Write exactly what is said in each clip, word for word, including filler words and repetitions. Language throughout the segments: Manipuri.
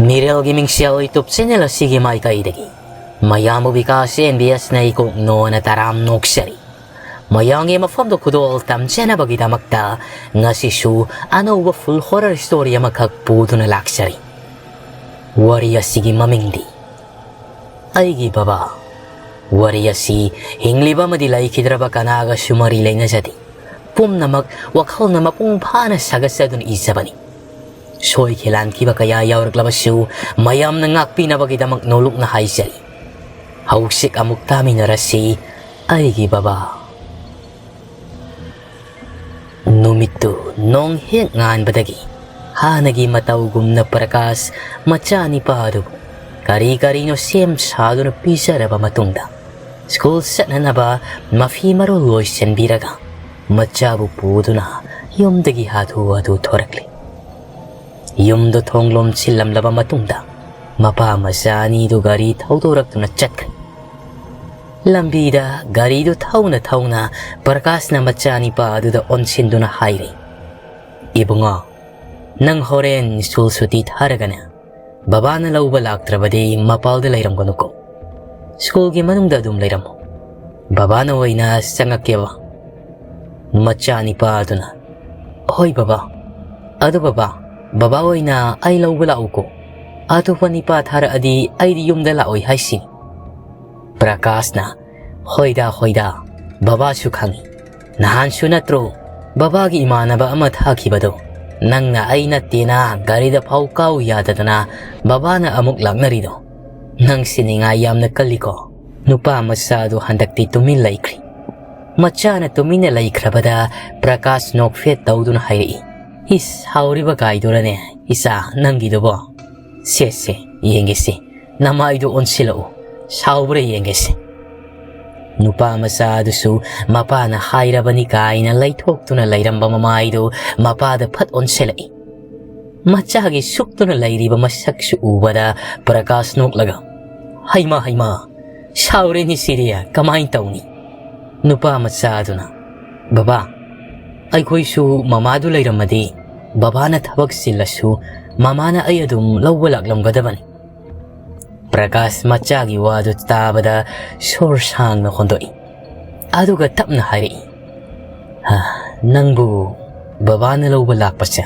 ꯃꯤꯔꯦꯜꯒꯤ ꯃꯤꯡꯁꯦꯜ YouTube channel ꯑꯁꯤꯒꯤ ꯃꯥꯏꯀꯩꯗꯒꯤ ꯃꯌꯥꯝꯕꯨ ꯕꯤꯀꯥꯁ ꯑꯦꯟ ꯕꯤ ꯑꯦꯁꯅ ꯏꯀꯣꯛ ꯅꯣꯅ ꯇꯔꯥꯝ ꯅꯣꯛꯆꯔꯤ꯫ ꯃꯌꯥꯝꯒꯤ ꯃꯐꯝꯗ ꯈꯨꯗꯣꯜ ꯇꯝꯖꯅꯕꯒꯤꯗꯃꯛꯇ ꯉꯁꯤꯁꯨ ꯑꯅꯧꯕ full horror story ꯑꯃꯈꯛ ꯄꯨꯗꯨꯅ ꯂꯥꯛꯆꯔꯤ꯫ ꯋꯥꯔꯤ ꯑꯁꯤꯒꯤ ꯃꯃꯤꯡꯗꯤ ꯑꯩꯒꯤ ꯕꯕꯥ꯫ ꯋꯥꯔꯤ ꯑꯁꯤ ꯍꯤꯡꯂꯤꯕ ꯑꯃꯗꯤ ꯂꯩꯈꯤꯗ꯭ꯔꯕ ꯀꯅꯥꯒꯁꯨ ꯃꯔꯤ ꯂꯩꯅꯖꯗꯦ꯫ ꯄꯨꯝꯅꯃꯛ ꯋꯥꯈꯜꯅ ꯃꯄꯨꯡ ꯐꯥꯅ ꯁꯥꯒꯠꯆꯗꯨꯅ ꯏꯖꯕꯅꯤ꯫ ꯁꯣꯏꯈꯤ ꯂꯥꯟꯈꯤꯕ ꯀꯌꯥ ꯌꯥꯎꯔꯛꯂꯕꯁꯨ ꯃꯌꯥꯝꯅ ꯉꯥꯛꯄꯤꯅꯕꯒꯤꯗꯃꯛ ꯅꯣꯂꯨꯛꯅ ꯍꯥꯏꯖꯔꯤ꯫ ꯍꯧꯖꯤꯛ ꯑꯃꯨꯛ ꯇꯥꯃꯤꯟꯅꯔꯁꯤ ꯑꯩꯒꯤ ꯕꯕꯥ꯫ ꯅꯨꯃꯤꯠꯇꯨ ꯅꯣꯡ ꯍꯦꯛ ꯉꯥꯟꯕꯗꯒꯤ ꯍꯥꯟꯅꯒꯤ ꯃꯇꯧꯒꯨꯝꯅ ꯄ꯭ꯔꯀꯥꯁ ꯃꯆꯥꯅꯤꯄꯥ ꯑꯗꯨꯕꯨ ꯀꯔꯤ ꯀꯔꯤꯅꯣ ꯁꯦꯝ ꯁꯥꯗꯨꯅ ꯄꯤꯖꯔꯕ ꯃꯇꯨꯡꯗ ꯁ꯭ꯀꯨꯜ ꯆꯠꯅꯅꯕ ꯃꯐꯤ ꯃꯔꯣꯜ ꯂꯣꯏꯁꯤꯟꯕꯤꯔꯒ ꯃꯆꯥꯕꯨ ꯄꯨꯗꯨꯅ ꯌꯨꯝꯗꯒꯤ ꯍꯥꯊꯨ ꯍꯥꯊꯨ ꯊꯣꯔꯛꯂꯤ꯫ ꯌꯨꯝꯗꯣ ꯊꯣꯡ ꯂꯣꯝꯁꯤꯜꯂꯝꯂꯕ ꯃꯇꯨꯡꯗ ꯃꯄꯥ ꯃꯆꯥ ꯑꯅꯤꯗꯨ ꯒꯥꯔꯤ ꯊꯧꯗꯣꯔꯛꯇꯨꯅ ꯆꯠꯈ꯭ꯔꯦ꯫ ꯂꯝꯕꯤꯗ ꯒꯥꯔꯤꯗꯨ ꯊꯧꯅ ꯊꯧꯅ ꯄ꯭ꯔꯀꯥꯁꯅ ꯃꯆꯥꯅꯤꯄꯥ ꯑꯗꯨꯗ ꯑꯣꯟꯁꯤꯟꯗꯨꯅ ꯍꯥꯏꯔꯦ, "ꯏꯕꯨꯡꯉꯣ, ꯅꯪ ꯍꯣꯔꯦꯟ ꯁ꯭ꯀꯨꯜ ꯁꯨꯇꯤ ꯊꯥꯔꯒꯅꯦ, ꯕꯕꯥꯅ ꯂꯧꯕ ꯂꯥꯛꯇ꯭ꯔꯕꯗꯤ ꯃꯄꯥꯜꯗ ꯂꯩꯔꯝꯒꯅꯨꯀꯣ꯫ ꯁ꯭ꯀꯨꯜꯒꯤ ꯃꯅꯨꯡꯗ ꯑꯗꯨꯝ ꯂꯩꯔꯝꯃꯣ꯫ ꯕꯕꯥꯅ ꯑꯣꯏꯅ ꯆꯪꯉꯛꯀꯦꯕ꯫" ꯃꯆꯥꯅꯤꯄꯥ ꯑꯗꯨꯅ, "ꯍꯣꯏ ꯕꯕꯥ꯫ ꯑꯗꯨ ꯕꯕꯥ, ꯕꯕꯥ ꯑꯣꯏꯅ ꯑꯩ ꯂꯧꯕ ꯂꯥꯛꯎꯀꯣ꯫ ꯑꯇꯣꯞꯄ ꯅꯤꯄꯥ ꯊꯥꯔꯛꯑꯗꯤ ꯑꯩꯗꯤ ꯌꯨꯝꯗ ꯂꯥꯛꯑꯣꯏ ꯍꯥꯏꯁꯤꯅꯤ꯫" ꯄ꯭ꯔꯀꯥꯁꯅ, "ꯍꯣꯏꯗ, ꯍꯣꯏꯗ, ꯕꯕꯥꯁꯨ ꯈꯪꯉꯤ꯫ ꯅꯍꯥꯟꯁꯨ ꯅꯠꯇ꯭ꯔꯣ ꯕꯕꯥꯒꯤ ꯏꯃꯥꯟꯅꯕ ꯑꯃ ꯊꯥꯈꯤꯕꯗꯣ? ꯅꯪꯅ ꯑꯩ ꯅꯠꯇꯦꯅ ꯒꯥꯔꯤꯗ ꯐꯥꯎ ꯀꯥꯎ ꯌꯥꯗꯗꯅ ꯕꯕꯥꯅ ꯑꯃꯨꯛ ꯂꯥꯛꯅꯔꯤꯗꯣ꯫ ꯅꯪꯁꯤ ꯅꯤꯡꯉꯥꯏ ꯌꯥꯝꯅ ꯀꯜꯂꯤꯀꯣ꯫" ꯅꯨꯄꯥ ꯃꯆꯥꯗꯨ ꯍꯟꯗꯛꯇꯤ ꯇꯨꯃꯤꯟ ꯂꯩꯈ꯭ꯔꯦ꯫ ꯃꯆꯥꯅ ꯇꯨꯃꯤꯟꯅ ꯂꯩꯈ꯭ꯔꯕꯗ ꯄ꯭ꯔꯀꯥꯁ ꯅꯣꯛꯐꯦꯠ ꯇꯧꯗꯨꯅ ꯍꯥꯏꯔꯛꯏ, "ꯏꯁ, ꯁꯥꯎꯔꯤꯕ ꯀꯥꯏꯗꯨꯔꯅꯦ ꯏꯆꯥ ꯅꯪꯒꯤꯗꯨꯕꯣ? ꯁꯦ, ꯁꯦ, ꯌꯦꯡꯒꯦꯁꯦ, ꯅꯃꯥꯏꯗꯨ ꯑꯣꯟꯁꯤꯜꯂꯛꯎ, ꯁꯥꯎꯕ꯭ꯔꯥ ꯌꯦꯡꯒꯦꯁꯦ꯫" ꯅꯨꯄꯥ ꯃꯆꯥ ꯑꯗꯨꯁꯨ ꯃꯄꯥꯅ ꯍꯥꯏꯔꯕꯅꯤ ꯀꯥꯏꯅ ꯂꯩꯊꯣꯛꯇꯨꯅ ꯂꯩꯔꯝꯕ ꯃꯃꯥꯏꯗꯨ ꯃꯄꯥꯗ ꯐꯠ ꯑꯣꯟꯁꯤꯜꯂꯛꯏ꯫ ꯃꯆꯥꯒꯤ ꯁꯨꯛꯇꯨꯅ ꯂꯩꯔꯤꯕ ꯃꯁꯛꯁꯨ ꯎꯕꯗ ꯄ꯭ꯔꯀꯥꯁ ꯅꯣꯛꯂꯒ, "ꯍꯩꯃꯥ, ꯍꯩꯃꯥ, ꯁꯥꯎꯔꯦꯅꯦ ꯁꯤꯗꯤ, ꯀꯃꯥꯏꯅ ꯇꯧꯅꯤ?" ꯅꯨꯄꯥ ꯃꯆꯥ ꯑꯗꯨꯅ, "ꯕꯕꯥ, ꯑꯩꯈꯣꯏꯁꯨ ꯃꯃꯥꯗꯨ ꯂꯩꯔꯝꯃꯗꯤ ꯕꯕꯥꯅ ꯊꯕꯛ ꯆꯤꯜꯂꯁꯨ ꯃꯃꯥꯅ ꯑꯩ ꯑꯗꯨꯝ ꯂꯧꯕ ꯂꯥꯛꯂꯝꯒꯗꯕꯅꯤ꯫ ꯄ꯭ꯔꯀꯥꯁ ꯃꯆꯥꯒꯤ ꯋꯥꯗꯨ ꯇꯥꯕꯗ ꯁꯣꯔ ꯁꯥꯡꯅ ꯍꯣꯟꯗꯣꯛꯏ꯫ ꯑꯗꯨꯒ ꯇꯞꯅ ꯍꯥꯏꯔꯛꯏ, "ꯍꯥ, ꯅꯪꯕꯨ ꯕꯕꯥꯅ ꯂꯧꯕ ꯂꯥꯛꯄꯁꯦ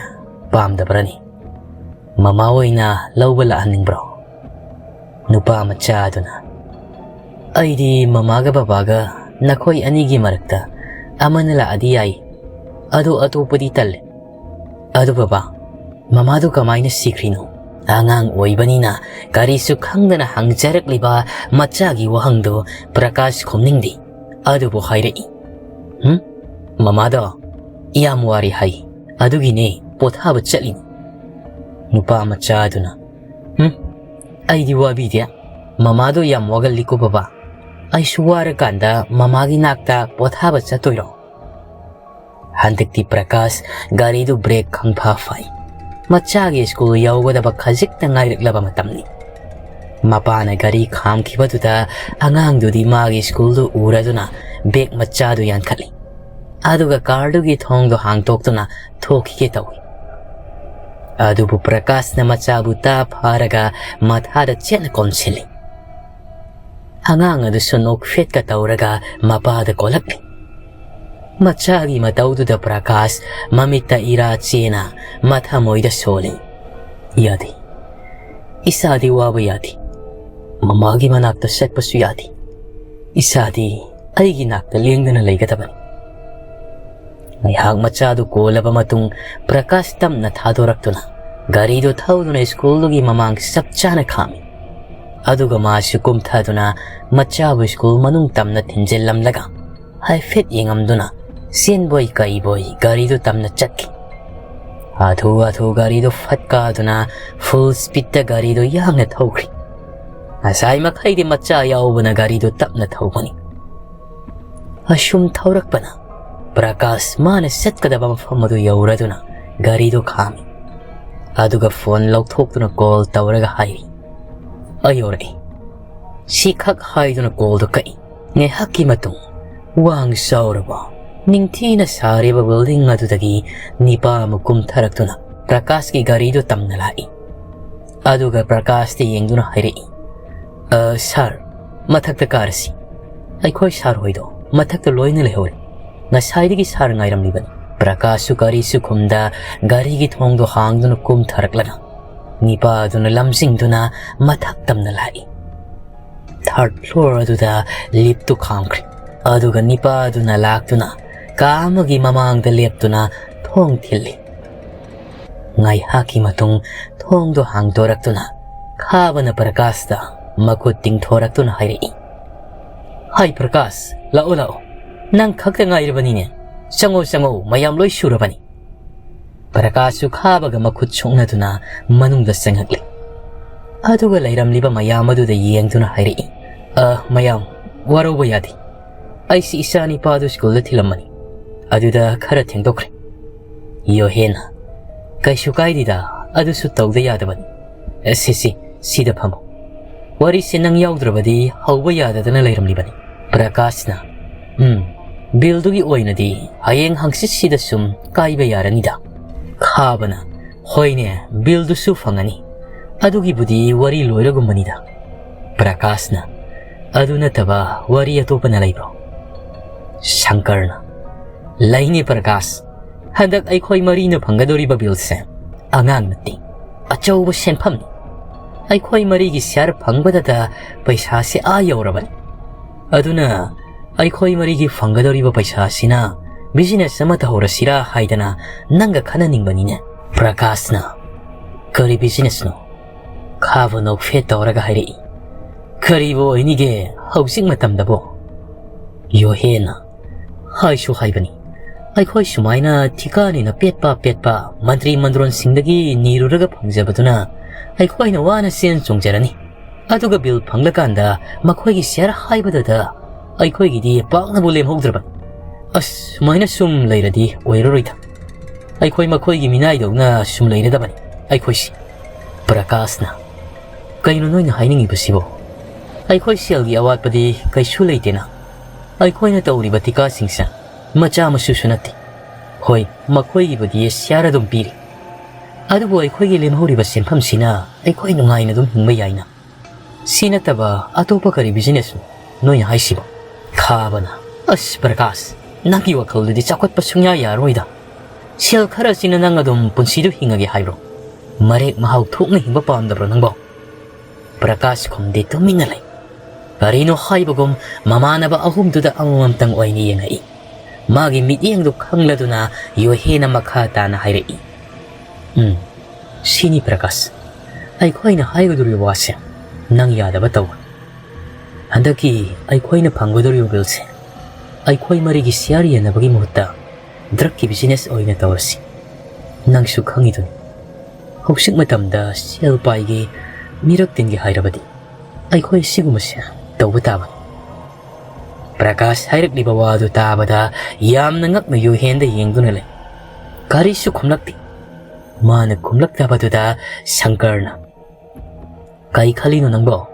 ꯄꯥꯝꯗꯕ꯭ꯔꯅꯤ? ꯃꯃꯥ ꯑꯣꯏꯅ ꯂꯧꯕ ꯂꯥꯛꯍꯟꯅꯤꯡꯕ꯭ꯔꯣ?" ꯅꯨꯄꯥ ꯃꯆꯥ ꯑꯗꯨꯅ, "ꯑꯩꯗꯤ ꯃꯃꯥꯒ ꯕꯕꯥꯒ ꯅꯈꯣꯏ ꯑꯅꯤꯒꯤ ꯃꯔꯛꯇ ꯑꯃꯅ ꯂꯥꯛꯑꯗꯤ ꯌꯥꯏ, ꯑꯗꯣ ꯑꯇꯣꯞꯄꯗꯤ ꯇꯜꯂꯦ꯫ ꯑꯗꯨ ꯕꯕꯥ, ꯃꯃꯥꯗꯨ ꯀꯃꯥꯏꯅ ꯁꯤꯈ꯭ꯔꯤꯅꯣ?" ꯑꯉꯥꯡ ꯑꯣꯏꯕꯅꯤꯅ ꯀꯔꯤꯁꯨ ꯈꯪꯗꯅ ꯍꯪꯖꯔꯛꯂꯤꯕ ꯃꯆꯥꯒꯤ ꯋꯥꯍꯪꯗꯨ ꯄ꯭ꯔꯀꯥꯁ ꯈꯨꯝꯅꯤꯡꯗꯦ꯫ ꯑꯗꯨꯕꯨ ꯍꯥꯏꯔꯛꯏ, "ꯍꯨꯝ? ꯃꯃꯥꯗꯣ ꯌꯥꯝ ꯋꯥꯔꯤ ꯍꯥꯏ, ꯑꯗꯨꯒꯤꯅꯦ ꯄꯣꯊꯥꯕ ꯆꯠꯂꯤꯅꯤ꯫" ꯅꯨꯄꯥ ꯃꯆꯥ ꯑꯗꯨꯅ, "ꯍꯨꯝ, ꯑꯩꯗꯤ ꯋꯥꯕꯤꯗꯦ꯫ ꯃꯃꯥꯗꯣ ꯌꯥꯝ ꯋꯥꯒꯜꯂꯤꯀꯣ ꯕꯕꯥ꯫ ꯑꯩꯁꯨ ꯋꯥꯔꯀꯥꯟꯗ ꯃꯃꯥꯒꯤ ꯅꯥꯛꯇ ꯄꯣꯊꯥꯕ ꯆꯠꯇꯣꯏꯔꯣ?" ꯍꯟꯗꯛꯇꯤ ꯄ꯭ꯔꯀꯥꯁ ꯒꯥꯔꯤꯗꯨ ꯕ꯭ꯔꯦꯛ ꯈꯪꯐꯥ ꯐꯥꯏ꯫ ꯃꯆꯥꯒꯤ ꯁ꯭ꯀꯨꯜ ꯌꯧꯒꯗꯕ ꯈꯖꯤꯛꯇ ꯉꯥꯏꯔꯛꯂꯕ ꯃꯇꯝꯅꯤ꯫ ꯃꯄꯥꯅ ꯒꯥꯔꯤ ꯈꯥꯝꯈꯤꯕꯗꯨꯗ ꯑꯉꯥꯡꯗꯨꯗꯤ ꯃꯥꯒꯤ ꯁ꯭ꯀꯨꯜꯗꯨ ꯎꯔꯗꯨꯅ ꯕꯦꯒ ꯃꯆꯥꯗꯨ ꯌꯥꯟꯈꯠꯂꯤ꯫ ꯑꯗꯨꯒ ꯀꯥꯔꯗꯨꯒꯤ ꯊꯣꯡꯗꯣ ꯍꯥꯡꯇꯣꯛꯇꯨꯅ ꯊꯣꯛꯈꯤꯒꯦ ꯇꯧꯏ꯫ ꯑꯗꯨꯕꯨ ꯄ꯭ꯔꯀꯥꯁꯅ ꯃꯆꯥꯕꯨ ꯇꯥ ꯐꯥꯔꯒ ꯃꯊꯥꯗ ꯆꯦꯠꯅ ꯀꯣꯟꯁꯤꯜꯂꯤ꯫ ꯑꯉꯥꯡ ꯑꯗꯨꯁꯨ ꯅꯣꯛꯐꯦꯠꯀ ꯇꯧꯔꯒ ꯃꯄꯥꯗ ꯀꯣꯜꯂꯛꯂꯤ꯫ ꯃꯆꯥꯒꯤ ꯃꯇꯧꯗꯨꯗ ꯄ꯭ꯔꯀꯥꯁ ꯃꯃꯤꯠꯇ ꯏꯔꯥ ꯆꯦꯅ ꯃꯊꯃꯣꯏꯗ ꯁꯣꯜꯂꯤ꯫ "ꯌꯥꯗꯦ꯫ ꯏꯁꯥꯗꯤ ꯋꯥꯕ ꯌꯥꯗꯦ꯫ ꯃꯃꯥꯒꯤ ꯃꯅꯥꯛꯇ ꯆꯠꯄꯁꯨ ꯌꯥꯗꯦ꯫ ꯏꯁꯥꯗꯤ ꯑꯩꯒꯤ ꯅꯥꯛꯇ ꯂꯦꯡꯗꯅ ꯂꯩꯒꯗꯕꯅꯤ꯫" ꯉꯥꯏꯍꯥꯛ ꯃꯆꯥꯗꯨ ꯀꯣꯜꯂꯕ ꯃꯇꯨꯡ ꯄ꯭ꯔꯀꯥꯁ ꯇꯞꯅ ꯊꯥꯗꯣꯔꯛꯇꯨꯅ ꯒꯥꯔꯤꯗꯨ ꯊꯧꯗꯨꯅ ꯁ꯭ꯀꯨꯜꯗꯨꯒꯤ ꯃꯃꯥꯡ ꯆꯞ ꯆꯥꯅ ꯈꯥꯝꯃꯤ꯫ ꯑꯗꯨꯒ ꯃꯥꯁꯨ ꯀꯨꯝꯊꯗꯨꯅ ꯃꯆꯥꯕꯨ ꯁ꯭ꯀꯨꯜ ꯃꯅꯨꯡ ꯇꯝꯅ ꯊꯤꯟꯖꯤꯜꯂꯝꯂꯒ ꯍꯥꯏꯐꯦꯠ ꯌꯦꯡꯉꯝꯗꯨꯅ ꯆꯦꯟꯕꯣꯏ ꯀꯩꯕꯣꯏ ꯒꯥꯔꯤꯗꯨ ꯇꯝꯅ ꯆꯠꯈꯤ꯫ ꯍꯥꯊꯨ ꯍꯥꯊꯨ ꯒꯥꯔꯤꯗꯨ ꯐꯠ ꯀꯥꯗꯨꯅ ꯐꯨꯜ ꯁ꯭ꯄꯤꯗꯇ ꯒꯥꯔꯤꯗꯨ ꯌꯥꯡꯅ ꯊꯧꯈ꯭ꯔꯤ꯫ ꯉꯁꯥꯏ ꯃꯈꯩꯗꯤ ꯃꯆꯥ ꯌꯥꯎꯕꯅ ꯒꯥꯔꯤꯗꯨ ꯇꯞꯅ ꯊꯧꯕꯅꯤ꯫ ꯑꯁꯨꯝ ꯊꯧꯔꯛꯄꯅ ꯄ꯭ꯔꯀꯥꯁ ꯃꯥꯅ ꯆꯠꯀꯗꯕ ꯃꯐꯝ ꯑꯗꯨ ꯌꯧꯔꯗꯨꯅ ꯒꯥꯔꯤꯗꯨ ꯈꯥꯝꯃꯤ꯫ ꯑꯗꯨꯒ ꯐꯣꯟ ꯂꯧꯊꯣꯛꯇꯨꯅ ꯀꯣꯜ ꯇꯧꯔꯒ ꯍꯥꯏꯔꯤ, "ꯑꯩ ꯌꯧꯔꯛꯏ꯫" ꯁꯤꯈꯛ ꯍꯥꯏꯗꯨꯅ ꯀꯣꯜꯗꯨ ꯀꯛꯏ꯫ ꯉꯥꯏꯍꯥꯛꯀꯤ ꯃꯇꯨꯡ ꯋꯥꯡ ꯆꯥꯎꯔꯕ ꯅꯤꯡꯊꯤꯅ ꯁꯥꯔꯤꯕ ꯕꯤꯜꯗꯤꯡ ꯑꯗꯨꯗꯒꯤ ꯅꯤꯄꯥ ꯑꯃ ꯀꯨꯝꯊꯔꯛꯇꯨꯅ ꯄ꯭ꯔꯀꯥꯁꯀꯤ ꯒꯥꯔꯤꯗꯨ ꯇꯝꯅ ꯂꯥꯛꯏ꯫ ꯑꯗꯨꯒ ꯄ꯭ꯔꯀꯥꯁꯇ ꯌꯦꯡꯗꯨꯅ ꯍꯥꯏꯔꯛꯏ, "ꯑ, ꯁꯥꯔ, ꯃꯊꯛꯇ ꯀꯥꯔꯁꯤ꯫ ꯑꯩꯈꯣꯏ ꯁꯥꯔ ꯍꯣꯏꯗꯣ ꯃꯊꯛꯇ ꯂꯣꯏꯅ ꯂꯩꯍꯧꯔꯦ꯫ ꯉꯁꯥꯏꯗꯒꯤ ꯁꯥꯔ ꯉꯥꯏꯔꯝꯂꯤꯕꯅꯤ꯫" ꯄ꯭ꯔꯀꯥꯁꯁꯨ ꯀꯔꯤꯁꯨ ꯈꯨꯝꯗ ꯒꯥꯔꯤꯒꯤ ꯊꯣꯡꯗꯣ ꯍꯥꯡꯗꯨꯅ ꯀꯨꯝꯊꯔꯛꯂꯒ ꯅꯤꯄꯥꯗꯨꯅ ꯂꯝꯖꯤꯡꯗꯨꯅ ꯃꯊꯛ ꯇꯝꯅ ꯂꯥꯛꯏ꯫ ꯊꯥꯔꯠ ꯐ꯭ꯂꯣꯔ ꯑꯗꯨꯗ ꯂꯤꯐꯇꯨ ꯈꯥꯝꯈ꯭ꯔꯦ꯫ ꯑꯗꯨꯒ ꯅꯤꯄꯥꯗꯨꯅ ꯂꯥꯛꯇꯨꯅ ꯀꯥ ꯑꯃꯒꯤ ꯃꯃꯥꯡꯗ ꯂꯦꯞꯇꯨꯅ ꯊꯣꯡ ꯊꯤꯜꯂꯤ꯫ ꯉꯥꯏꯍꯥꯛꯀꯤ ꯃꯇꯨꯡ ꯊꯣꯡꯗꯣ ꯍꯥꯡꯗꯣꯔꯛꯇꯨꯅ ꯈꯥꯕꯅ ꯄ꯭ꯔꯀꯥꯁꯇ ꯃꯈꯨꯠ ꯇꯤꯡꯊꯣꯔꯛꯇꯨꯅ ꯍꯥꯏꯔꯛꯏ, "ꯍꯥꯏ ꯄ꯭ꯔꯀꯥꯁ, ꯂꯥꯛꯑꯣ, ꯂꯥꯛꯑꯣ꯫ ꯅꯪ ꯈꯛꯇ ꯉꯥꯏꯔꯕꯅꯤꯅꯦ꯫ ꯆꯪꯉꯣ, ꯆꯪꯉꯣ, ꯃꯌꯥꯝ ꯂꯣꯏ ꯁꯨꯔꯕꯅꯤ꯫" ꯄ꯭ꯔꯀꯥꯁꯁꯨ ꯈꯥꯕꯒ ꯃꯈꯨꯠ ꯁꯣꯛꯅꯗꯨꯅ ꯃꯅꯨꯡꯗ ꯆꯪꯉꯛꯂꯤ꯫ ꯑꯗꯨꯒ ꯂꯩꯔꯝꯂꯤꯕ ꯃꯌꯥꯝ ꯑꯗꯨꯗ ꯌꯦꯡꯗꯨꯅ ꯍꯥꯏꯔꯛꯏ, "ꯑ, ꯃꯌꯥꯝ, ꯋꯥꯔꯧꯕ ꯌꯥꯗꯦ꯫ ꯑꯩꯁꯤ ꯏꯆꯥ ꯅꯤꯄꯥꯗꯨ ꯁ꯭ꯀꯨꯜꯗ ꯊꯤꯜꯂꯝꯕꯅꯤ꯫ ꯑꯗꯨꯗ ꯈꯔ ꯊꯦꯡꯗꯣꯛꯈ꯭ꯔꯦ꯫" ꯌꯣꯍꯦꯅ, "ꯀꯩꯁꯨ ꯀꯥꯏꯗꯦꯗ, ꯑꯗꯨꯁꯨ ꯇꯧꯗ ꯌꯥꯗꯕꯅꯤ꯫ ꯑꯦ, ꯁꯤ, ꯁꯤ, ꯁꯤꯗ ꯐꯝꯃꯨ꯫ ꯋꯥꯔꯤꯁꯦ ꯅꯪ ꯌꯥꯎꯗ꯭ꯔꯕꯗꯤ ꯍꯧꯕ ꯌꯥꯗꯗꯅ ꯂꯩꯔꯝꯂꯤꯕꯅꯤ꯫" ꯄ꯭ꯔꯀꯥꯁꯅ, "ꯎꯝ, ꯕꯤꯜꯗꯨꯒꯤ ꯑꯣꯏꯅꯗꯤ ꯍꯌꯦꯡ ꯍꯪꯆꯤꯠꯁꯤꯗ ꯁꯨꯝ ꯀꯥꯏꯕ ꯌꯥꯔꯅꯤꯗ꯫" ꯈꯥꯕꯅ, "ꯍꯣꯏꯅꯦ, ꯕꯤꯜꯗꯨꯁꯨ ꯐꯪꯉꯅꯤ꯫ ꯑꯗꯨꯒꯤꯕꯨꯗꯤ ꯋꯥꯔꯤ ꯂꯣꯏꯔꯒꯨꯝꯕꯅꯤꯗ꯫" ꯄ꯭ꯔꯀꯥꯁꯅ, "ꯑꯗꯨ ꯅꯠꯇꯕ ꯋꯥꯔꯤ ꯑꯇꯣꯞꯄꯅ ꯂꯩꯕ꯭ꯔꯣ?" ꯁꯪꯀꯔꯅ, "ꯂꯩꯅꯦ ꯄ꯭ꯔꯀꯥꯁ, ꯍꯟꯗꯛ ꯑꯩꯈꯣꯏ ꯃꯔꯤꯅ ꯐꯪꯒꯗꯧꯔꯤꯕ ꯕꯤꯜꯁꯦ ꯑꯉꯥꯡ ꯅꯠꯇꯦ, ꯑꯆꯧꯕ ꯁꯦꯟꯐꯝꯅꯤ꯫ ꯑꯩꯈꯣꯏ ꯃꯔꯤꯒꯤ ꯁꯤꯌꯥꯔ ꯐꯪꯕꯗꯇ ꯄꯩꯁꯥꯁꯦ ꯑꯥ ꯌꯧꯔꯕꯅꯤ꯫ ꯑꯗꯨꯅ ꯑꯩꯈꯣꯏ ꯃꯔꯤꯒꯤ ꯐꯪꯒꯗꯧꯔꯤꯕ ꯄꯩꯁꯥꯁꯤꯅ ꯕꯤꯖꯤꯅꯦꯁ ꯑꯃ ꯇꯧꯍꯧꯔꯁꯤꯔꯥ ꯍꯥꯏꯗꯅ ꯅꯪꯒ ꯈꯟꯅꯅꯤꯡꯕꯅꯤꯅꯦ꯫" ꯄ꯭ꯔꯀꯥꯁꯅ, "ꯀꯔꯤ ꯕꯤꯖꯤꯅꯦꯁꯅꯣ?" ꯈꯥꯕ ꯅꯣꯛꯐꯦꯠ ꯇꯧꯔꯒ ꯍꯥꯏꯔꯛꯏ, "ꯀꯔꯤꯕꯨ ꯑꯣꯏꯅꯤꯒꯦ ꯍꯧꯖꯤꯛ ꯃꯇꯝꯗꯕꯨ?" ꯌꯣꯍꯦꯅ, "ꯍꯥꯏꯁꯨ ꯍꯥꯏꯕꯅꯤ, ꯑꯩꯈꯣꯏ ꯁꯨꯃꯥꯏꯅ ꯊꯤꯀꯥꯅꯤꯅ ꯄꯦꯠꯄ ꯄꯦꯠꯄ ꯃꯟꯇ꯭ꯔꯤ ꯃꯟꯗ꯭ꯔꯣꯟꯁꯤꯡꯗꯒꯤ ꯅꯤꯔꯨꯔꯒ ꯐꯪꯖꯕꯗꯨꯅ ꯑꯩꯈꯣꯏꯅ ꯋꯥꯅ ꯆꯦꯟ ꯆꯣꯡꯖꯔꯅꯤ꯫ ꯑꯗꯨꯒ ꯕꯤꯜ ꯐꯪꯂꯀꯥꯟꯗ ꯃꯈꯣꯏꯒꯤ ꯁꯤꯌꯥꯔ ꯍꯥꯏꯕꯗꯨꯗ ꯑꯩꯈꯣꯏꯒꯤꯗꯤ ꯄꯥꯛꯅꯕꯨ ꯂꯦꯝꯍꯧꯗ꯭ꯔꯕꯅꯤ꯫ ꯑꯁ, ꯁꯨꯃꯥꯏꯅ ꯁꯨꯝ ꯂꯩꯔꯗꯤ ꯑꯣꯏꯔꯔꯣꯏꯗ꯫ ꯑꯩꯈꯣꯏ ꯃꯈꯣꯏꯒꯤ ꯃꯤꯅꯥꯏꯗꯧꯅ ꯁꯨꯝ ꯂꯩꯔꯗꯕꯅꯤ ꯑꯩꯈꯣꯏꯁꯤ꯫" ꯄ꯭ꯔꯀꯥꯁꯅ, "ꯀꯩꯅꯣ ꯅꯣꯏꯅ ꯍꯥꯏꯅꯤꯡꯉꯤꯕꯁꯤꯕꯣ? ꯑꯩꯈꯣꯏ ꯁꯦꯜꯒꯤ ꯑꯋꯥꯠꯄꯗꯤ ꯀꯩꯁꯨ ꯂꯩꯇꯦꯅ꯫ ꯑꯩꯈꯣꯏꯅ ꯇꯧꯔꯤꯕ ꯊꯤꯀꯥꯁꯤꯡꯁꯦ ꯃꯆꯥ ꯃꯁꯨꯁꯨ ꯅꯠꯇꯦ꯫ ꯍꯣꯏ, ꯃꯈꯣꯏꯒꯤꯕꯨꯗꯤ ꯁꯤꯌꯥꯔ ꯑꯗꯨꯝ ꯄꯤꯔꯤ, ꯑꯗꯨꯕꯨ ꯑꯩꯈꯣꯏꯒꯤ ꯂꯦꯝꯍꯧꯔꯤꯕ ꯁꯦꯟꯐꯝꯁꯤꯅ ꯑꯩꯈꯣꯏ ꯅꯨꯡꯉꯥꯏꯅ ꯑꯗꯨꯝ ꯍꯤꯡꯕ ꯌꯥꯏꯅ꯫ ꯁꯤ ꯅꯠꯇꯕ ꯑꯇꯣꯞꯄ ꯀꯔꯤ businessꯅꯣ ꯅꯣꯏꯅ ꯍꯥꯏꯁꯤꯕꯣ? ꯈꯥꯕꯅ, "ꯑꯁ ꯄ꯭ꯔꯀꯥꯁ, ꯅꯪꯒꯤ ꯋꯥꯈꯜꯗꯨꯗꯤ ꯆꯥꯎꯈꯠꯄ ꯁꯨꯡꯌꯥ ꯌꯥꯔꯣꯏꯗ꯫ ꯁꯦꯜ ꯈꯔꯁꯤꯅ ꯅꯪ ꯑꯗꯨꯝ ꯄꯨꯟꯁꯤꯗꯨ ꯍꯤꯡꯉꯒꯦ ꯍꯥꯏꯕ꯭ꯔꯣ? ꯃꯔꯦꯛ ꯃꯍꯥꯎ ꯊꯣꯛꯅ ꯍꯤꯡꯕ ꯄꯥꯝꯗꯕ꯭ꯔꯣ ꯅꯪꯕꯣ?" ꯄ꯭ꯔꯀꯥꯁ ꯈꯨꯝꯗꯦ, ꯇꯨꯃꯤꯟꯅ ꯂꯩ꯫ ꯀꯔꯤꯅꯣ ꯍꯥꯏꯕꯒꯨꯝ ꯃꯃꯥꯟꯅꯕ ꯑꯍꯨꯝꯗꯨꯗ ꯑꯃꯃꯝꯇꯪ ꯑꯣꯏꯅ ꯌꯦꯡꯉꯛꯏ꯫ ꯃꯥꯒꯤ ꯃꯤꯠꯌꯦꯡꯗꯨ ꯈꯪꯂꯗꯨꯅ ꯌꯣꯍꯦꯅ ꯃꯈꯥ ꯇꯥꯅ ꯍꯥꯏꯔꯛꯏ, "ꯎꯝ, ꯁꯤꯅꯤ ꯄ꯭ꯔꯀꯥꯁ, ꯑꯩꯈꯣꯏꯅ ꯍꯥꯏꯒꯗꯧꯔꯤꯕ ꯋꯥꯁꯦ ꯅꯪ ꯌꯥꯗꯕ ꯇꯧꯒꯅꯨ꯫ ꯍꯟꯗꯛꯀꯤ ꯑꯩꯈꯣꯏꯅ ꯐꯪꯒꯗꯧꯔꯤꯕ billꯁꯦ ꯑꯩꯈꯣꯏ ꯃꯔꯤꯒꯤ share ꯌꯦꯟꯅꯕꯒꯤ ꯃꯍꯨꯠꯇ drugꯀꯤ business ꯑꯣꯏꯅ ꯇꯧꯔꯁꯤ꯫ ꯅꯪꯁꯨ ꯈꯪꯉꯤꯗꯨꯅꯤ, ꯍꯧꯖꯤꯛ ꯃꯇꯝꯗ ꯁꯦꯜ ꯄꯥꯏꯒꯦ, ꯃꯤꯔꯛ ꯇꯤꯟꯒꯦ ꯍꯥꯏꯔꯕꯗꯤ ꯑꯩꯈꯣꯏ ꯁꯤꯒꯨꯝꯕꯁꯦ ꯇꯧꯕ ꯇꯥꯕꯅꯤ꯫" ꯄ꯭ꯔꯀꯥꯁ ꯍꯥꯏꯔꯛꯂꯤꯕ ꯋꯥꯗꯨ ꯇꯥꯕꯗ ꯌꯥꯝꯅ ꯉꯛꯅ ꯌꯨꯍꯦꯟꯗ ꯌꯦꯡꯗꯨꯅ ꯂꯩ꯫ ꯀꯔꯤꯁꯨ ꯈꯨꯝꯂꯛꯇꯦ꯫ ꯃꯥꯅ ꯈꯨꯝꯂꯛꯇꯕꯗꯨꯗ ꯁꯪꯀꯔꯅ, "ꯀꯩ ꯈꯜꯂꯤꯅꯣ ꯅꯪꯕꯣ?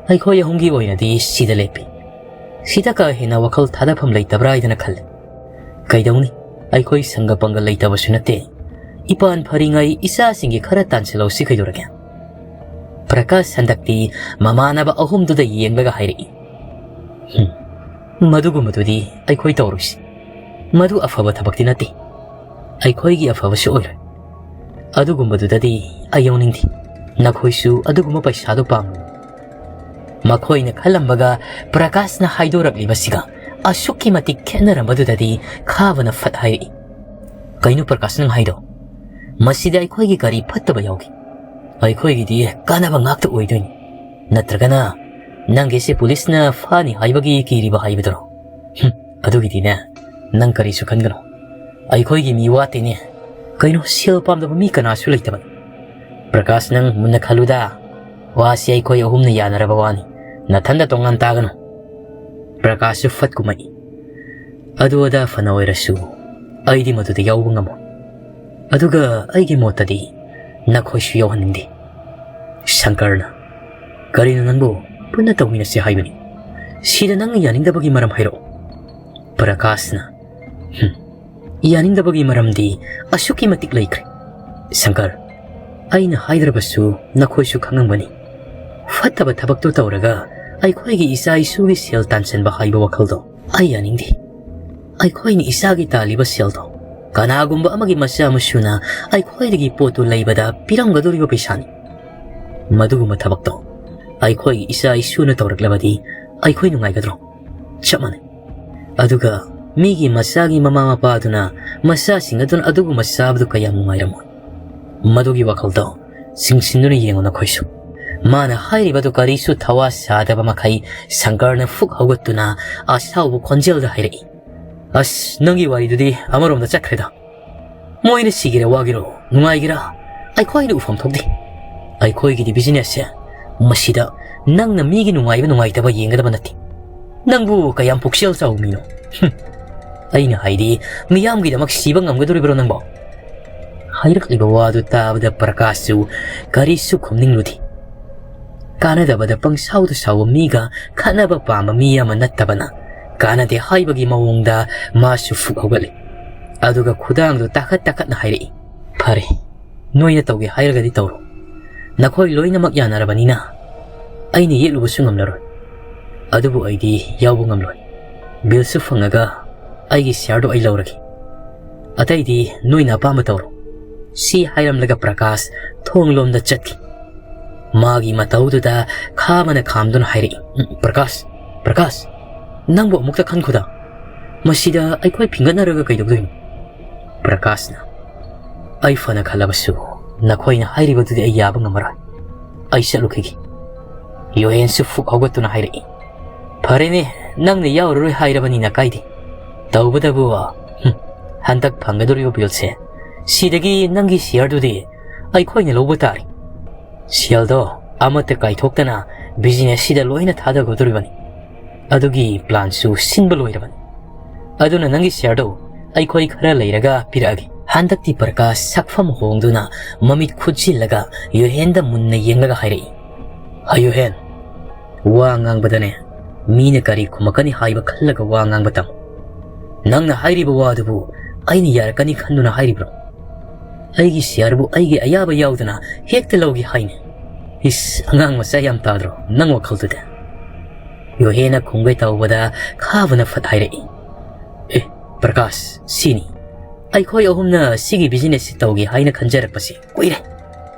ꯑꯩꯈꯣꯏ ꯑꯍꯨꯝꯒꯤ ꯑꯣꯏꯅꯗꯤ ꯁꯤꯗ ꯂꯦꯞꯄꯤ꯫ ꯁꯤꯗ ꯀꯥ ꯍꯦꯟꯅ ꯋꯥꯈꯜ ꯊꯥꯗꯐꯝ ꯂꯩꯇꯕ꯭ꯔꯥ ꯍꯥꯏꯗꯅ ꯈꯜꯂꯤ꯫ ꯀꯩꯗꯧꯅꯤ? ꯑꯩꯈꯣꯏ ꯁꯪꯒ ꯄꯪꯒ ꯂꯩꯇꯕꯁꯨ ꯅꯠꯇꯦ꯫ ꯏꯄꯥꯟ ꯐꯔꯤꯉꯩ ꯏꯆꯥꯁꯤꯡꯒꯤ ꯈꯔ ꯇꯥꯟꯁꯤꯜꯍꯧꯁꯤ ꯀꯩꯗꯧꯔꯒꯦ?" ꯄ꯭ꯔꯀꯥꯁ ꯍꯟꯗꯛꯇꯤ ꯃꯃꯥꯟꯅꯕ ꯑꯍꯨꯝꯗꯨꯗ ꯌꯦꯡꯂꯒ ꯍꯥꯏꯔꯛꯏ, "ꯍꯨꯝ, ꯃꯗꯨꯒꯨꯝꯕꯗꯨꯗꯤ ꯑꯩꯈꯣꯏ ꯇꯧꯔꯣꯏꯁꯤ꯫ ꯃꯗꯨ ꯑꯐꯕ ꯊꯕꯛꯇꯤ ꯅꯠꯇꯦ꯫ ꯑꯩꯈꯣꯏꯒꯤ ꯑꯐꯕꯁꯨ ꯑꯣꯏꯔꯣꯏ꯫ ꯑꯗꯨꯒꯨꯝꯕꯗꯨꯗꯗꯤ ꯑꯩ ꯌꯥꯎꯅꯤꯡꯗꯦ꯫ ꯅꯈꯣꯏꯁꯨ ꯑꯗꯨꯒꯨꯝꯕ ꯄꯩꯁꯥꯗꯨ ꯄꯥꯝꯂꯣꯏ꯫" ꯃꯈꯣꯏꯅ ꯈꯜꯂꯝꯕꯒ ꯄ꯭ꯔꯀꯥꯁꯅ ꯍꯥꯏꯗꯣꯔꯛꯂꯤꯕꯁꯤꯒ ꯑꯁꯨꯛꯀꯤ ꯃꯇꯤꯛ ꯈꯦꯠꯅꯔꯝꯕꯗꯨꯗꯗꯤ ꯈꯥꯕꯅ ꯐꯠ ꯍꯥꯏꯔꯛꯏ, "ꯀꯩꯅꯣ ꯄ꯭ꯔꯀꯥꯁ ꯅꯪ ꯍꯥꯏꯗꯣ? ꯃꯁꯤꯗ ꯑꯩꯈꯣꯏꯒꯤ ꯀꯔꯤ ꯐꯠꯇꯕ ꯌꯥꯎꯒꯦ? ꯑꯩꯈꯣꯏꯒꯤꯗꯤ ꯀꯥꯟꯅꯕ ꯉꯥꯛꯇ ꯑꯣꯏꯗꯣꯏꯅꯤ꯫ ꯅꯠꯇ꯭ꯔꯒꯅ ꯅꯪꯒꯤꯁꯦ ꯄꯨꯂꯤꯁꯅ ꯐꯥꯅꯤ ꯍꯥꯏꯕꯒꯤ ꯀꯤꯔꯤꯕ ꯍꯥꯏꯕꯗꯨꯔꯣ? ꯍꯨꯝ, ꯑꯗꯨꯒꯤꯗꯤꯅꯦ, ꯅꯪ ꯀꯔꯤꯁꯨ ꯈꯟꯒꯅꯨ꯫ ꯑꯩꯈꯣꯏꯒꯤ ꯃꯤ ꯋꯥꯠꯇꯦꯅꯦ꯫ ꯀꯩꯅꯣ, ꯁꯦꯜ ꯄꯥꯝꯗꯕ ꯃꯤ ꯀꯅꯥꯁꯨ ꯂꯩꯇꯕꯅꯤ꯫ ꯄ꯭ꯔꯀꯥꯁ, ꯅꯪ ꯃꯨꯟꯅ ꯈꯜꯂꯨꯗ꯫ ꯋꯥꯁꯤ ꯑꯩꯈꯣꯏ ꯑꯍꯨꯝꯅ ꯌꯥꯅꯔꯕ ꯋꯥꯅꯤ꯫ ꯅꯊꯟꯗ ꯇꯣꯉꯥꯟ ꯇꯥꯒꯅꯨ꯫" ꯄ꯭ꯔꯀꯥꯁꯁꯨ ꯐꯠ ꯀꯨꯝꯃꯛꯏ꯫ "ꯑꯗꯨ ꯑꯗꯥ ꯐꯅ ꯑꯣꯏꯔꯁꯨ ꯑꯩꯗꯤ ꯃꯗꯨꯗ ꯌꯥꯎꯕ ꯉꯝꯃꯣꯏ꯫ ꯑꯗꯨꯒ ꯑꯩꯒꯤ ꯃꯣꯠꯇꯗꯤ ꯅꯈꯣꯏꯁꯨ ꯌꯥꯎꯍꯟꯅꯤꯡꯗꯦ꯫" ꯁꯪꯀꯔꯅ, "ꯀꯔꯤꯅꯣ ꯅꯪꯕꯨ? ꯄꯨꯟꯅ ꯇꯧꯃꯤꯟꯅꯁꯤ ꯍꯥꯏꯕꯅꯤ꯫ ꯁꯤꯗ ꯅꯪꯅ ꯌꯥꯅꯤꯡꯗꯕꯒꯤ ꯃꯔꯝ ꯍꯥꯏꯔꯛꯑꯣ꯫" ꯄ꯭ꯔꯀꯥꯁꯅ, "ꯍꯨꯝ, ꯌꯥꯅꯤꯡꯗꯕꯒꯤ ꯃꯔꯝꯗꯤ ꯑꯁꯨꯛꯀꯤ ꯃꯇꯤꯛ ꯂꯩꯈ꯭ꯔꯦ꯫ ꯁꯪꯀꯔ, ꯑꯩꯅ ꯍꯥꯏꯗ꯭ꯔꯕꯁꯨ ꯅꯈꯣꯏꯁꯨ ꯈꯪꯉꯝꯒꯅꯤ꯫ ꯐꯠꯇꯕ ꯊꯕꯛꯇꯨ ꯇꯧꯔꯒ ꯑꯩꯈꯣꯏꯒꯤ ꯏꯆꯥ ꯏꯁꯨꯒꯤ ꯁꯦꯜ ꯇꯥꯟꯁꯤꯟꯕ ꯍꯥꯏꯕ ꯋꯥꯈꯜꯗꯣ ꯑꯩ ꯌꯥꯅꯤꯡꯗꯦ꯫ ꯑꯩꯈꯣꯏꯅ ꯏꯆꯥꯒꯤ ꯇꯥꯜꯂꯤꯕ ꯁꯦꯜꯗꯣ ꯀꯅꯥꯒꯨꯝꯕ ꯑꯃꯒꯤ ꯃꯆꯥ ꯃꯁꯨꯅ ꯑꯩꯈꯣꯏꯗꯒꯤ ꯄꯣꯠꯇꯨ ꯂꯩꯕꯗ ꯄꯤꯔꯝꯒꯗꯧꯔꯤꯕ ꯄꯩꯁꯥꯅꯤ꯫ ꯃꯗꯨꯒꯨꯝꯕ ꯊꯕꯛꯇꯣ ꯑꯩꯈꯣꯏꯒꯤ ꯏꯆꯥ ꯏꯁꯨꯅ ꯇꯧꯔꯛꯂꯕꯗꯤ ꯑꯩꯈꯣꯏ ꯅꯨꯡꯉꯥꯏꯒꯗ꯭ꯔꯣ? ꯆꯞ ꯃꯥꯟꯅꯩ꯫ ꯑꯗꯨꯒ ꯃꯤꯒꯤ ꯃꯆꯥꯒꯤ ꯃꯃꯥ ꯃꯄꯥꯗꯨꯅ ꯃꯆꯥꯁꯤꯡ ꯑꯗꯨꯅ ꯑꯗꯨꯒꯨꯝꯕ ꯆꯥꯕꯗꯨ ꯀꯌꯥꯝ ꯅꯨꯡꯉꯥꯏꯔꯝꯃꯣꯏ꯫ ꯃꯗꯨꯒꯤ ꯋꯥꯈꯜꯗꯣ ꯆꯤꯡꯁꯤꯟꯗꯨꯅ ꯌꯦꯡꯉꯨ ꯅꯈꯣꯏꯁꯨ꯫ ꯃꯥꯅ ꯍꯥꯏꯔꯤꯕꯗꯨ ꯀꯔꯤꯁꯨ ꯊꯋꯥ ꯁꯥꯗꯕ ꯃꯈꯩ ꯁꯪꯀꯔꯅ ꯐꯨꯛ ꯍꯧꯒꯠꯇꯨꯅ ꯑꯁꯥꯎꯕ ꯈꯣꯟꯖꯦꯜꯗ ꯍꯥꯏꯔꯛꯏ, "ꯑꯁ, ꯅꯪꯒꯤ ꯋꯥꯔꯤꯗꯨꯗꯤ ꯑꯃꯔꯣꯝꯗ ꯆꯠꯈ꯭ꯔꯦꯗ꯫ ꯃꯣꯏꯅ ꯁꯤꯒꯦꯔꯥ ꯋꯥꯒꯦꯔꯣ, ꯅꯨꯡꯉꯥꯏꯒꯦꯔꯥ, ꯑꯩꯈꯣꯏꯅ ꯎꯐꯝ ꯊꯣꯛꯇꯦ꯫ ꯑꯩꯈꯣꯏꯒꯤꯗꯤ ꯕꯤꯖꯤꯅꯦꯁꯁꯦ ꯃꯁꯤꯗ ꯅꯪꯅ ꯃꯤꯒꯤ ꯅꯨꯡꯉꯥꯏꯕ ꯅꯨꯡꯉꯥꯏꯇꯕ ꯌꯦꯡꯒꯗꯕ ꯅꯠꯇꯦ꯫ ꯅꯪꯕꯨ ꯀꯌꯥꯝ ꯄꯨꯛꯆꯦꯜ ꯆꯥꯎꯕ ꯃꯤꯅꯣ? ꯍꯨꯝ, ꯑꯩꯅ ꯍꯥꯏꯗꯤ, ꯃꯤꯌꯥꯝꯒꯤꯗꯃꯛ ꯁꯤꯕ ꯉꯝꯒꯗꯧꯔꯤꯕ꯭ꯔꯣ ꯅꯪꯕꯣ?" ꯍꯥꯏꯔꯛꯂꯤꯕ ꯋꯥꯗꯨ ꯇꯥꯕꯗ ꯄ꯭ꯔꯀꯥꯁꯁꯨ ꯀꯔꯤꯁꯨ ꯈꯨꯝꯅꯤꯡꯂꯨꯗꯦ꯫ ꯀꯥꯟꯅꯗꯕꯗ ꯄꯪꯁꯥꯎꯗ ꯁꯥꯎꯕ ꯃꯤꯒ ꯈꯠꯅꯕ ꯄꯥꯝꯕ ꯃꯤ ꯑꯃ ꯅꯠꯇꯕꯅ ꯀꯥꯟꯅꯗꯦ ꯍꯥꯏꯕꯒꯤ ꯃꯑꯣꯡꯗ ꯃꯥꯁꯨ ꯐꯨꯛ ꯍꯧꯒꯠꯂꯤ꯫ ꯑꯗꯨꯒ ꯈꯨꯗꯥꯡꯗꯨ ꯇꯥꯈꯠ ꯇꯥꯈꯠꯅ ꯍꯥꯏꯔꯛꯏ, "ꯐꯔꯦ, ꯅꯣꯏꯅ ꯇꯧꯒꯦ ꯍꯥꯏꯔꯒꯗꯤ ꯇꯧꯔꯣ꯫ ꯅꯈꯣꯏ ꯂꯣꯏꯅꯃꯛ ꯌꯥꯅꯔꯕꯅꯤꯅ ꯑꯩꯅ ꯌꯦꯠꯂꯨꯕꯁꯨ ꯉꯝꯂꯔꯣꯏ꯫ ꯑꯗꯨꯕꯨ ꯑꯩꯗꯤ ꯌꯥꯎꯕ ꯉꯝꯂꯣꯏ꯫ ꯕꯤꯜꯁꯨ ꯐꯪꯉꯒ ꯑꯩꯒꯤ ꯁꯤꯌꯥꯔꯗꯨ ꯑꯩ ꯂꯧꯔꯒꯦ꯫ ꯑꯇꯩꯗꯤ ꯅꯣꯏꯅ ꯑꯄꯥꯝꯕ ꯇꯧꯔꯣ꯫" ꯁꯤ ꯍꯥꯏꯔꯝꯂꯒ ꯄ꯭ꯔꯀꯥꯁ ꯊꯣꯡꯂꯣꯝꯗ ꯆꯠꯈꯤ꯫ ꯃꯥꯒꯤ ꯃꯇꯧꯗꯨꯗ ꯈꯥ ꯑꯃꯅ ꯈꯥꯝꯗꯨꯅ ꯍꯥꯏꯔꯛꯏ, "ꯎꯝ, ꯄ꯭ꯔꯀꯥꯁ, ꯄ꯭ꯔꯀꯥꯁ, ꯅꯪꯕꯨ ꯑꯃꯨꯛꯇ ꯈꯟꯈꯣꯗ꯫ ꯃꯁꯤꯗ ꯑꯩꯈꯣꯏ ꯐꯤꯡꯒꯠꯅꯔꯒ ꯀꯩꯗꯧꯗꯣꯏꯅꯣ?" ꯄ꯭ꯔꯀꯥꯁꯅ, "ꯑꯩ ꯐꯅ ꯈꯜꯂꯕꯁꯨ ꯅꯈꯣꯏꯅ ꯍꯥꯏꯔꯤꯕꯗꯨꯗꯤ ꯑꯩ ꯌꯥꯕ ꯉꯝꯃꯔꯣꯏ꯫ ꯑꯩ ꯆꯠꯂꯨꯈꯤꯒꯦ꯫" ꯌꯣꯍꯦꯟꯁꯨ ꯐꯨꯛ ꯍꯧꯒꯠꯇꯨꯅ ꯍꯥꯏꯔꯛꯏ, "ꯐꯔꯦꯅꯦ, ꯅꯪꯅ ꯌꯥꯎꯔꯔꯣꯏ ꯍꯥꯏꯔꯕꯅꯤꯅ ꯀꯥꯏꯗꯦ꯫ ꯇꯧꯕꯇꯕꯨ, ꯍꯨꯝ, ꯍꯟꯗꯛ ꯐꯪꯒꯗꯧꯔꯤꯕ ꯕꯤꯜꯁꯦ, ꯁꯤꯗꯒꯤ ꯅꯪꯒꯤ ꯁꯤꯌꯥꯔꯗꯨꯗꯤ ꯑꯩꯈꯣꯏꯅ ꯂꯧꯕ ꯇꯥꯔꯦ꯫ ꯁꯦꯜꯗꯣ ꯑꯃꯠꯇ ꯀꯥꯏꯊꯣꯛꯇꯅ ꯕꯤꯖꯤꯅꯦꯁꯁꯤꯗ ꯂꯣꯏꯅ ꯊꯥꯗꯒꯗꯧꯔꯤꯕꯅꯤ꯫ ꯑꯗꯨꯒꯤ ꯄ꯭ꯂꯥꯟꯁꯨ ꯁꯤꯟꯕ ꯂꯣꯏꯔꯕꯅꯤ꯫ ꯑꯗꯨꯅ ꯅꯪꯒꯤ ꯁꯤꯌꯥꯔꯗꯨ ꯑꯩꯈꯣꯏ ꯈꯔ ꯂꯩꯔꯒ ꯄꯤꯔꯛꯑꯒꯦ꯫" ꯍꯟꯗꯛꯇꯤ ꯄ꯭ꯔꯀꯥꯁ ꯁꯛꯐꯝ ꯍꯣꯡꯗꯨꯅ ꯃꯃꯤꯠ ꯈꯨꯠꯁꯤꯜꯂꯒ ꯌꯣꯍꯦꯟꯗ ꯃꯨꯟꯅ ꯌꯦꯡꯂꯒ ꯍꯥꯏꯔꯛꯏ, "ꯍ ꯌꯣꯍꯦꯟ, ꯋꯥ ꯉꯥꯡꯕꯗꯅꯦ, ꯃꯤꯅ ꯀꯔꯤ ꯈꯨꯝꯃꯛꯀꯅꯤ ꯍꯥꯏꯕ ꯈꯜꯂꯒ ꯋꯥ ꯉꯥꯡꯕ ꯇꯝꯃꯨ꯫ ꯅꯪꯅ ꯍꯥꯏꯔꯤꯕ ꯋꯥꯗꯨꯕꯨ ꯑꯩꯅ ꯌꯥꯔꯛꯀꯅꯤ ꯈꯟꯗꯨꯅ ꯍꯥꯏꯔꯤꯕ꯭ꯔꯣ? ꯑꯩꯒꯤ ꯁꯤꯌꯥꯔꯕꯨ ꯑꯩꯒꯤ ꯑꯌꯥꯕ ꯌꯥꯎꯗꯅ ꯍꯦꯛꯇ ꯂꯧꯒꯦ ꯍꯥꯏꯅꯦ꯫ ꯏꯁ, ꯑꯉꯥꯡ ꯃꯆꯥ ꯌꯥꯝ ꯇꯥꯗ꯭ꯔꯣ ꯅꯪ ꯋꯥꯈꯜꯗꯨꯗ? ꯌꯣꯍꯦꯅ ꯈꯨꯝꯒꯦ ꯇꯧꯕꯗ ꯈꯥꯕꯅ ꯐꯠ ꯍꯥꯏꯔꯛꯏ, "ꯑꯦ, ꯄ꯭ꯔꯀꯥꯁ, ꯁꯤꯅꯤ꯫ ꯑꯩꯈꯣꯏ ꯑꯍꯨꯝꯅ ꯁꯤꯒꯤ ꯕꯤꯖꯤꯅꯦꯁꯁꯤ ꯇꯧꯒꯦ ꯍꯥꯏꯅ ꯈꯟꯖꯔꯛꯄꯁꯤ ꯀꯨꯏꯔꯦ꯫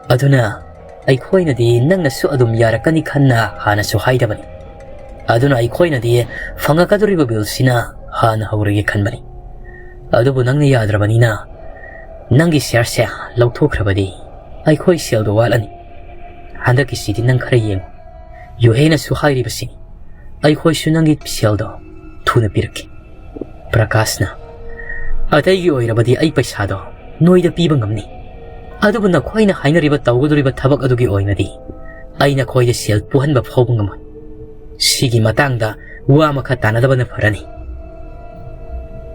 ꯑꯗꯨꯅ ꯑꯩꯈꯣꯏꯅꯗꯤ ꯅꯪꯅꯁꯨ ꯑꯗꯨꯝ ꯌꯥꯔꯛꯀꯅꯤ ꯈꯟꯅ ꯍꯥꯟꯅꯁꯨ ꯍꯥꯏꯗꯕꯅꯤ꯫ ꯑꯗꯨꯅ ꯑꯩꯈꯣꯏꯅꯗꯤ ꯐꯪꯉꯛꯀꯗꯧꯔꯤꯕ ꯕꯤꯜꯁꯤꯅ ꯍꯥꯟꯅ ꯍꯧꯔꯒꯦ ꯈꯟꯕꯅꯤ꯫ ꯑꯗꯨꯕꯨ ꯅꯪꯅ ꯌꯥꯗ꯭ꯔꯕꯅꯤꯅ ꯅꯪꯒꯤ ꯁꯤꯌꯥꯔꯁꯦ ꯂꯧꯊꯣꯛꯈ꯭ꯔꯕꯗꯤ ꯑꯩꯈꯣꯏ ꯁꯦꯜꯗꯣ ꯋꯥꯠꯂꯅꯤ꯫ ꯍꯟꯗꯛꯀꯤꯁꯤꯗꯤ ꯅꯪ ꯈꯔ ꯌꯦꯡꯉꯨ꯫ ꯌꯣꯍꯦꯅꯁꯨ ꯍꯥꯏꯔꯤꯕꯁꯤꯅꯤ, ꯑꯩꯈꯣꯏꯁꯨ ꯅꯪꯒꯤ ꯁꯦꯜꯗꯣ ꯊꯨꯅ ꯄꯤꯔꯛꯀꯦ꯫" ꯄ꯭ꯔꯀꯥꯁꯅ, "ꯑꯇꯩꯒꯤ ꯑꯣꯏꯔꯕꯗꯤ ꯑꯩ ꯄꯩꯁꯥꯗꯣ ꯅꯣꯏꯗ ꯄꯤꯕ ꯉꯝꯅꯤ꯫ ꯑꯗꯨꯕꯨ ꯅꯈꯣꯏꯅ ꯍꯥꯏꯅꯔꯤꯕ ꯇꯧꯒꯗꯧꯔꯤꯕ ꯊꯕꯛ ꯑꯗꯨꯒꯤ ꯑꯣꯏꯅꯗꯤ ꯑꯩ ꯅꯈꯣꯏꯗ ꯁꯦꯜ ꯄꯨꯍꯟꯕ ꯐꯥꯎꯕ ꯉꯝꯃꯣꯏ꯫ ꯁꯤꯒꯤ ꯃꯇꯥꯡꯗ ꯋꯥ ꯃꯈꯥ ꯇꯥꯅꯗꯕꯅ ꯐꯔꯅꯤ꯫"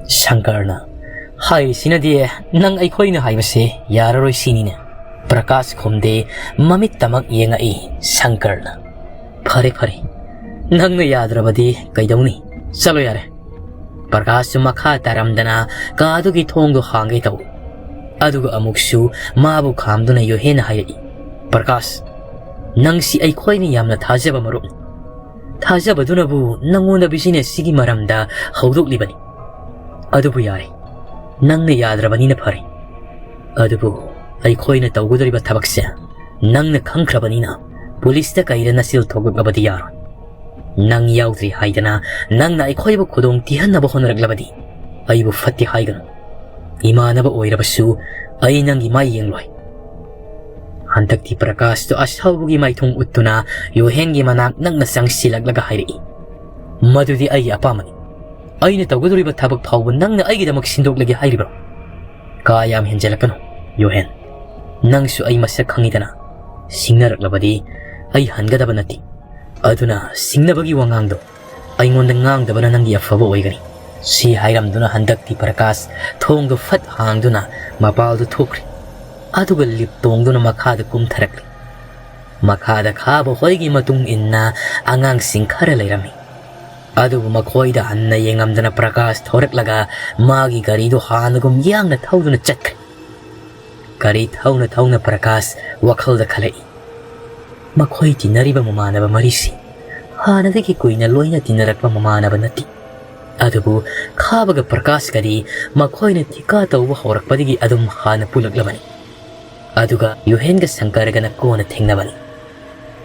ꯁꯪꯀꯔꯅ, "ꯍꯥꯏꯔꯤꯁꯤꯅꯗꯤ ꯅꯪ ꯑꯩꯈꯣꯏꯅ ꯍꯥꯏꯕꯁꯦ ꯌꯥꯔꯔꯣꯏ ꯁꯤꯅꯤꯅꯦ?" ꯄ꯭ꯔꯀꯥꯁ ꯈꯨꯝꯗꯦ, ꯃꯃꯤꯠꯇꯃꯛ ꯌꯦꯡꯉꯛꯏ ꯁꯪꯀꯔꯅ꯫ "ꯐꯔꯦ, ꯐꯔꯦ, ꯅꯪꯅ ꯌꯥꯗ꯭ꯔꯕꯗꯤ ꯀꯩꯗꯧꯅꯤ? ꯆꯠꯂꯣ ꯌꯥꯔꯦ꯫" ꯄ꯭ꯔꯀꯥꯁꯁꯨ ꯃꯈꯥ ꯇꯥꯔꯝꯗꯅ ꯀꯥꯗꯨꯒꯤ ꯊꯣꯡꯗꯣ ꯍꯥꯡꯒꯦ ꯇꯧꯏ꯫ ꯑꯗꯨꯒ ꯑꯃꯨꯛꯁꯨ ꯃꯥꯕꯨ ꯈꯥꯝꯗꯨꯅ ꯌꯣꯍꯦꯅ ꯍꯥꯏꯔꯛꯏ, "ꯄ꯭ꯔꯀꯥꯁ, ꯅꯪꯁꯤ ꯑꯩꯈꯣꯏꯅ ꯌꯥꯝꯅ ꯊꯥꯖꯕ ꯃꯔꯨꯞꯅꯤ꯫ ꯊꯥꯖꯕꯗꯨꯅꯕꯨ ꯅꯪꯉꯣꯟꯗ ꯕꯤꯖꯤꯅꯦꯁꯁꯤꯒꯤ ꯃꯔꯝꯗ ꯍꯧꯗꯣꯛꯂꯤꯕꯅꯤ꯫ ꯑꯗꯨꯕꯨ ꯌꯥꯔꯦ, ꯅꯪꯅ ꯌꯥꯗ꯭ꯔꯕꯅꯤꯅ ꯐꯔꯦ꯫ ꯑꯗꯨꯕꯨ ꯑꯩꯈꯣꯏꯅ ꯇꯧꯒꯗꯧꯔꯤꯕ ꯊꯕꯛꯁꯦ ꯅꯪꯅ ꯈꯪꯈ꯭ꯔꯕꯅꯤꯅ ꯄꯨꯂꯤꯁꯇ ꯀꯩꯗ ꯅꯆꯤꯜ ꯊꯣꯛꯂꯛꯂꯕꯗꯤ ꯌꯥꯔꯣꯏ꯫ ꯅꯪ ꯌꯥꯎꯗ꯭ꯔꯤ ꯍꯥꯏꯗꯅ ꯅꯪꯅ ꯑꯩꯈꯣꯏꯕꯨ ꯈꯨꯗꯣꯡ ꯊꯤꯍꯟꯅꯕ ꯍꯣꯠꯅꯔꯛꯂꯕꯗꯤ ꯑꯩꯕꯨ ꯐꯠꯇꯦ ꯍꯥꯏꯒꯅꯨ꯫ ꯏꯃꯥꯟꯅꯕ ꯑꯣꯏꯔꯕꯁꯨ ꯑꯩ ꯅꯪꯒꯤ ꯃꯥꯏ ꯌꯦꯡꯂꯣꯏ꯫" ꯍꯟꯗꯛꯇꯤ ꯄ꯭ꯔꯀꯥꯁꯇꯨ ꯑꯁꯥꯎꯕꯒꯤ ꯃꯥꯏꯊꯣꯡ ꯎꯠꯇꯨꯅ ꯌꯣꯍꯦꯟꯒꯤ ꯃꯅꯥꯛ ꯅꯛꯅ ꯆꯪꯁꯤꯜꯂꯛꯂꯒ ꯍꯥꯏꯔꯛꯏ, "ꯃꯗꯨꯗꯤ ꯑꯩꯒꯤ ꯑꯄꯥꯝꯕꯅꯤ꯫ ꯑꯩꯅ ꯇꯧꯒꯗꯧꯔꯤꯕ ꯊꯕꯛ ꯐꯥꯎꯕ ꯅꯪꯅ ꯑꯩꯒꯤꯗꯃꯛ ꯁꯤꯟꯗꯣꯛꯂꯒꯦ ꯍꯥꯏꯔꯤꯕ꯭ꯔꯣ? ꯀꯥ ꯌꯥꯝ ꯍꯦꯟꯖꯜꯂꯛꯀꯅꯨ, ꯌꯣꯍꯦꯟ꯫ ꯅꯪꯁꯨ ꯑꯩ ꯃꯁꯛ ꯈꯪꯉꯤꯗꯅ꯫ ꯁꯤꯡꯅꯔꯛꯂꯕꯗꯤ ꯑꯩ ꯍꯟꯒꯗꯕ ꯅꯠꯇꯦ꯫ ꯑꯗꯨꯅ ꯁꯤꯡꯅꯕꯒꯤ ꯋꯥꯉꯥꯡꯗꯣ ꯑꯩꯉꯣꯟꯗ ꯉꯥꯡꯗꯕꯅ ꯅꯪꯒꯤ ꯑꯐꯕ ꯑꯣꯏꯒꯅꯤ꯫" ꯁꯤ ꯍꯥꯏꯔꯝꯗꯨꯅ ꯍꯟꯗꯛꯇꯤ ꯄ꯭ꯔꯀꯥꯁ ꯊꯣꯡꯗꯨ ꯐꯠ ꯍꯥꯡꯗꯨꯅ ꯃꯄꯥꯜꯗ ꯊꯣꯛꯈ꯭ꯔꯦ꯫ ꯑꯗꯨꯒ ꯂꯤꯞ ꯇꯣꯡꯗꯨꯅ ꯃꯈꯥꯗ ꯀꯨꯝꯊꯔꯛꯂꯤ꯫ ꯃꯈꯥꯗ ꯈꯥꯕ ꯍꯣꯏꯒꯤ ꯃꯇꯨꯡ ꯏꯟꯅ ꯑꯉꯥꯡꯁꯤꯡ ꯈꯔ ꯂꯩꯔꯝꯃꯤ꯫ ꯑꯗꯨꯕꯨ ꯃꯈꯣꯏꯗ ꯍꯟꯅ ꯌꯦꯡꯉꯝꯗꯅ ꯄ꯭ꯔꯀꯥꯁ ꯊꯣꯔꯛꯂꯒ ꯃꯥꯒꯤ ꯒꯥꯔꯤꯗꯨ ꯍꯥꯟꯅꯒꯨꯝ ꯌꯥꯡꯅ ꯊꯧꯗꯨꯅ ꯆꯠꯈ꯭ꯔꯦ꯫ ꯒꯥꯔꯤ ꯊꯧꯅ ꯊꯧꯅ ꯄ꯭ꯔꯀꯥꯁ ꯋꯥꯈꯜꯗ ꯈꯜꯂꯛꯏ, ꯃꯈꯣꯏ ꯇꯤꯟꯅꯔꯤꯕ ꯃꯃꯥꯟꯅꯕ ꯃꯔꯤꯁꯤ ꯍꯥꯟꯅꯗꯒꯤ ꯀꯨꯏꯅ ꯂꯣꯏꯅ ꯇꯤꯟꯅꯔꯛꯄ ꯃꯃꯥꯟꯅꯕ ꯅꯠꯇꯦ꯫ ꯑꯗꯨꯕꯨ ꯈꯥꯕꯒ ꯄ꯭ꯔꯀꯥꯁꯀꯗꯤ ꯃꯈꯣꯏꯅ ꯊꯤꯀꯥ ꯇꯧꯕ ꯍꯧꯔꯛꯄꯗꯒꯤ ꯑꯗꯨꯝ ꯍꯥꯟꯅ ꯄꯨꯜꯂꯛꯂꯕꯅꯤ꯫ ꯑꯗꯨꯒ ꯌꯨꯍꯦꯟꯒ ꯁꯪꯀꯔꯒꯅ ꯀꯣꯟꯅ ꯊꯦꯡꯅꯕꯅꯤ꯫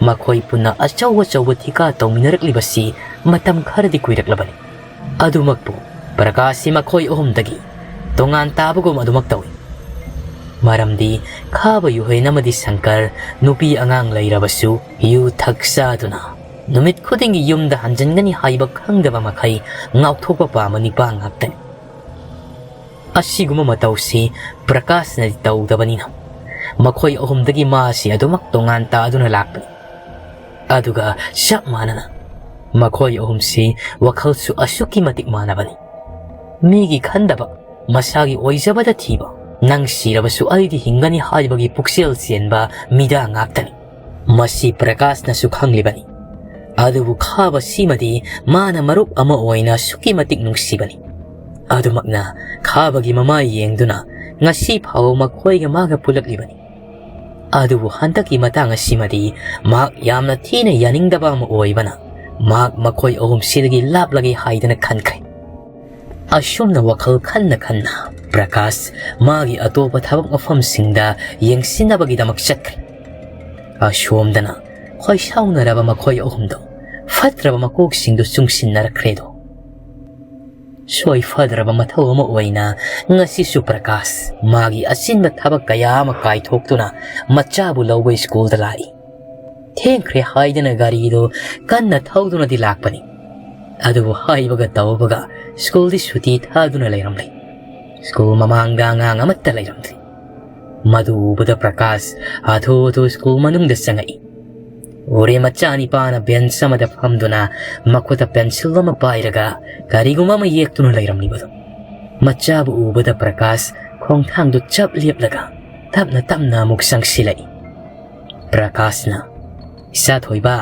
ꯃꯈꯣꯏ ꯄꯨꯟꯅ ꯑꯆꯧ ꯑꯆꯧꯕ ꯊꯤꯀꯥ ꯇꯧꯃꯤꯟꯅꯔꯛꯂꯤꯕꯁꯤ ꯃꯇꯝ ꯈꯔꯗꯤ ꯀꯨꯏꯔꯛꯂꯕꯅꯤ꯫ ꯑꯗꯨꯃꯛꯄꯨ ꯄ꯭ꯔꯀꯥꯁꯁꯤ ꯃꯈꯣꯏ ꯑꯍꯨꯝꯗꯒꯤ ꯇꯣꯉꯥꯟ ꯇꯥꯕꯒꯨꯝ ꯑꯗꯨꯃꯛ ꯇꯧꯏ꯫ ꯃꯔꯝꯗꯤ ꯈꯥꯕ ꯌꯨꯍꯦꯟ ꯑꯃꯗꯤ ꯁꯪꯀꯔ ꯅꯨꯄꯤ ꯑꯉꯥꯡ ꯂꯩꯔꯕꯁꯨ ꯌꯨ ꯊꯛ ꯆꯥꯗꯨꯅ ꯅꯨꯃꯤꯠ ꯈꯨꯗꯤꯡꯒꯤ ꯌꯨꯝꯗ ꯍꯟꯖꯤꯟꯒꯅꯤ ꯍꯥꯏꯕ ꯈꯪꯗꯕ ꯃꯈꯩ ꯉꯥꯎꯊꯣꯛꯄ ꯄꯥꯝꯕ ꯅꯤꯄꯥ ꯉꯥꯛꯇꯅꯤ꯫ ꯑꯁꯤꯒꯨꯝꯕ ꯃꯇꯧꯁꯤ ꯄ꯭ꯔꯀꯥꯁꯅꯗꯤ ꯇꯧꯗꯕꯅꯤꯅ ꯃꯈꯣꯏ ꯑꯍꯨꯝꯗꯒꯤ ꯃꯥꯁꯤ ꯑꯗꯨꯃꯛ ꯇꯣꯉꯥꯟ ꯇꯥꯗꯨꯅ ꯂꯥꯛꯄꯅꯤ꯫ ꯑꯗꯨꯒ ꯆꯞ ꯃꯥꯟꯅꯅ ꯃꯈꯣꯏ ꯑꯍꯨꯝꯁꯤ ꯋꯥꯈꯜꯁꯨ ꯑꯁꯨꯛꯀꯤ ꯃꯇꯤꯛ ꯃꯥꯟꯅꯕꯅꯤ꯫ ꯃꯤꯒꯤ ꯈꯟꯗꯕ, ꯃꯁꯥꯒꯤ ꯑꯣꯏꯖꯕꯗ ꯊꯤꯕ, ꯅꯪ ꯁꯤꯔꯕꯁꯨ ꯑꯩꯗꯤ ꯍꯤꯡꯒꯅꯤ ꯍꯥꯏꯕꯒꯤ ꯄꯨꯛꯆꯦꯜ ꯆꯦꯟꯕ ꯃꯤꯗꯥ ꯉꯥꯛꯇꯅꯤ꯫ ꯃꯁꯤ ꯄ꯭ꯔꯀꯥꯁꯅꯁꯨ ꯈꯪꯂꯤꯕꯅꯤ꯫ ꯑꯗꯨꯕꯨ ꯈꯥꯕꯁꯤꯃꯗꯤ ꯃꯥꯅ ꯃꯔꯨꯞ ꯑꯃ ꯑꯣꯏꯅ ꯑꯁꯨꯛꯀꯤ ꯃꯇꯤꯛ ꯅꯨꯡꯁꯤꯕꯅꯤ꯫ ꯑꯗꯨꯃꯛꯅ ꯈꯥꯕꯒꯤ ꯃꯃꯥꯏ ꯌꯦꯡꯗꯨꯅ ꯉꯁꯤ ꯐꯥꯎꯕ ꯃꯈꯣꯏꯒ ꯃꯥꯒ ꯄꯨꯜꯂꯛꯂꯤꯕꯅꯤ꯫ ꯑꯗꯨꯕꯨ ꯍꯟꯗꯛꯀꯤ ꯃꯇꯥꯡ ꯑꯁꯤꯃꯗꯤ ꯃꯍꯥꯛ ꯌꯥꯝꯅ ꯊꯤꯅ ꯌꯥꯅꯤꯡꯗꯕ ꯑꯃ ꯑꯣꯏꯕꯅ ꯃꯍꯥꯛ ꯃꯈꯣꯏ ꯑꯍꯨꯝꯁꯤꯗꯒꯤ ꯂꯥꯞꯂꯒꯦ ꯍꯥꯏꯗꯅ ꯈꯟꯈ꯭ꯔꯦ꯫ ꯑꯁꯨꯝꯅ ꯋꯥꯈꯜ ꯈꯟꯅ ꯈꯟꯅ ꯄ꯭ꯔꯀꯥꯁ ꯃꯥꯒꯤ ꯑꯇꯣꯞꯄ ꯊꯕꯛ ꯃꯐꯝꯁꯤꯡꯗ ꯌꯦꯡꯁꯤꯟꯅꯕꯒꯤꯗꯃꯛ ꯆꯠꯈ꯭ꯔꯦ꯫ ꯑꯁꯣꯝꯗꯅ ꯈꯣꯏꯁꯥꯎꯅꯔꯕ ꯃꯈꯣꯏ ꯑꯍꯨꯝꯗꯣ ꯐꯠꯇ꯭ꯔꯕ ꯃꯀꯣꯛꯁꯤꯡꯗꯨ ꯆꯨꯡꯁꯤꯟꯅꯔꯛꯈ꯭ꯔꯦꯗꯣ꯫ ꯁꯣꯏꯐꯗ꯭ꯔꯕ ꯃꯊꯧ ꯑꯃ ꯑꯣꯏꯅ ꯉꯁꯤꯁꯨ ꯄ꯭ꯔꯀꯥꯁ ꯃꯥꯒꯤ ꯑꯆꯤꯟꯕ ꯊꯕꯛ ꯀꯌꯥ ꯑꯃ ꯀꯥꯏꯊꯣꯛꯇꯨꯅ ꯃꯆꯥꯕꯨ ꯂꯧꯕ ꯁ꯭ꯀꯨꯜꯗ ꯂꯥꯛꯏ꯫ ꯊꯦꯡꯈ꯭ꯔꯦ ꯍꯥꯏꯗꯅ ꯒꯥꯔꯤꯗꯨ ꯀꯟꯅ ꯊꯧꯗꯨꯅꯗꯤ ꯂꯥꯛꯄꯅꯤ꯫ ꯑꯗꯨꯕꯨ ꯍꯥꯏꯕꯒ ꯇꯧꯕꯒ ꯁ꯭ꯀꯨꯜꯗꯤ ꯁꯨꯇꯤ ꯊꯥꯗꯨꯅ ꯂꯩꯔꯝꯂꯦ꯫ ꯁ꯭ꯀꯨꯜ ꯃꯃꯥꯡꯗ ꯑꯉꯥꯡ ꯑꯃꯠꯇ ꯂꯩꯔꯝꯗ꯭ꯔꯦ꯫ ꯃꯗꯨ ꯎꯕꯗ ꯄ꯭ꯔꯀꯥꯁ ꯍꯥꯊꯨ ꯍꯥꯊꯨ ꯁ꯭ꯀꯨꯜ ꯃꯅꯨꯡꯗ ꯆꯪꯉꯛꯏ꯫ ꯎꯔꯦ ꯃꯆꯥꯅꯤꯄꯥꯅ ꯕꯦꯟꯆ ꯑꯃꯗ ꯐꯝꯗꯨꯅ ꯃꯈꯨꯠꯇ ꯄꯦꯟꯁꯤꯜ ꯑꯃ ꯄꯥꯏꯔꯒ ꯀꯔꯤꯒꯨꯝꯕ ꯑꯃ ꯌꯦꯛꯇꯨꯅ ꯂꯩꯔꯝꯂꯤꯕꯗꯨ꯫ ꯃꯆꯥꯕꯨ ꯎꯕꯗ ꯄ꯭ꯔꯀꯥꯁ ꯈꯣꯡꯊꯥꯡꯗꯨ ꯆꯞ ꯂꯦꯞꯂꯒ ꯇꯞꯅ ꯇꯞꯅ ꯑꯃꯨꯛ ꯆꯪꯁꯤꯜꯂꯛꯏ꯫ ꯄ꯭ꯔꯀꯥꯁꯅ, "ꯏꯆꯥ ꯊꯣꯏꯕ!"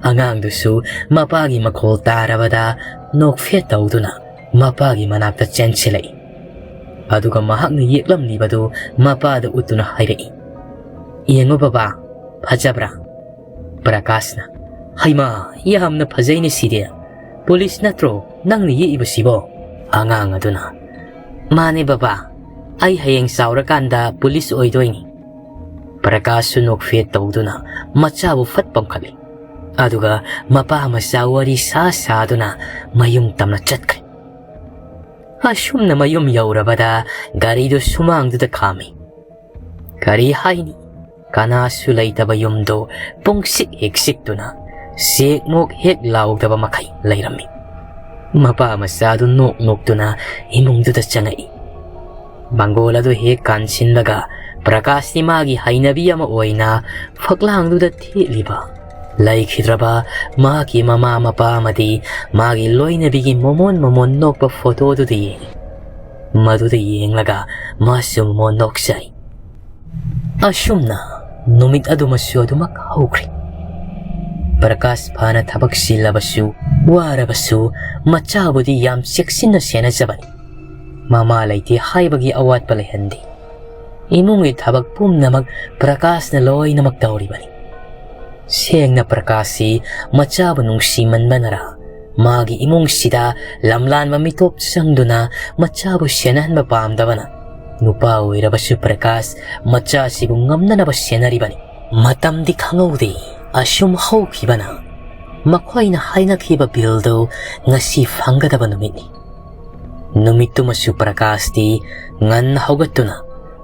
ꯑꯉꯥꯡꯗꯨꯁꯨ ꯃꯄꯥꯒꯤ ꯃꯈꯣꯜ ꯇꯥꯔꯕꯗ ꯅꯣꯛꯐꯦꯠ ꯇꯧꯗꯨꯅ ꯃꯄꯥꯒꯤ ꯃꯅꯥꯛꯇ ꯆꯦꯟꯁꯤꯜꯂꯛꯏ꯫ ꯑꯗꯨꯒ ꯃꯍꯥꯛꯅ ꯌꯦꯛꯂꯝꯂꯤꯕꯗꯨ ꯃꯄꯥꯗ ꯎꯠꯇꯨꯅ ꯍꯥꯏꯔꯛꯏ, "ꯌꯦꯡꯉꯨ ꯕꯕꯥ, ꯐꯖꯕ꯭ꯔꯥ?" ꯄ꯭ꯔꯀꯥꯁꯅ, "ꯍꯩꯃꯥ, ꯌꯥꯝꯅ ꯐꯖꯩꯅꯦ ꯁꯤꯗꯤ꯫ ꯄꯨꯂꯤꯁ ꯅꯠꯇ꯭ꯔꯣ ꯅꯪꯅ ꯌꯦꯛꯏꯕꯁꯤꯕꯣ?" ꯑꯉꯥꯡ ꯑꯗꯨꯅ, "ꯃꯥꯅꯦ ꯕꯕꯥ, ꯑꯩ ꯍꯌꯦꯡ ꯆꯥꯎꯔꯀꯥꯟꯗ ꯄꯨꯂꯤꯁ ꯑꯣꯏꯗꯣꯏꯅꯤ꯫" ꯄ꯭ꯔꯀꯥꯁꯁꯨ ꯅꯣꯛꯐꯦꯠ ꯇꯧꯗꯨꯅ ꯃꯆꯥꯕꯨ ꯐꯠ ꯄꯝꯈꯠꯂꯤ꯫ ꯑꯗꯨꯒ ꯃꯄꯥ ꯃꯆꯥ ꯋꯥꯔꯤ ꯁꯥ ꯁꯥꯗꯨꯅ ꯃꯌꯨꯝ ꯇꯝꯅ ꯆꯠꯈ꯭ꯔꯦ꯫ ꯑꯁꯨꯝꯅ ꯃꯌꯨꯝ ꯌꯧꯔꯕꯗ ꯒꯥꯔꯤꯗꯨ ꯁꯨꯃꯥꯡꯗꯨꯗ ꯈꯥꯝꯃꯤ꯫ ꯀꯔꯤ ꯍꯥꯏꯅꯤ? ꯀꯅꯥꯁꯨ ꯂꯩꯇꯕ ꯌꯨꯝꯗꯨ ꯄꯨꯡꯁꯤꯛ ꯍꯦꯛ ꯁꯤꯛꯇꯨꯅ ꯆꯦꯛꯃꯣꯛ ꯍꯦꯛ ꯂꯥꯎꯗꯕ ꯃꯈꯩ ꯂꯩꯔꯝꯃꯤ꯫ ꯃꯄꯥ ꯃꯆꯥꯗꯨ ꯅꯣꯛ ꯅꯣꯛꯇꯨꯅ ꯏꯃꯨꯡꯗꯨꯗ ꯆꯪꯉꯛꯏ꯫ ꯃꯪꯒꯣꯜ ꯑꯗꯨ ꯍꯦꯛ ꯀꯥꯟꯁꯤꯟꯂꯒ ꯄ꯭ꯔꯀꯥꯁꯇꯤ ꯃꯥꯒꯤ ꯍꯩꯅꯕꯤ ꯑꯃ ꯑꯣꯏꯅ ꯐꯛꯂꯥꯡꯗꯨꯗ ꯊꯦꯠꯂꯤꯕ ꯂꯩꯈꯤꯗ꯭ꯔꯕ ꯃꯍꯥꯛꯀꯤ ꯃꯃꯥ ꯃꯄꯥ ꯑꯃꯗꯤ ꯃꯥꯒꯤ ꯂꯣꯏꯅꯕꯤꯒꯤ ꯃꯃꯣꯟ ꯃꯃꯣꯟ ꯅꯣꯛꯄ ꯐꯣꯇꯣꯗꯨꯗ ꯌꯦꯡꯉꯤ꯫ ꯃꯗꯨꯗ ꯌꯦꯡꯂꯒ ꯃꯥꯁꯨ ꯃꯃꯣꯟ ꯅꯣꯛꯆꯩ꯫ ꯑꯁꯨꯝꯅ ꯅꯨꯃꯤꯠ ꯑꯗꯨꯃꯁꯨ ꯑꯗꯨꯃꯛ ꯍꯧꯈ꯭ꯔꯦ꯫ ꯄ꯭ꯔꯀꯥꯁ ꯐꯅ ꯊꯕꯛ ꯆꯤꯜꯂꯕꯁꯨ, ꯋꯥꯔꯕꯁꯨ, ꯃꯆꯥꯕꯨꯗꯤ ꯌꯥꯝ ꯆꯦꯛꯁꯤꯟꯅ ꯁꯦꯟꯅꯖꯕꯅꯤ꯫ ꯃꯃꯥ ꯂꯩꯇꯦ ꯍꯥꯏꯕꯒꯤ ꯑꯋꯥꯠꯄ ꯂꯩꯍꯟꯗꯦ꯫ ꯏꯃꯨꯡꯒꯤ ꯊꯕꯛ ꯄꯨꯝꯅꯃꯛ ꯄ꯭ꯔꯀꯥꯁꯅ ꯂꯣꯏꯅꯃꯛ ꯇꯧꯔꯤꯕꯅꯤ꯫ ꯁꯦꯡꯅ ꯄ꯭ꯔꯀꯥꯁꯁꯤ ꯃꯆꯥꯕꯨ ꯅꯨꯡꯁꯤꯃꯟꯕꯅꯔꯥ, ꯃꯥꯒꯤ ꯏꯃꯨꯡꯁꯤꯗ ꯂꯝꯂꯥꯟꯕ ꯃꯤꯇꯣꯞ ꯆꯪꯗꯨꯅ ꯃꯆꯥꯕꯨ ꯁꯦꯟꯅꯍꯟꯕ ꯄꯥꯝꯗꯕꯅ, ꯅꯨꯄꯥ ꯑꯣꯏꯔꯕꯁꯨ ꯄ꯭ꯔꯀꯥꯁ ꯃꯆꯥꯁꯤꯕꯨ ꯉꯝꯅꯅꯕ ꯁꯦꯟꯅꯔꯤꯕꯅꯤ꯫ ꯃꯇꯝꯗꯤ ꯈꯪꯍꯧꯗꯦ, ꯑꯁꯨꯝ ꯍꯧꯈꯤꯕꯅ ꯃꯈꯣꯏꯅ ꯍꯥꯏꯅꯈꯤꯕ ꯕꯤꯜꯗꯨ ꯉꯁꯤ ꯐꯪꯒꯗꯕ ꯅꯨꯃꯤꯠꯅꯤ꯫ ꯅꯨꯃꯤꯠꯇꯨꯃꯁꯨ ꯄ꯭ꯔꯀꯥꯁꯇꯤ ꯉꯟꯅ ꯍꯧꯒꯠꯇꯨꯅ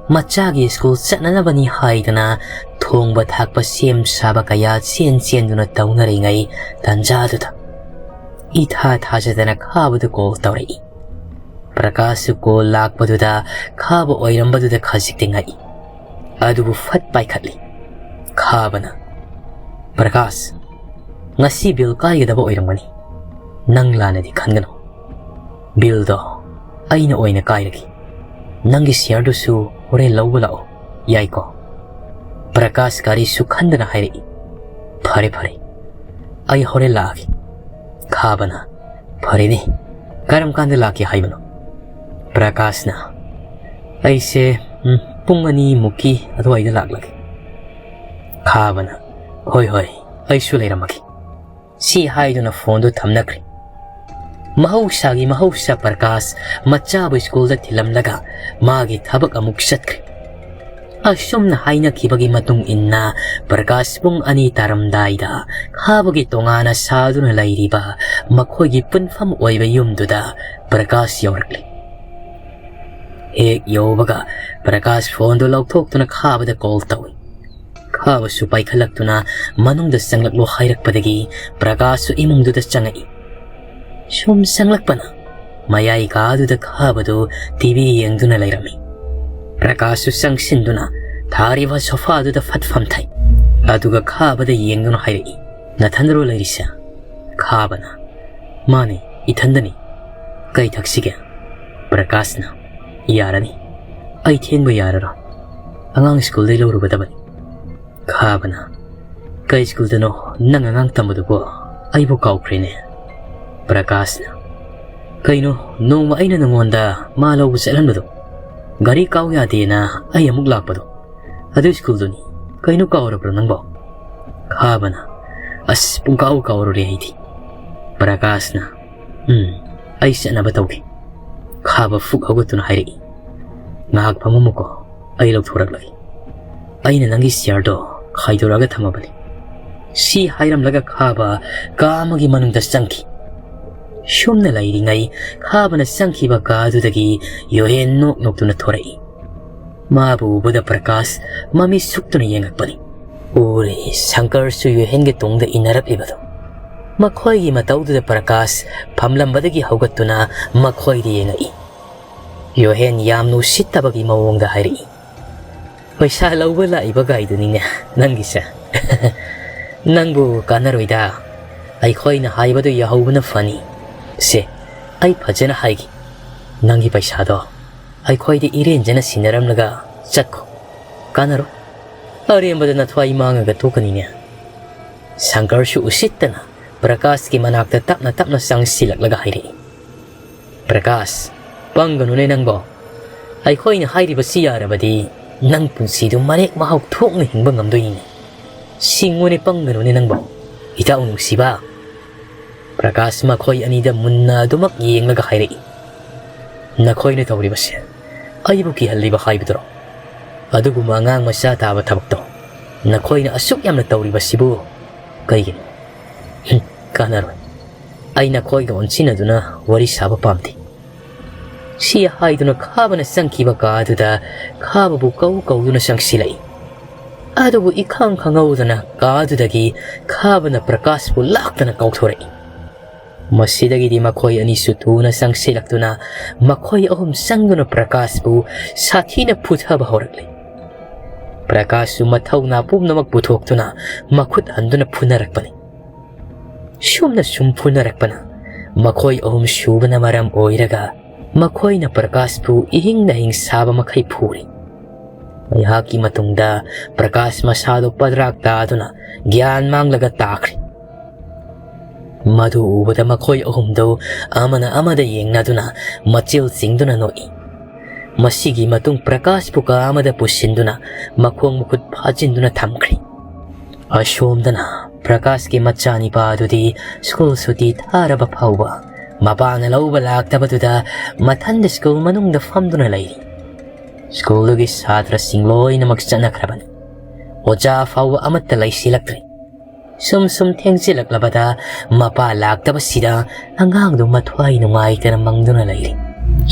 ꯃꯆꯥꯒꯤ ꯁ꯭ꯀꯨꯜ ꯆꯠꯅꯅꯕꯅꯤ ꯍꯥꯏꯗꯅ ꯊꯣꯡꯕ ꯊꯥꯛꯄ ꯁꯦꯝ ꯁꯥꯕ ꯀꯌꯥ ꯆꯦꯟ ꯆꯦꯟꯗꯨꯅ ꯇꯧꯅꯔꯤꯉꯩ ꯇꯥꯟꯖꯥꯗꯨꯗ ꯏꯊꯥ ꯊꯥꯖꯗꯅ ꯈꯥꯕꯗꯨ ꯀꯣꯜ ꯇꯧꯔꯛꯏ꯫ ꯄ꯭ꯔꯀꯥꯁꯁꯨ ꯀꯣꯜ ꯂꯥꯛꯄꯗꯨꯗ ꯈꯥꯕ ꯑꯣꯏꯔꯝꯕꯗꯨꯗ ꯈꯖꯤꯛꯇꯤ ꯉꯛꯏ꯫ ꯑꯗꯨꯕꯨ ꯐꯠ ꯄꯥꯏꯈꯠꯂꯤ꯫ ꯈꯥꯕꯅ, "ꯄ꯭ꯔꯀꯥꯁ, ꯉꯁꯤ ꯕꯤꯜ ꯀꯥꯏꯒꯗꯕ ꯑꯣꯏꯔꯝꯒꯅꯤ꯫ ꯅꯪ ꯂꯥꯟꯅꯗꯤ ꯈꯟꯒꯅꯨ꯫ ꯕꯤꯜꯗꯣ ꯑꯩꯅ ꯑꯣꯏꯅ ꯀꯥꯏꯔꯒꯦ꯫ ꯅꯪꯒꯤ ꯁꯤꯌꯔꯗꯨꯁꯨ ꯍꯣꯔꯦꯟ ꯂꯧꯕ ꯂꯥꯛꯑꯣ, ꯌꯥꯏꯀꯣ?" ꯄ꯭ꯔꯀꯥꯁ ꯀꯔꯤꯁꯨ ꯈꯟꯗꯅ ꯍꯥꯏꯔꯛꯏ꯫ "ꯐꯔꯦ, ꯐꯔꯦ, ꯑꯩ ꯍꯣꯔꯦꯟ ꯂꯥꯛꯑꯒꯦ꯫" ꯈꯥꯕꯅ, "ꯐꯔꯦꯅꯦ, ꯀꯔꯝ ꯀꯥꯟꯗ ꯂꯥꯛꯀꯦ ꯍꯥꯏꯕꯅꯣ?" ꯄ꯭ꯔꯀꯥꯁꯅ, "ꯑꯩꯁꯦ, ꯎꯝ, ꯄꯨꯡ ꯑꯅꯤꯃꯨꯛꯀꯤ ꯑꯗꯨꯋꯥꯏꯗ ꯂꯥꯛꯂꯒꯦ꯫" ꯈꯥꯕꯅ, "ꯍꯣꯏ, ꯍꯣꯏ, ꯑꯩꯁꯨ ꯂꯩꯔꯝꯃꯒꯦ꯫" ꯁꯤ ꯍꯥꯏꯗꯨꯅ ꯐꯣꯟꯗꯨ ꯊꯝꯅꯈ꯭ꯔꯦ꯫ ꯃꯍꯧꯁꯥꯒꯤ ꯃꯍꯧꯁꯥ ꯄ꯭ꯔꯀꯥꯁ ꯃꯆꯥꯕꯨ ꯁ꯭ꯀꯨꯜꯗ ꯊꯤꯜꯂꯝꯂꯒ ꯃꯥꯒꯤ ꯊꯕꯛ ꯑꯃꯨꯛ ꯆꯠꯈ꯭ꯔꯦ꯫ ꯑꯁꯨꯝꯅ ꯍꯥꯏꯅꯈꯤꯕꯒꯤ ꯃꯇꯨꯡ ꯏꯟꯅ ꯄ꯭ꯔꯀꯥꯁ ꯄꯨꯡ ꯑꯅꯤ ꯇꯥꯔꯝꯗꯥꯏꯗ ꯈꯥꯕꯒꯤ ꯇꯣꯉꯥꯟꯅ ꯁꯥꯗꯨꯅ ꯂꯩꯔꯤꯕ ꯃꯈꯣꯏꯒꯤ ꯄꯨꯟꯐꯝ ꯑꯣꯏꯕ ꯌꯨꯝꯗꯨꯗ ꯄ꯭ꯔꯀꯥꯁ ꯌꯧꯔꯛꯂꯦ꯫ ꯍꯦꯛ ꯌꯧꯕꯒ ꯄ꯭ꯔꯀꯥꯁ ꯐꯣꯟꯗꯨ ꯂꯧꯊꯣꯛꯇꯨꯅ ꯈꯥꯕꯗ ꯀꯣꯜ ꯇꯧꯏ꯫ ꯈꯥꯕꯁꯨ ꯄꯥꯏꯈꯠꯂꯛꯇꯨꯅ ꯃꯅꯨꯡꯗ ꯆꯪꯂꯛꯂꯣ ꯍꯥꯏꯔꯛꯄꯗꯒꯤ ꯄ꯭ꯔꯀꯥꯁꯁꯨ ꯏꯃꯨꯡꯗꯨꯗ ꯆꯪꯉꯛꯏ꯫ ꯁꯨꯝ ꯆꯪꯂꯛꯄꯅ ꯃꯌꯥꯏ ꯀꯥꯗꯨꯗ ꯈꯥꯕꯗꯨ ꯇꯤꯚꯤ ꯌꯦꯡꯗꯨꯅ ꯂꯩꯔꯝꯃꯤ꯫ ꯄ꯭ꯔꯀꯥꯁꯁꯨ ꯆꯪꯁꯤꯟꯗꯨꯅ ꯊꯥꯔꯤꯕ ꯁꯣꯐꯥꯗꯨꯗ ꯐꯠ ꯐꯝꯊꯩ꯫ ꯑꯗꯨꯒ ꯈꯥꯕꯗ ꯌꯦꯡꯗꯨꯅ ꯍꯥꯏꯔꯛꯏ, "ꯅꯊꯟꯗꯔꯣ ꯂꯩꯔꯤꯁꯦ?" ꯈꯥꯕꯅ, "ꯃꯥꯅꯤ, ꯏꯊꯟꯗꯅꯤ꯫ ꯀꯩ ꯊꯛꯁꯤꯒꯦ?" ꯄ꯭ꯔꯀꯥꯁꯅ, "ꯌꯥꯔꯅꯤ, ꯑꯩ ꯊꯦꯡꯕ ꯌꯥꯔꯔꯣꯏ꯫ ꯑꯉꯥꯡ ꯁ꯭ꯀꯨꯜꯗꯩ ꯂꯧꯔꯨꯒꯗꯕꯅꯤ꯫" ꯈꯥꯕꯅ, "ꯀꯩ ꯁ꯭ꯀꯨꯜꯗꯅꯣ ꯅꯪ ꯑꯉꯥꯡ ꯇꯝꯕꯗꯨꯕꯣ? ꯑꯩꯕꯨ ꯀꯥꯎꯈ꯭ꯔꯦꯅꯦ꯫" ꯄ꯭ꯔꯀꯥꯁꯅ, "ꯀꯩꯅꯣ, ꯅꯣꯡꯃ ꯑꯩꯅ ꯅꯉꯣꯟꯗ ꯃꯥ ꯂꯧꯕ ꯆꯠꯍꯟꯕꯗꯣ? ꯒꯥꯔꯤ ꯀꯥꯎ ꯌꯥꯗꯦꯅ ꯑꯩ ꯑꯃꯨꯛ ꯂꯥꯛꯄꯗꯣ, ꯑꯗꯨ ꯁ꯭ꯀꯨꯜꯗꯨꯅꯤ꯫ ꯀꯩꯅꯣ, ꯀꯥꯎꯔꯕ꯭ꯔꯣ ꯅꯪꯕꯣ?" ꯈꯥꯕꯅ, "ꯑꯁ, ꯄꯨꯡꯀꯥꯎ ꯀꯥꯎꯔꯨꯔꯦ ꯑꯩꯗꯤ꯫" ꯄ꯭ꯔꯀꯥꯁꯅ, "ꯎꯝ, ꯑꯩ ꯆꯠꯅꯕ ꯇꯧꯒꯦ꯫" ꯈꯥꯕ ꯐꯨꯛ ꯍꯧꯒꯠꯇꯨꯅ ꯍꯥꯏꯔꯛꯏ, "ꯉꯥꯏꯍꯥꯛ ꯐꯝꯃꯝꯃꯨꯀꯣ, ꯑꯩ ꯂꯧꯊꯣꯔꯛꯂꯒꯦ꯫ ꯑꯩꯅ ꯅꯪꯒꯤ ꯆꯤꯌꯔꯗꯣ ꯈꯥꯏꯗꯣꯔꯛꯑꯒ ꯊꯝꯃꯕꯅꯤ꯫" ꯁꯤ ꯍꯥꯏꯔꯝꯂꯒ ꯈꯥꯕ ꯀꯥ ꯑꯃꯒꯤ ꯃꯅꯨꯡꯗ ꯆꯪꯈꯤ꯫ ꯁꯨꯝꯅ ꯂꯩꯔꯤꯉꯩ ꯈꯥꯕꯅ ꯆꯪꯈꯤꯕ ꯀꯥ ꯑꯗꯨꯗꯒꯤ ꯌꯣꯍꯦꯟ ꯅꯣꯛ ꯅꯣꯛꯇꯨꯅ ꯊꯣꯔꯛꯏ꯫ ꯃꯥꯕꯨ ꯎꯕꯗ ꯄ꯭ꯔꯀꯥꯁ ꯃꯃꯤꯠ ꯁꯨꯛꯇꯨꯅ ꯌꯦꯡꯉꯛꯄꯅꯤ꯫ ꯎꯔꯦ ꯁꯪꯀꯔꯁꯨ ꯌꯣꯍꯦꯟꯒꯤ ꯇꯨꯡꯗ ꯏꯟꯅꯔꯛꯂꯤꯕꯗꯨ꯫ ꯃꯈꯣꯏꯒꯤ ꯃꯇꯧꯗꯨꯗ ꯄ꯭ꯔꯀꯥꯁ ꯐꯝꯂꯝꯕꯗꯒꯤ ꯍꯧꯒꯠꯇꯨꯅ ꯃꯈꯣꯏꯗ ꯌꯦꯡꯉꯛꯏ꯫ ꯌꯣꯍꯦꯟ ꯌꯥꯝꯅ ꯎꯁꯤꯠꯇꯕꯒꯤ ꯃꯑꯣꯡꯗ ꯍꯥꯏꯔꯛꯏ, "ꯄꯩꯁꯥ ꯂꯧꯕ ꯂꯥꯛꯏꯕ ꯒꯥꯏꯗꯨꯅꯤꯅꯦ ꯅꯪꯒꯤꯁꯦ꯫ ꯅꯪꯕꯨ ꯀꯥꯟꯅꯔꯣꯏꯗ꯫ ꯑꯩꯈꯣꯏꯅ ꯍꯥꯏꯕꯗꯨ ꯌꯥꯍꯧꯕꯅ ꯐꯅꯤ꯫ ꯁꯦ, ꯑꯩ ꯐꯖꯅ ꯍꯥꯏꯒꯦ꯫ ꯅꯪꯒꯤ ꯄꯩꯁꯥꯗꯣ ꯑꯩꯈꯣꯏꯗ ꯏꯔꯦꯟꯖꯅ ꯁꯤꯟꯅꯔꯝꯂꯒ ꯆꯠꯈꯣ꯫ ꯀꯥꯟꯅꯔꯣꯏ꯫ ꯑꯔꯦꯝꯕꯗ ꯅꯊ꯭ꯋꯥꯏ ꯃꯥꯡꯉꯒ ꯇꯣꯛꯀꯅꯤꯅꯦ꯫" ꯁꯪꯀꯔꯁꯨ ꯎꯁꯤꯠꯇꯅ ꯄ꯭ꯔꯀꯥꯁꯀꯤ ꯃꯅꯥꯛꯇ ꯇꯞꯅ ꯇꯞꯅ ꯆꯪꯁꯤꯜꯂꯛꯂꯒ ꯍꯥꯏꯔꯛꯏ, "ꯄ꯭ꯔꯀꯥꯁ, ꯄꯪꯒꯅꯨꯅꯦ ꯅꯪꯕꯣ꯫ ꯑꯩꯈꯣꯏꯅ ꯍꯥꯏꯔꯤꯕꯁꯤ ꯌꯥꯔꯕꯗꯤ ꯅꯪ ꯄꯨꯟꯁꯤꯗꯨ ꯃꯔꯦꯛ ꯃꯍꯥꯎ ꯊꯣꯛꯅ ꯍꯤꯡꯕ ꯉꯝꯗꯣꯏꯅꯤꯅꯦ꯫ ꯁꯤꯡꯉꯨꯅꯦ, ꯄꯪꯒꯅꯨꯅꯦ ꯅꯪꯕꯣ, ꯏꯇꯥꯎ ꯅꯨꯡꯁꯤꯕ꯫ ꯄ꯭ꯔꯀꯥꯁ ꯃꯈꯣꯏ ꯑꯅꯤꯗ ꯃꯨꯟꯅ ꯑꯗꯨꯃꯛ ꯌꯦꯡꯂꯒ ꯍꯥꯏꯔꯛꯏ, "ꯅꯈꯣꯏꯅ ꯇꯧꯔꯤꯕꯁꯦ ꯑꯩꯕꯨ ꯀꯤꯍꯜꯂꯤꯕ ꯍꯥꯏꯕꯗꯨꯔꯣ? ꯑꯗꯨꯒꯨꯝꯕ ꯑꯉꯥꯡ ꯃꯆꯥ ꯇꯥꯕ ꯊꯕꯛꯇꯣ ꯅꯈꯣꯏꯅ ꯑꯁꯨꯛ ꯌꯥꯝꯅ ꯇꯧꯔꯤꯕꯁꯤꯕꯨ ꯀꯩꯒꯤꯅꯣ? ꯍꯨꯝ, ꯀꯥꯟꯅꯔꯣꯏ꯫ ꯑꯩ ꯅꯈꯣꯏꯒ ꯑꯣꯟꯁꯤꯟꯅꯗꯨꯅ ꯋꯥꯔꯤ ꯁꯥꯕ ꯄꯥꯝꯗꯦ꯫" ꯁꯤ ꯍꯥꯏꯗꯨꯅ ꯈꯥꯕꯅ ꯆꯪꯈꯤꯕ ꯀꯥ ꯑꯗꯨꯗ ꯈꯥꯕꯕꯨ ꯀꯧ ꯀꯧꯗꯨꯅ ꯆꯪꯁꯤꯜꯂꯛꯏ꯫ ꯑꯗꯨꯕꯨ ꯏꯈꯪ ꯈꯪꯍꯧꯗꯅ ꯀꯥ ꯑꯗꯨꯗꯒꯤ ꯈꯥꯕꯅ ꯄ꯭ꯔꯀꯥꯁꯄꯨ ꯂꯥꯛꯇꯅ ꯀꯥꯎꯊꯣꯔꯛꯏ꯫ ꯃꯁꯤꯗꯒꯤꯗꯤ ꯃꯈꯣꯏ ꯑꯅꯤꯁꯨ ꯊꯨꯅ ꯆꯪꯁꯤꯜꯂꯛꯇꯨꯅ ꯃꯈꯣꯏ ꯑꯍꯨꯝ ꯆꯪꯗꯨꯅ ꯄ꯭ꯔꯀꯥꯁꯄꯨ ꯁꯥꯊꯤꯅ ꯐꯨꯊꯕ ꯍꯧꯔꯛꯂꯤ꯫ ꯄ꯭ꯔꯀꯥꯁꯁꯨ ꯃꯊꯧꯅꯥ ꯄꯨꯝꯅꯃꯛ ꯄꯨꯊꯣꯛꯇꯨꯅ ꯃꯈꯨꯠ ꯍꯟꯗꯨꯅ ꯐꯨꯅꯔꯛꯄꯅꯤ꯫ ꯁꯨꯝꯅ ꯁꯨꯝ ꯐꯨꯅꯔꯛꯄꯅ ꯃꯈꯣꯏ ꯑꯍꯨꯝ ꯁꯨꯕꯅ ꯃꯔꯝ ꯑꯣꯏꯔꯒ ꯃꯈꯣꯏꯅ ꯄ꯭ꯔꯀꯥꯁꯄꯨ ꯏꯍꯤꯡ ꯅꯍꯤꯡ ꯁꯥꯕ ꯃꯈꯩ ꯐꯨꯔꯤ꯫ ꯉꯥꯏꯍꯥꯛꯀꯤ ꯃꯇꯨꯡꯗ ꯄ꯭ꯔꯀꯥꯁ ꯃꯁꯥꯗꯨ ꯄꯗ꯭ꯔꯥꯛ ꯇꯥꯗꯨꯅ ꯒ꯭ꯌꯥꯟ ꯃꯥꯡꯂꯒ ꯇꯥꯈ꯭ꯔꯦ꯫ ꯃꯗꯨ ꯎꯕꯗ ꯃꯈꯣꯏ ꯑꯍꯨꯝꯗꯨ ꯑꯃꯅ ꯑꯃꯗ ꯌꯦꯡꯅꯗꯨꯅ ꯃꯆꯤꯜ ꯆꯤꯡꯗꯨꯅ ꯅꯣꯛꯏ꯫ ꯃꯁꯤꯒꯤ ꯃꯇꯨꯡ ꯄ꯭ꯔꯀꯥꯁꯄꯨ ꯀꯥ ꯑꯃꯗ ꯄꯨꯁꯤꯟꯗꯨꯅ ꯃꯈꯣꯡ ꯃꯈꯨꯠ ꯐꯥꯖꯤꯟꯗꯨꯅ ꯊꯝꯈ꯭ꯔꯦ꯫ ꯑꯁꯣꯝꯗꯅ ꯄ꯭ꯔꯀꯥꯁꯀꯤ ꯃꯆꯥꯅꯤꯄꯥ ꯑꯗꯨꯗꯤ ꯁ꯭ꯀꯨꯜ ꯁꯨꯇꯤ ꯊꯥꯔꯕ ꯐꯥꯎꯕ ꯃꯄꯥꯅ ꯂꯧꯕ ꯂꯥꯛꯇꯕꯗꯨꯗ ꯃꯊꯟꯗ ꯁ꯭ꯀꯨꯜ ꯃꯅꯨꯡꯗ ꯐꯝꯗꯨꯅ ꯂꯩꯔꯤ꯫ ꯁ꯭ꯀꯨꯜꯗꯨꯒꯤ ꯁꯥꯇ꯭ꯔꯁꯤꯡ ꯂꯣꯏꯅꯃꯛ ꯆꯠꯅꯈ꯭ꯔꯕꯅꯤ꯫ ꯑꯣꯖꯥ ꯐꯥꯎꯕ ꯑꯃꯠꯇ ꯂꯩꯁꯤꯜꯂꯛꯇ꯭ꯔꯦ꯫ ꯁꯨꯝ ꯁꯨꯝ ꯊꯦꯡꯖꯤꯜꯂꯛꯂꯕꯗ ꯃꯄꯥ ꯂꯥꯛꯇꯕꯁꯤꯗ ꯑꯉꯥꯡꯗꯨ ꯃꯊ꯭ꯋꯥꯏ ꯅꯨꯡꯉꯥꯏꯇꯅ ꯃꯪꯗꯨꯅ ꯂꯩꯔꯤ꯫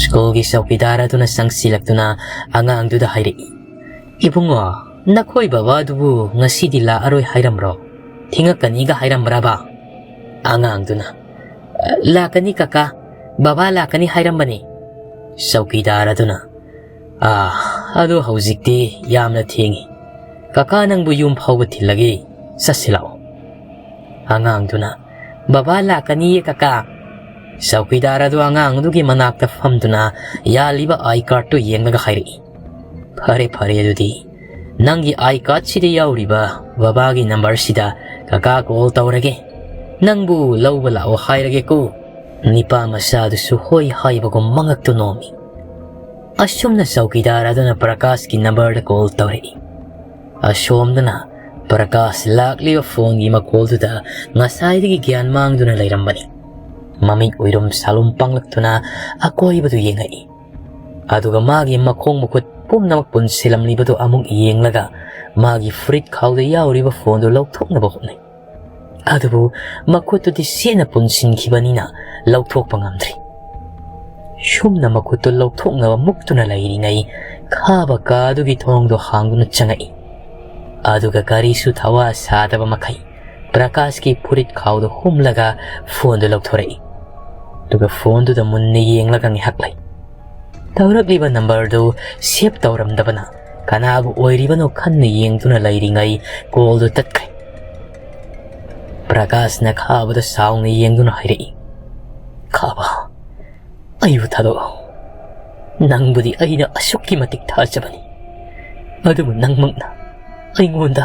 ꯁ꯭ꯀꯨꯜꯒꯤ ꯆꯧꯀꯤꯗꯥꯔ ꯑꯗꯨꯅ ꯆꯪꯁꯤꯜꯂꯛꯇꯨꯅ ꯑꯉꯥꯡꯗꯨꯗ ꯍꯥꯏꯔꯛꯏ, "ꯏꯕꯨꯡꯉꯣ, ꯅꯈꯣꯏ ꯕꯕꯥꯗꯨꯕꯨ ꯉꯁꯤꯗꯤ ꯂꯥꯛꯑꯔꯣꯏ ꯍꯥꯏꯔꯝꯕ꯭ꯔꯣ? ꯊꯦꯡꯉꯛꯀꯅꯤꯒ ꯍꯥꯏꯔꯝꯕ꯭ꯔꯕ?" ꯑꯉꯥꯡꯗꯨꯅ, "ꯂꯥꯛꯀꯅꯤ ꯀꯀꯥ, ꯕꯕꯥ ꯂꯥꯛꯀꯅꯤ ꯍꯥꯏꯔꯝꯕꯅꯤ꯫" ꯆꯧꯀꯤꯗꯥꯔ ꯑꯗꯨꯅ, "ꯑꯥ, ꯑꯗꯨ ꯍꯧꯖꯤꯛꯇꯤ ꯌꯥꯝꯅ ꯊꯦꯡꯉꯤ꯫ ꯀꯀꯥ ꯅꯪꯕꯨ ꯌꯨꯝ ꯐꯥꯎꯕ ꯊꯤꯜꯂꯒꯦ, ꯆꯠꯁꯤ ꯂꯥꯛꯑꯣ꯫" ꯑꯉꯥꯡꯗꯨꯅ, "ꯕꯕꯥ ꯂꯥꯛꯀꯅꯤꯌꯦ ꯀꯀꯥ꯫" ꯆꯧꯀꯤꯗꯥꯔ ꯑꯗꯨ ꯑꯉꯥꯡꯗꯨꯒꯤ ꯃꯅꯥꯛꯇ ꯐꯝꯗꯨꯅ ꯌꯥꯜꯂꯤꯕ ꯑꯥꯏ ꯀꯥꯔꯠꯇꯨ ꯌꯦꯡꯂꯒ ꯍꯥꯏꯔꯛꯏ, "ꯐꯔꯦ, ꯐꯔꯦ, ꯑꯗꯨꯗꯤ ꯅꯪꯒꯤ ꯑꯥꯏ ꯀꯥꯔꯠꯁꯤꯗ ꯌꯥꯎꯔꯤꯕ ꯕꯕꯥꯒꯤ ꯅꯝꯕꯔꯁꯤꯗ ꯀꯀꯥ ꯀꯣꯜ ꯇꯧꯔꯒꯦ꯫ ꯅꯪꯕꯨ ꯂꯧꯕ ꯂꯥꯛꯑꯣ ꯍꯥꯏꯔꯒꯦꯀꯣ꯫" ꯅꯤꯄꯥ ꯃꯆꯥꯗꯨꯁꯨ ꯍꯣꯏ ꯍꯥꯏꯕꯒꯨꯝ ꯃꯉꯛꯇꯨ ꯅꯣꯝꯃꯤ꯫ ꯑꯁꯨꯝꯅ ꯆꯧꯀꯤꯗꯥꯔ ꯑꯗꯨꯅ ꯄ꯭ꯔꯀꯥꯁꯀꯤ ꯅꯝꯕꯔꯗ ꯀꯣꯜ ꯇꯧꯔꯛꯏ꯫ ꯑꯁꯣꯝꯗꯅ ꯄ꯭ꯔꯀꯥꯁ ꯂꯥꯛꯂꯤꯕ ꯐꯣꯟꯒꯤ ꯃꯈꯣꯜꯗꯨꯗ ꯉꯁꯥꯏꯗꯒꯤ ꯒ꯭ꯌꯥꯟ ꯃꯥꯡꯗꯨꯅ ꯂꯩꯔꯝꯕꯅꯤ꯫ ꯃꯃꯤꯠ ꯎꯏꯔꯨꯝ ꯁꯥꯂꯨꯝ ꯄꯥꯡꯂꯛꯇꯨꯅ ꯑꯀꯣꯏꯕꯗꯨ ꯌꯦꯡꯉꯛꯏ꯫ ꯑꯗꯨꯒ ꯃꯥꯒꯤ ꯃꯈꯣꯡ ꯃꯈꯨꯠ ꯄꯨꯝꯅꯃꯛ ꯄꯨꯟꯁꯤꯜꯂꯝꯂꯤꯕꯗꯨ ꯑꯃꯨꯛ ꯌꯦꯡꯂꯒ ꯃꯥꯒꯤ ꯐꯨꯔꯤꯠ ꯈꯥꯎꯗ ꯌꯥꯎꯔꯤꯕ ꯐꯣꯟꯗꯨ ꯂꯧꯊꯣꯛꯅꯕ ꯍꯣꯠꯅꯩ꯫ ꯑꯗꯨꯕꯨ ꯃꯈꯨꯠꯇꯨꯗꯤ ꯁꯦꯠꯅ ꯄꯨꯟꯁꯤꯟꯈꯤꯕꯅꯤꯅ ꯂꯧꯊꯣꯛꯄ ꯉꯝꯗ꯭ꯔꯤ꯫ ꯁꯨꯝꯅ ꯃꯈꯨꯠꯇꯨ ꯂꯧꯊꯣꯛꯅꯕ ꯃꯨꯛꯇꯨꯅ ꯂꯩꯔꯤꯉꯩ ꯈꯥꯕ ꯀꯥ ꯑꯗꯨꯒꯤ ꯊꯣꯡꯗꯣ ꯍꯥꯡꯗꯨꯅ ꯆꯪꯉꯛꯏ꯫ ꯑꯗꯨꯒ ꯀꯔꯤꯁꯨ ꯊꯋꯥ ꯁꯥꯗꯕ ꯃꯈꯩ ꯄ꯭ꯔꯀꯥꯁꯀꯤ ꯐꯨꯔꯤꯠ ꯈꯥꯎꯗꯨ ꯍꯨꯝꯂꯒ ꯐꯣꯟꯗꯨ ꯂꯧꯊꯣꯔꯛꯏ꯫ ꯑꯗꯨꯒ ꯐꯣꯟꯗꯨꯗ ꯃꯨꯟꯅ ꯌꯦꯡꯂꯒ ꯉꯥꯏꯍꯥꯛ ꯂꯩ꯫ ꯇꯧꯔꯛꯂꯤꯕ ꯅꯝꯕꯔꯗꯨ ꯁꯦꯚ ꯇꯧꯔꯝꯗꯕꯅ ꯀꯅꯥꯕꯨ ꯑꯣꯏꯔꯤꯕꯅꯣ ꯈꯟꯅ ꯌꯦꯡꯗꯨꯅ ꯂꯩꯔꯤꯉꯩ ꯀꯣꯜꯗꯨ ꯇꯠꯈ꯭ꯔꯦ꯫ ꯄ꯭ꯔꯀꯥꯁꯅ ꯈꯥꯕꯗ ꯁꯥꯎꯅ ꯌꯦꯡꯗꯨꯅ ꯍꯥꯏꯔꯛꯏ, "ꯈꯥꯕ, ꯑꯩꯕꯨ ꯊꯥꯗꯣꯛꯑꯣ꯫ ꯅꯪꯕꯨꯗꯤ ꯑꯩꯅ ꯑꯁꯨꯛꯀꯤ ꯃꯇꯤꯛ ꯊꯥꯖꯕꯅꯤ, ꯑꯗꯨꯕꯨ ꯅꯪꯃꯛꯅ ꯑꯩꯉꯣꯟꯗ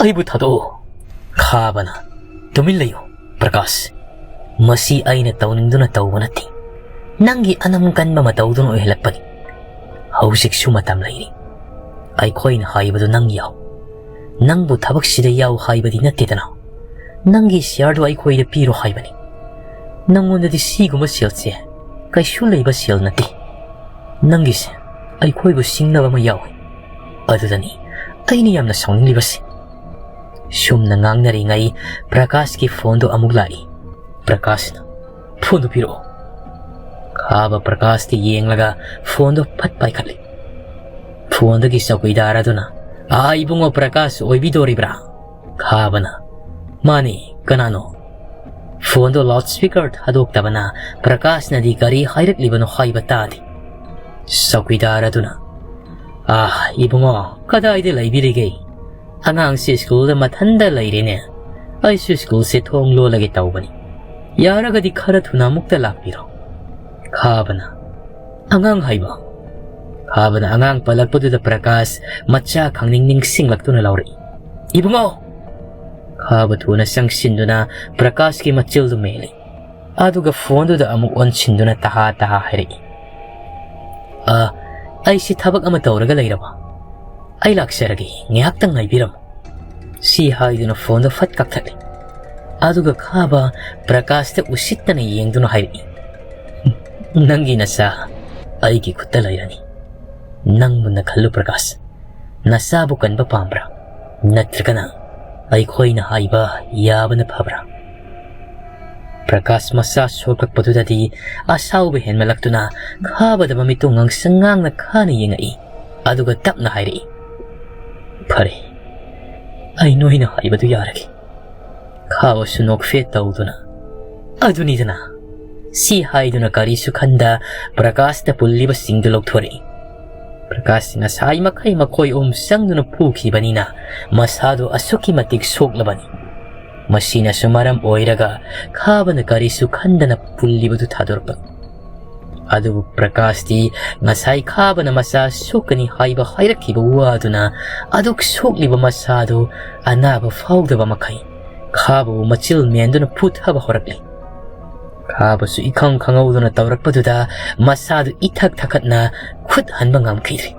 ꯑꯩꯕꯨ ꯊꯥꯗꯣꯛꯑꯣ꯫" ꯈꯥꯕꯅ, "ꯇꯨꯃꯤꯟ ꯂꯩꯌꯨ ꯄ꯭ꯔꯀꯥꯁ꯫ ꯃꯁꯤ ꯑꯩꯅ ꯇꯧꯅꯤꯡꯗꯨꯅ ꯇꯧꯕ ꯅꯠꯇꯦ꯫ ꯅꯪꯒꯤ ꯑꯅꯝ ꯀꯟꯕ ꯃꯇꯧꯗꯨꯅ ꯑꯣꯏꯍꯜꯂꯛꯄꯅꯤ꯫ ꯍꯧꯖꯤꯛꯁꯨ ꯃꯇꯝ ꯂꯩꯔꯤ꯫ ꯑꯩꯈꯣꯏꯅ ꯍꯥꯏꯕꯗꯨ ꯅꯪ ꯌꯥꯎ꯫ ꯅꯪꯕꯨ ꯊꯕꯛꯁꯤꯗ ꯌꯥꯎ ꯍꯥꯏꯕꯗꯤ ꯅꯠꯇꯦꯗꯅ꯫ ꯅꯪꯒꯤ ꯁꯤꯌꯥꯔꯗꯨ ꯑꯩꯈꯣꯏꯗ ꯄꯤꯔꯣ ꯍꯥꯏꯕꯅꯤ꯫ ꯅꯪꯉꯣꯟꯗꯗꯤ ꯁꯤꯒꯨꯝꯕ ꯁꯦꯜꯁꯦ ꯀꯩꯁꯨ ꯂꯩꯕ ꯁꯦꯜ ꯅꯠꯇꯦ꯫ ꯅꯪꯒꯤꯁꯦ ꯑꯩꯈꯣꯏꯕꯨ ꯁꯤꯡꯅꯕ ꯑꯃ ꯌꯥꯎꯏ꯫ ꯑꯗꯨꯗꯅꯤ ꯑꯩꯅ ꯌꯥꯝꯅ ꯁꯥꯎꯅꯤꯡꯂꯤꯕꯁꯤ꯫" ꯁꯨꯝꯅ ꯉꯥꯡꯅꯔꯤꯉꯩ ꯄ꯭ꯔꯀꯥꯁꯀꯤ ꯐꯣꯟꯗꯨ ꯑꯃꯨꯛ ꯂꯥꯛꯏ꯫ ꯄ꯭ꯔꯀꯥꯁꯅ, "ꯐꯣꯟꯗꯨ ꯄꯤꯔꯛꯑꯣ꯫" ꯈꯥꯕ ꯄ꯭ꯔꯀꯥꯁꯇ ꯌꯦꯡꯂꯒ ꯐꯣꯟꯗꯨ ꯐꯠ ꯄꯥꯏꯈꯠꯂꯤ꯫ ꯐꯣꯟꯗꯒꯤ ꯆꯧꯀꯤꯗꯥꯔ ꯑꯗꯨꯅ, "ꯑꯥ, ꯏꯕꯨꯡꯉꯣ ꯄ꯭ꯔꯀꯥꯁ ꯑꯣꯏꯕꯤꯗꯣꯔꯤꯕ꯭ꯔꯥ?" ꯈꯥꯕꯅ, "ꯃꯥꯅꯤ, ꯀꯅꯥꯅꯣ?" ꯐꯣꯟꯗꯣ ꯂꯥꯎꯗ ꯁ꯭ꯄꯤꯀꯔ ꯊꯥꯗꯣꯛꯇꯕꯅ ꯄ꯭ꯔꯀꯥꯁꯅꯗꯤ ꯀꯔꯤ ꯍꯥꯏꯔꯛꯂꯤꯕꯅꯣ ꯍꯥꯏꯕ ꯇꯥꯗꯦ꯫ ꯆꯧꯀꯤꯗꯥꯔ ꯑꯗꯨꯅ, "ꯑꯥ, ꯏꯕꯨꯡꯉꯣ, ꯀꯗꯥꯏꯗ ꯂꯩꯕꯤꯔꯤꯒꯦ? ꯑꯉꯥꯡꯁꯤ ꯁ꯭ꯀꯨꯜꯗ ꯃꯊꯟꯗ ꯂꯩꯔꯦꯅꯦ꯫ ꯑꯩꯁꯨ ꯁ꯭ꯀꯨꯜꯁꯦ ꯊꯣꯡ ꯂꯣꯜꯂꯒꯦ ꯇꯧꯕꯅꯤ꯫ ꯌꯥꯔꯒꯗꯤ ꯈꯔ ꯊꯨꯅ ꯑꯃꯨꯛꯇ ꯂꯥꯛꯄꯤꯔꯣ꯫" ꯈꯥꯕꯅ, "ꯑꯉꯥꯡ ꯍꯥꯏꯕ?" ꯈꯥꯕꯅ ꯑꯉꯥꯡ ꯄꯜꯂꯛꯄꯗꯨꯗ ꯄ꯭ꯔꯀꯥꯁ ꯃꯆꯥ ꯈꯪꯅꯤꯡ ꯅꯤꯡꯁꯤꯡꯂꯛꯇꯨꯅ ꯂꯥꯎꯔꯛꯏ, "ꯏꯕꯨꯡꯉꯣ!" ꯈꯥꯕ ꯊꯨꯅ ꯆꯪꯁꯤꯟꯗꯨꯅ ꯄ꯭ꯔꯀꯥꯁꯀꯤ ꯃꯆꯤꯜꯗꯨ ꯃꯦꯜꯂꯤ꯫ ꯑꯗꯨꯒ ꯐꯣꯟꯗꯨꯗ ꯑꯃꯨꯛ ꯑꯣꯟꯁꯤꯟꯗꯨꯅ ꯇꯍꯥ ꯇꯍꯥ ꯍꯥꯏꯔꯛꯏ, "ꯑ, ꯑꯩꯁꯤ ꯊꯕꯛ ꯑꯃ ꯇꯧꯔꯒ ꯂꯩꯔꯕ꯫ ꯑꯩ ꯂꯥꯛꯆꯔꯒꯦ, ꯉꯥꯏꯍꯥꯛꯇꯪ ꯉꯥꯏꯕꯤꯔꯝꯃꯨ," ꯁꯤ ꯍꯥꯏꯗꯨꯅ ꯐꯣꯟꯗꯣ ꯐꯠ ꯀꯛꯊꯠꯂꯤ꯫ ꯑꯗꯨꯒ ꯈꯥꯕ ꯄ꯭ꯔꯀꯥꯁꯇ ꯎꯁꯤꯠꯇꯅ ꯌꯦꯡꯗꯨꯅ ꯍꯥꯏꯔꯛꯏ, "ꯅꯪꯒꯤ ꯅꯆꯥ ꯑꯩꯒꯤ ꯈꯨꯠꯇ ꯂꯩꯔꯅꯤ꯫ ꯅꯪ ꯃꯨꯟꯅ ꯈꯜꯂꯨ ꯄ꯭ꯔꯀꯥꯁ, ꯅꯆꯥꯕꯨ ꯀꯟꯕ ꯄꯥꯝꯕ꯭ꯔꯥ? ꯅꯠꯇ꯭ꯔꯒꯅ ꯑꯩꯈꯣꯏꯅ ꯍꯥꯏꯕ ꯌꯥꯕꯅ ꯐꯕ꯭ꯔꯥ?" ꯄ꯭ꯔꯀꯥꯁ ꯃꯁꯥ ꯁꯣꯛꯂꯛꯄꯗꯨꯗꯗꯤ ꯑꯁꯥꯎꯕ ꯍꯦꯟꯃꯠꯂꯛꯇꯨꯅ ꯈꯥꯕꯗ ꯃꯃꯤꯠꯇꯨ ꯉꯥꯡꯁꯪ ꯉꯥꯡꯅ ꯈꯥꯅ ꯌꯦꯡꯉꯛꯏ꯫ ꯑꯗꯨꯒ ꯇꯞꯅ ꯍꯥꯏꯔꯛꯏ, "ꯐꯔꯦ, ꯑꯩ ꯅꯣꯏꯅ ꯍꯥꯏꯕꯗꯨ ꯌꯥꯔꯒꯦ꯫" ꯈꯥꯕꯁꯨ ꯅꯣꯛꯐꯦꯠ ꯇꯧꯗꯨꯅ, "ꯑꯗꯨꯅꯤꯗꯅ," ꯁꯤ ꯍꯥꯏꯗꯨꯅ ꯀꯔꯤꯁꯨ ꯈꯟꯗ ꯄ꯭ꯔꯀꯥꯁꯇ ꯄꯨꯜꯂꯤꯕꯁꯤꯡꯗꯨ ꯂꯧꯊꯣꯔꯛꯏ꯫ ꯄ꯭ꯔꯀꯥꯁ ꯉꯁꯥꯏ ꯃꯈꯩ ꯃꯈꯣꯏ ꯑꯍꯨꯝ ꯆꯪꯗꯨꯅ ꯐꯨꯈꯤꯕꯅꯤꯅ ꯃꯁꯥꯗꯨ ꯑꯁꯨꯛꯀꯤ ꯃꯇꯤꯛ ꯁꯣꯛꯂꯕꯅꯤ꯫ ꯃꯁꯤꯅꯁꯨ ꯃꯔꯝ ꯑꯣꯏꯔꯒ ꯈꯥꯕꯅ ꯀꯔꯤꯁꯨ ꯈꯟꯗꯅ ꯄꯨꯜꯂꯤꯕꯗꯨ ꯊꯥꯗꯣꯔꯛꯄ꯫ ꯑꯗꯨꯕꯨ ꯄ꯭ꯔꯀꯥꯁꯇꯤ ꯉꯁꯥꯏ ꯈꯥꯕꯅ ꯃꯁꯥ ꯁꯣꯛꯀꯅꯤ ꯍꯥꯏꯕ ꯍꯥꯏꯔꯛꯈꯤꯕ ꯋꯥꯗꯨꯅ ꯑꯗꯨꯛ ꯁꯣꯛꯂꯤꯕ ꯃꯁꯥꯗꯨ ꯑꯅꯥꯕ ꯐꯥꯎꯗꯕ ꯃꯈꯩ ꯈꯥꯕꯕꯨ ꯃꯆꯤꯜ ꯃꯦꯟꯗꯨꯅ ꯐꯨꯊꯕ ꯍꯧꯔꯛꯂꯤ꯫ ꯈꯥꯕꯁꯨ ꯏꯈꯪ ꯈꯪꯍꯧꯗꯅ ꯇꯧꯔꯛꯄꯗꯨꯗ ꯃꯁꯥꯗꯨ ꯏꯊꯛ ꯊꯛꯀꯠꯅ ꯈꯨꯠ ꯍꯟꯕ ꯉꯝꯈꯤꯗ꯭ꯔꯦ꯫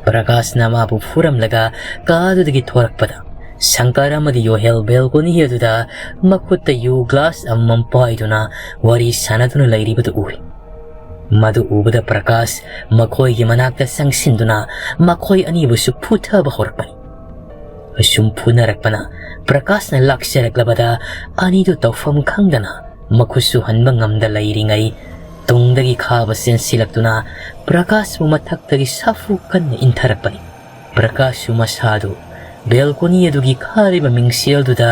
ꯄ꯭ꯔꯀꯥꯁꯅ ꯃꯥꯕꯨ ꯐꯨꯔꯝꯂꯒ ꯀꯥꯗꯨꯗꯒꯤ ꯊꯣꯔꯛꯄꯗ ꯁꯪꯀꯔ ꯑꯃꯗꯤ ꯌꯣꯍꯦꯜ ꯕꯦꯜꯀꯣꯅꯤ ꯑꯗꯨꯗ ꯃꯈꯨꯠꯇ ꯌꯨ ꯒ꯭ꯂꯥꯁ ꯑꯃꯃꯝ ꯄꯥꯏꯗꯨꯅ ꯋꯥꯔꯤ ꯁꯥꯟꯅꯗꯨꯅ ꯂꯩꯔꯤꯕꯗꯨ ꯎꯔꯦ꯫ ꯃꯗꯨ ꯎꯕꯗ ꯄ꯭ꯔꯀꯥꯁ ꯃꯈꯣꯏꯒꯤ ꯃꯅꯥꯛꯇ ꯆꯪꯁꯤꯟꯗꯨꯅ ꯃꯈꯣꯏ ꯑꯅꯤꯕꯨꯁꯨ ꯐꯨꯊꯕ ꯍꯧꯔꯛꯄꯅꯤ꯫ ꯑꯁꯨꯝ ꯐꯨꯅꯔꯛꯄꯅ ꯄ꯭ꯔꯀꯥꯁꯅ ꯂꯥꯛꯆꯔꯛꯂꯕꯗ ꯑꯅꯤꯗꯨ ꯇꯧꯐꯝ ꯈꯪꯗꯅ ꯃꯈꯨꯠꯁꯨ ꯍꯟꯕ ꯉꯝꯗ ꯂꯩꯔꯤꯉꯩ ꯇꯨꯡꯗꯒꯤ ꯈꯥꯕ ꯆꯦꯟꯁꯤꯜꯂꯛꯇꯨꯅ ꯄ꯭ꯔꯀꯥꯁꯄꯨ ꯃꯊꯛꯇꯒꯤ ꯁꯥꯐꯨ ꯀꯟꯅ ꯏꯟꯊꯔꯛꯄꯅꯤ꯫ ꯄ꯭ꯔꯀꯥꯁꯁꯨ ꯃꯁꯥꯗꯨ ꯕꯦꯜꯀꯣꯅꯤ ꯑꯗꯨꯒꯤ ꯈꯥꯔꯤꯕ ꯃꯤꯡꯁꯦꯜꯗꯨꯗ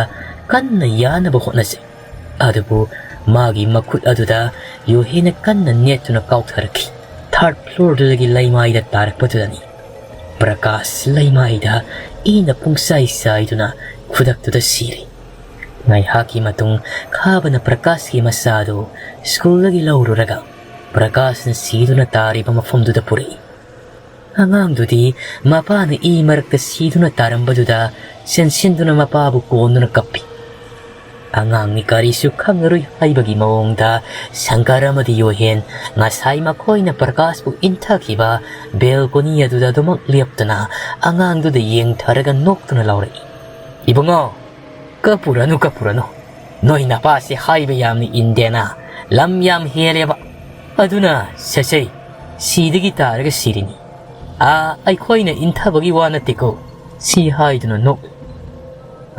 ꯀꯟꯅ ꯌꯥꯅꯕ ꯍꯣꯠꯅꯖꯩ꯫ ꯑꯗꯨꯕꯨ ꯃꯥꯒꯤ ꯃꯈꯨꯠ ꯑꯗꯨꯗ ꯌꯣꯍꯦꯅ ꯀꯟꯅ ꯅꯦꯠꯇꯨꯅ ꯀꯥꯎꯊꯔꯛꯈꯤ꯫ ꯊꯥꯔꯠ ꯐ꯭ꯂꯣꯔꯗꯨꯗꯒꯤ ꯂꯩꯃꯥꯏꯗ ꯇꯥꯔꯛꯄꯗꯨꯗꯅꯤ ꯄ꯭ꯔꯀꯥꯁ ꯂꯩꯃꯥꯏꯗ ꯏꯅ ꯄꯨꯡꯆꯥꯏ ꯆꯥꯏꯗꯨꯅ ꯈꯨꯗꯛꯇꯨꯗ ꯁꯤꯔꯦ꯫ ꯉꯥꯏꯍꯥꯛꯀꯤ ꯃꯇꯨꯡ ꯈꯥꯕꯅ ꯄ꯭ꯔꯀꯥꯁꯀꯤ ꯃꯆꯥꯗꯨ ꯁ꯭ꯀꯨꯜꯗꯒꯤ ꯂꯧꯔꯨꯔꯒ ꯄ꯭ꯔꯀꯥꯁꯅ ꯁꯤꯗꯨꯅ ꯇꯥꯔꯤꯕ ꯃꯐꯝꯗꯨꯗ ꯄꯨꯔꯛꯏ꯫ ꯑꯉꯥꯡꯗꯨꯗꯤ ꯃꯄꯥꯅ ꯏ ꯃꯔꯛꯇ ꯁꯤꯗꯨꯅ ꯇꯥꯔꯝꯕꯗꯨꯗ ꯆꯦꯟꯁꯤꯟꯗꯨꯅ ꯃꯄꯥꯕꯨ ꯀꯣꯟꯗꯨꯅ ꯀꯞꯄꯤ꯫ ꯑꯉꯥꯡꯅꯤ, ꯀꯔꯤꯁꯨ ꯈꯪꯉꯔꯣꯏ ꯍꯥꯏꯕꯒꯤ ꯃꯑꯣꯡꯗ ꯁꯪꯀꯔ ꯑꯃꯗꯤ ꯌꯣꯍꯦꯟ ꯉꯁꯥꯏ ꯃꯈꯣꯏꯅ ꯄ꯭ꯔꯀꯥꯁꯄꯨ ꯏꯟꯊꯈꯤꯕ ꯕꯦꯜꯀꯣꯅꯤ ꯑꯗꯨꯗ ꯑꯗꯨꯃꯛ ꯂꯦꯞꯇꯨꯅ ꯑꯉꯥꯡꯗꯨꯗ ꯌꯦꯡꯊꯔꯒ ꯅꯣꯛꯇꯨꯅ ꯂꯥꯎꯔꯛꯏ, "ꯏꯕꯨꯡꯉꯣ, ꯀꯞꯄꯨꯔꯅꯨ, ꯀꯞꯄꯨꯔꯅꯨ꯫ ꯅꯣꯏ ꯅꯄꯥꯁꯦ ꯍꯥꯏꯕ ꯌꯥꯝꯅ ꯏꯟꯗꯦꯅ, ꯂꯝ ꯌꯥꯝ ꯍꯦꯜꯂꯦꯕ꯫ ꯑꯗꯨꯅ ꯁꯦꯁꯦ, ꯁꯤꯗꯒꯤ ꯇꯥꯔꯒ ꯁꯤꯔꯤꯅꯤ꯫ ꯑꯥ, ꯑꯩꯈꯣꯏꯅ ꯏꯟꯊꯕꯒꯤ ꯋꯥ ꯅꯠꯇꯦꯀꯣ", ꯁꯤ ꯍꯥꯏꯗꯨꯅ ꯅꯣꯛꯏ꯫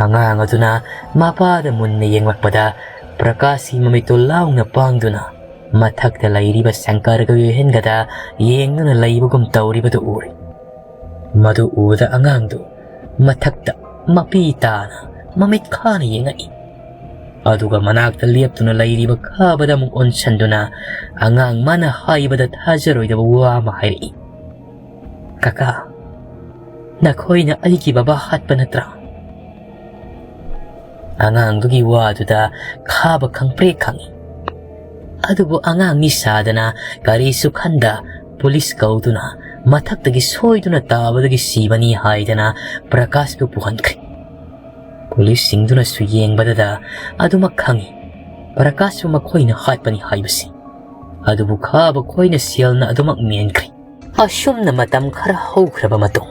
ꯑꯉꯥꯡ ꯑꯗꯨꯅ ꯃꯄꯥꯗ ꯃꯨꯟꯅ ꯌꯦꯡꯂꯛꯄꯗ ꯄ꯭ꯔꯀꯥꯁꯀꯤ ꯃꯃꯤꯠꯇꯨ ꯂꯥꯎꯅ ꯄꯥꯡꯗꯨꯅ ꯃꯊꯛꯇ ꯂꯩꯔꯤꯕ ꯁꯪꯀꯔꯒ ꯌꯣꯍꯦꯟꯒꯗ ꯌꯦꯡꯗꯨꯅ ꯂꯩꯕꯒꯨꯝ ꯇꯧꯔꯤꯕꯗꯨ ꯎꯔꯦ꯫ ꯃꯗꯨ ꯎꯕꯗ ꯑꯉꯥꯡꯗꯨ ꯃꯊꯛꯇ ꯃꯄꯤ ꯇꯥꯅ ꯃꯃꯤꯠ ꯈꯥꯅ ꯌꯦꯡꯉꯛꯏ꯫ ꯑꯗꯨꯒ ꯃꯅꯥꯛꯇ ꯂꯦꯞꯇꯨꯅ ꯂꯩꯔꯤꯕ ꯈꯥꯕꯗ ꯑꯃꯨꯛ ꯑꯣꯟꯁꯤꯟꯗꯨꯅ ꯑꯉꯥꯡ ꯃꯥꯅ ꯍꯥꯏꯕꯗ ꯊꯥꯖꯔꯣꯏꯗꯕ ꯋꯥ ꯑꯃ ꯍꯥꯏꯔꯛꯏ, "ꯀꯀꯥ, ꯅꯈꯣꯏꯅ ꯑꯩꯒꯤ ꯕꯕꯥ ꯍꯥꯠꯄ ꯅꯠꯇ꯭ꯔꯥ?" ꯑꯉꯥꯡꯗꯨꯒꯤ ꯋꯥꯗꯨꯗ ꯈꯥꯕ ꯈꯪꯄ꯭ꯔꯦꯛ ꯈꯪꯏ꯫ ꯑꯗꯨꯕꯨ ꯑꯉꯥꯡꯅꯤ ꯁꯥꯗꯅ ꯀꯔꯤꯁꯨ ꯈꯟꯗ ꯄꯨꯂꯤꯁ ꯀꯧꯗꯨꯅ ꯃꯊꯛꯇꯒꯤ ꯁꯣꯏꯗꯨꯅ ꯇꯥꯕꯗꯒꯤ ꯁꯤꯕꯅꯤ ꯍꯥꯏꯗꯅ ꯄ꯭ꯔꯀꯥꯁꯄꯨ ꯄꯨꯍꯟꯈ꯭ꯔꯦ꯫ ꯄꯨꯂꯤꯁꯁꯤꯡꯗꯨꯅꯁꯨ ꯌꯦꯡꯕꯗꯗ ꯑꯗꯨꯃꯛ ꯈꯪꯏ, ꯄ꯭ꯔꯀꯥꯁꯄꯨ ꯃꯈꯣꯏꯅ ꯍꯥꯠꯄꯅꯤ ꯍꯥꯏꯕꯁꯤ꯫ ꯑꯗꯨꯕꯨ ꯈꯥꯕ ꯈꯣꯏꯅ ꯁꯦꯜꯅ ꯑꯗꯨꯃꯛ ꯃꯦꯟꯈ꯭ꯔꯦ꯫ ꯑꯁꯨꯝꯅ ꯃꯇꯝ ꯈꯔ ꯍꯧꯈ꯭ꯔꯕ ꯃꯇꯨꯡ,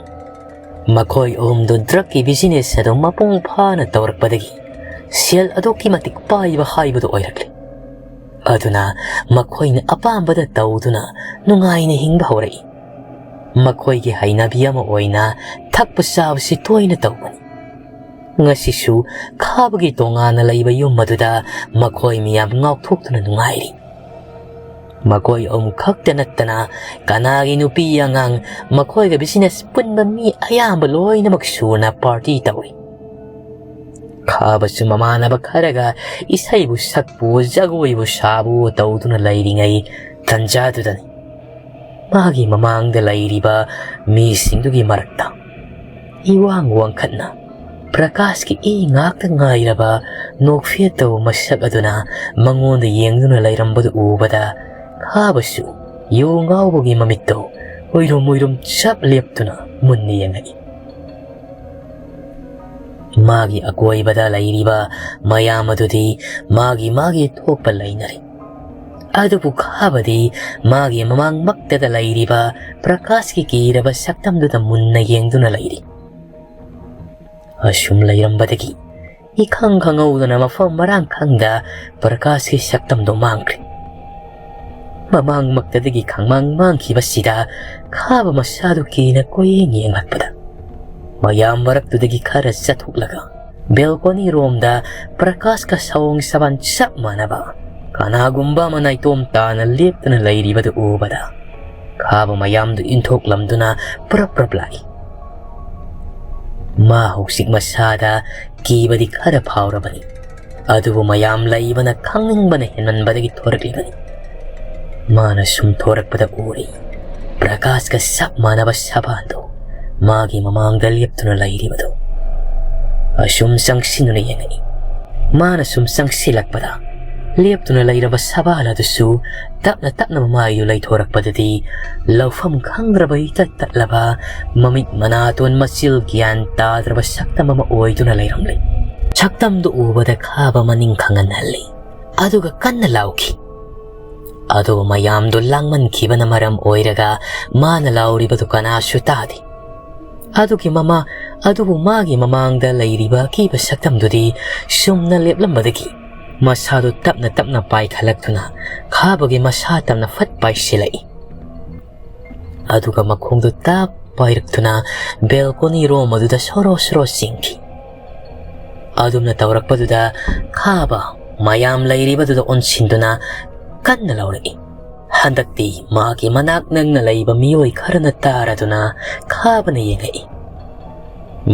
ꯃꯈꯣꯏ ꯑꯍꯨꯝꯗꯨ ꯗ꯭ꯔꯒꯀꯤ ꯕꯤꯖꯤꯅꯦꯁ ꯑꯗꯨ ꯃꯄꯨꯡ ꯐꯥꯅ ꯇꯧꯔꯛꯄꯗꯒꯤ ꯁꯦꯜ ꯑꯗꯨꯛꯀꯤ ꯃꯇꯤꯛ ꯄꯥꯏꯕ ꯍꯥꯏꯕꯗꯨ ꯑꯣꯏꯔꯛꯂꯦ꯫ ꯑꯗꯨꯅ ꯃꯈꯣꯏꯅ ꯑꯄꯥꯝꯕꯗ ꯇꯧꯗꯨꯅ ꯅꯨꯡꯉꯥꯏꯅ ꯍꯤꯡꯕ ꯍꯧꯔꯛꯏ꯫ ꯃꯈꯣꯏꯒꯤ ꯍꯩꯅꯕꯤ ꯑꯃ ꯑꯣꯏꯅ ꯊꯛꯄ ꯆꯥꯕꯁꯤ ꯇꯣꯏꯅ ꯇꯧꯕꯅꯤ꯫ ꯉꯁꯤꯁꯨ ꯈꯥꯕꯒꯤ ꯇꯣꯉꯥꯟꯅ ꯂꯩꯕ ꯌꯨꯝ ꯑꯗꯨꯗ ꯃꯈꯣꯏ ꯃꯤꯌꯥꯝ ꯉꯥꯎꯊꯣꯛꯇꯨꯅ ꯅꯨꯡꯉꯥꯏꯔꯤ꯫ ꯃꯈꯣꯏ ꯑꯍꯨꯝ ꯈꯛꯇ ꯅꯠꯇꯅ ꯀꯅꯥꯒꯤ ꯅꯨꯄꯤ ꯑꯉꯥꯡ, ꯃꯈꯣꯏꯒ ꯕꯤꯖꯤꯅꯦꯁ ꯄꯨꯟꯕ ꯃꯤ ꯑꯌꯥꯝꯕ ꯂꯣꯏꯅꯃꯛ ꯁꯨꯅ ꯄꯥꯔꯇꯤ ꯇꯧꯏ꯫ ꯈꯥꯕꯁꯨ ꯃꯃꯥꯟꯅꯕ ꯈꯔꯒ ꯏꯁꯩꯕꯨ ꯁꯛꯄꯨ, ꯖꯒꯣꯏꯕꯨ ꯁꯥꯕꯨ ꯇꯧꯗꯨꯅ ꯂꯩꯔꯤꯉꯩ ꯇꯟꯖꯥꯗꯨꯗꯅꯤ ꯃꯥꯒꯤ ꯃꯃꯥꯡꯗ ꯂꯩꯔꯤꯕ ꯃꯤꯁꯤꯡꯗꯨꯒꯤ ꯃꯔꯛꯇ ꯏꯋꯥꯡ ꯋꯥꯡꯈꯠꯅ ꯄ꯭ꯔꯀꯥꯁꯀꯤ ꯏ ꯉꯥꯛꯇ ꯉꯥꯏꯔꯕ ꯅꯣꯛꯐꯦꯠ ꯇꯧꯕ ꯃꯁꯛ ꯑꯗꯨꯅ ꯃꯉꯣꯟꯗ ꯌꯦꯡꯗꯨꯅ ꯂꯩꯔꯝꯕꯗꯨ ꯎꯕꯗ ꯈꯥꯕꯁꯨ ꯌꯨ ꯉꯥꯎꯕꯒꯤ ꯃꯃꯤꯠꯇꯣ ꯎꯏꯔꯨꯝ ꯎꯏꯔꯨꯝ ꯆꯞ ꯂꯦꯞꯇꯨꯅ ꯃꯨꯟꯅ ꯌꯦꯡꯉꯛꯏ꯫ ꯃꯥꯒꯤ ꯑꯀꯣꯏꯕꯗ ꯂꯩꯔꯤꯕ ꯃꯌꯥꯝ ꯑꯗꯨꯗꯤ ꯃꯥꯒꯤ ꯃꯥꯒꯤ ꯊꯣꯛꯄ ꯂꯩꯅꯔꯤ꯫ ꯑꯗꯨꯕꯨ ꯈꯥꯕꯗꯤ ꯃꯥꯒꯤ ꯃꯃꯥꯡꯃꯛꯇꯗ ꯂꯩꯔꯤꯕ ꯄ꯭ꯔꯀꯥꯁꯀꯤ ꯀꯤꯔꯕ ꯁꯛꯇꯝꯗꯨꯗ ꯃꯨꯟꯅ ꯌꯦꯡꯗꯨꯅ ꯂꯩꯔꯤ꯫ ꯑꯁꯨꯝ ꯂꯩꯔꯝꯕꯗꯒꯤ ꯏꯈꯪ ꯈꯪꯍꯧꯗꯅ ꯃꯐꯝ ꯃꯔꯥꯡ ꯈꯪꯗ ꯄ꯭ꯔꯀꯥꯁꯀꯤ ꯁꯛꯇꯝꯗꯣ ꯃꯥꯡꯈ꯭ꯔꯦ꯫ ꯃꯃꯥꯡꯃꯛꯇꯗꯒꯤ ꯈꯪꯃꯥꯡ ꯃꯥꯡꯈꯤꯕꯁꯤꯗ ꯈꯥꯕ ꯃꯁꯥꯗꯨ ꯀꯤꯅ ꯀꯣꯏꯌꯦꯡ ꯌꯦꯡꯂꯛꯄꯗ ꯃꯌꯥꯝ ꯃꯔꯛꯇꯨꯗꯒꯤ ꯈꯔ ꯆꯠꯊꯣꯛꯂꯒ ꯕꯦꯜꯀꯣꯅꯤ ꯔꯣꯝꯗ ꯄ꯭ꯔꯀꯥꯁꯀ ꯁꯑꯣꯡ ꯁꯕꯥꯟ ꯆꯞ ꯃꯥꯟꯅꯕ ꯀꯅꯥꯒꯨꯝꯕ ꯑꯃ ꯅꯥꯏꯇꯣꯝ ꯇꯥꯅ ꯂꯦꯞꯇꯨꯅ ꯂꯩꯔꯤꯕꯗꯨ ꯎꯕꯗ ꯈꯥꯕ ꯃꯌꯥꯝꯗꯨ ꯏꯟꯊꯣꯛꯂꯝꯗꯨꯅ ꯄ꯭ꯔꯞ ꯄ꯭ꯔꯞ ꯂꯥꯛꯏ꯫ ꯃꯥ ꯍꯧꯖꯤꯛ ꯃꯁꯥꯗ ꯀꯤꯕꯗꯤ ꯈꯔ ꯐꯥꯎꯔꯕꯅꯤ, ꯑꯗꯨꯕꯨ ꯃꯌꯥꯝ ꯂꯩꯕꯅ ꯈꯪꯅꯤꯡꯕꯅ ꯍꯦꯟꯃꯟꯕꯗꯒꯤ ꯊꯣꯔꯛꯂꯤꯕꯅꯤ꯫ ꯃꯥꯅ ꯁꯨꯝ ꯊꯣꯔꯛꯄꯗ ꯎꯔꯤ ꯄ꯭ꯔꯀꯥꯁꯀ ꯆꯞ ꯃꯥꯟꯅꯕ ꯁꯕꯥꯟꯗꯨ ꯃꯥꯒꯤ ꯃꯃꯥꯡꯗ ꯂꯦꯞꯇꯨꯅ ꯂꯩꯔꯤꯕꯗꯨ꯫ ꯑꯁꯨꯝ ꯆꯪꯁꯤꯟꯗꯨꯅ ꯌꯦꯡꯉꯛꯏ꯫ ꯃꯥꯅ ꯁꯨꯝ ꯆꯪꯁꯤꯜꯂꯛꯄꯗ ꯂꯦꯞꯇꯨꯅ ꯂꯩꯔꯕ ꯁꯕꯥꯟ ꯑꯗꯨꯁꯨ ꯇꯞꯅ ꯇꯞꯅ ꯃꯃꯥꯏꯗꯨ ꯂꯩꯊꯣꯔꯛꯄꯗꯗꯤ ꯂꯧꯐꯝ ꯈꯪꯗ꯭ꯔꯕ ꯏꯇꯠ ꯇꯠꯂꯕ ꯃꯃꯤꯠ ꯃꯅꯥꯇꯣꯟ ꯃꯆꯤꯜ ꯒ꯭ꯌꯥꯟ ꯇꯥꯗ꯭ꯔꯕ ꯁꯛꯇꯝ ꯑꯃ ꯑꯣꯏꯗꯨꯅ ꯂꯩꯔꯝꯂꯦ꯫ ꯁꯛꯇꯝꯗꯨ ꯎꯕꯗ ꯈꯥꯕ ꯃꯅꯤꯡ ꯈꯪꯍꯟꯍꯜꯂꯤ꯫ ꯑꯗꯨꯒ ꯀꯟꯅ ꯂꯥꯎꯈꯤ꯫ ꯑꯗꯨꯕꯨ ꯃꯌꯥꯝꯗꯨ ꯂꯥꯡꯃꯟꯈꯤꯕꯅ ꯃꯔꯝ ꯑꯣꯏꯔꯒ ꯃꯥꯅ ꯂꯥꯎꯔꯤꯕꯗꯨ ꯀꯅꯥꯁꯨ ꯇꯥꯗꯦ꯫ ꯑꯗꯨꯒꯤ ꯃꯃꯥ ꯑꯗꯨꯕꯨ ꯃꯥꯒꯤ ꯃꯃꯥꯡꯗ ꯂꯩꯔꯤꯕ ꯑꯀꯤꯕ ꯁꯛꯇꯝꯗꯨꯗꯤ ꯁꯨꯝꯅ ꯂꯦꯞꯂꯝꯕꯗꯒꯤ ꯃꯁꯥꯗꯨ ꯇꯞꯅ ꯇꯞꯅ ꯄꯥꯏꯈꯠꯂꯛꯇꯨꯅ ꯈꯥꯕꯒꯤ ꯃꯁꯥ ꯇꯝꯅ ꯐꯠ ꯄꯥꯏꯁꯤꯜꯂꯛꯏ꯫ ꯑꯗꯨꯒ ꯃꯈꯣꯡꯗꯨ ꯇꯞ ꯄꯥꯏꯔꯛꯇꯨꯅ ꯕꯦꯜꯀꯣꯅꯤ ꯔꯣꯝ ꯑꯗꯨꯗ ꯁꯣꯔꯣ ꯁꯣꯔꯣ ꯆꯤꯡꯈꯤ꯫ ꯑꯗꯨꯝꯅ ꯇꯧꯔꯛꯄꯗꯨꯗ ꯈꯥꯕ ꯃꯌꯥꯝ ꯂꯩꯔꯤꯕꯗꯨꯗ ꯑꯣꯟꯁꯤꯟꯗꯨꯅ ꯀꯟꯅ ꯂꯥꯎꯔꯛꯏ꯫ ꯍꯟꯗꯛꯇꯤ ꯃꯥꯒꯤ ꯃꯅꯥꯛ ꯅꯛꯅ ꯂꯩꯕ ꯃꯤꯑꯣꯏ ꯈꯔꯅ ꯇꯥꯔꯗꯨꯅ ꯈꯥꯕꯅ ꯌꯦꯡꯉꯛꯏ꯫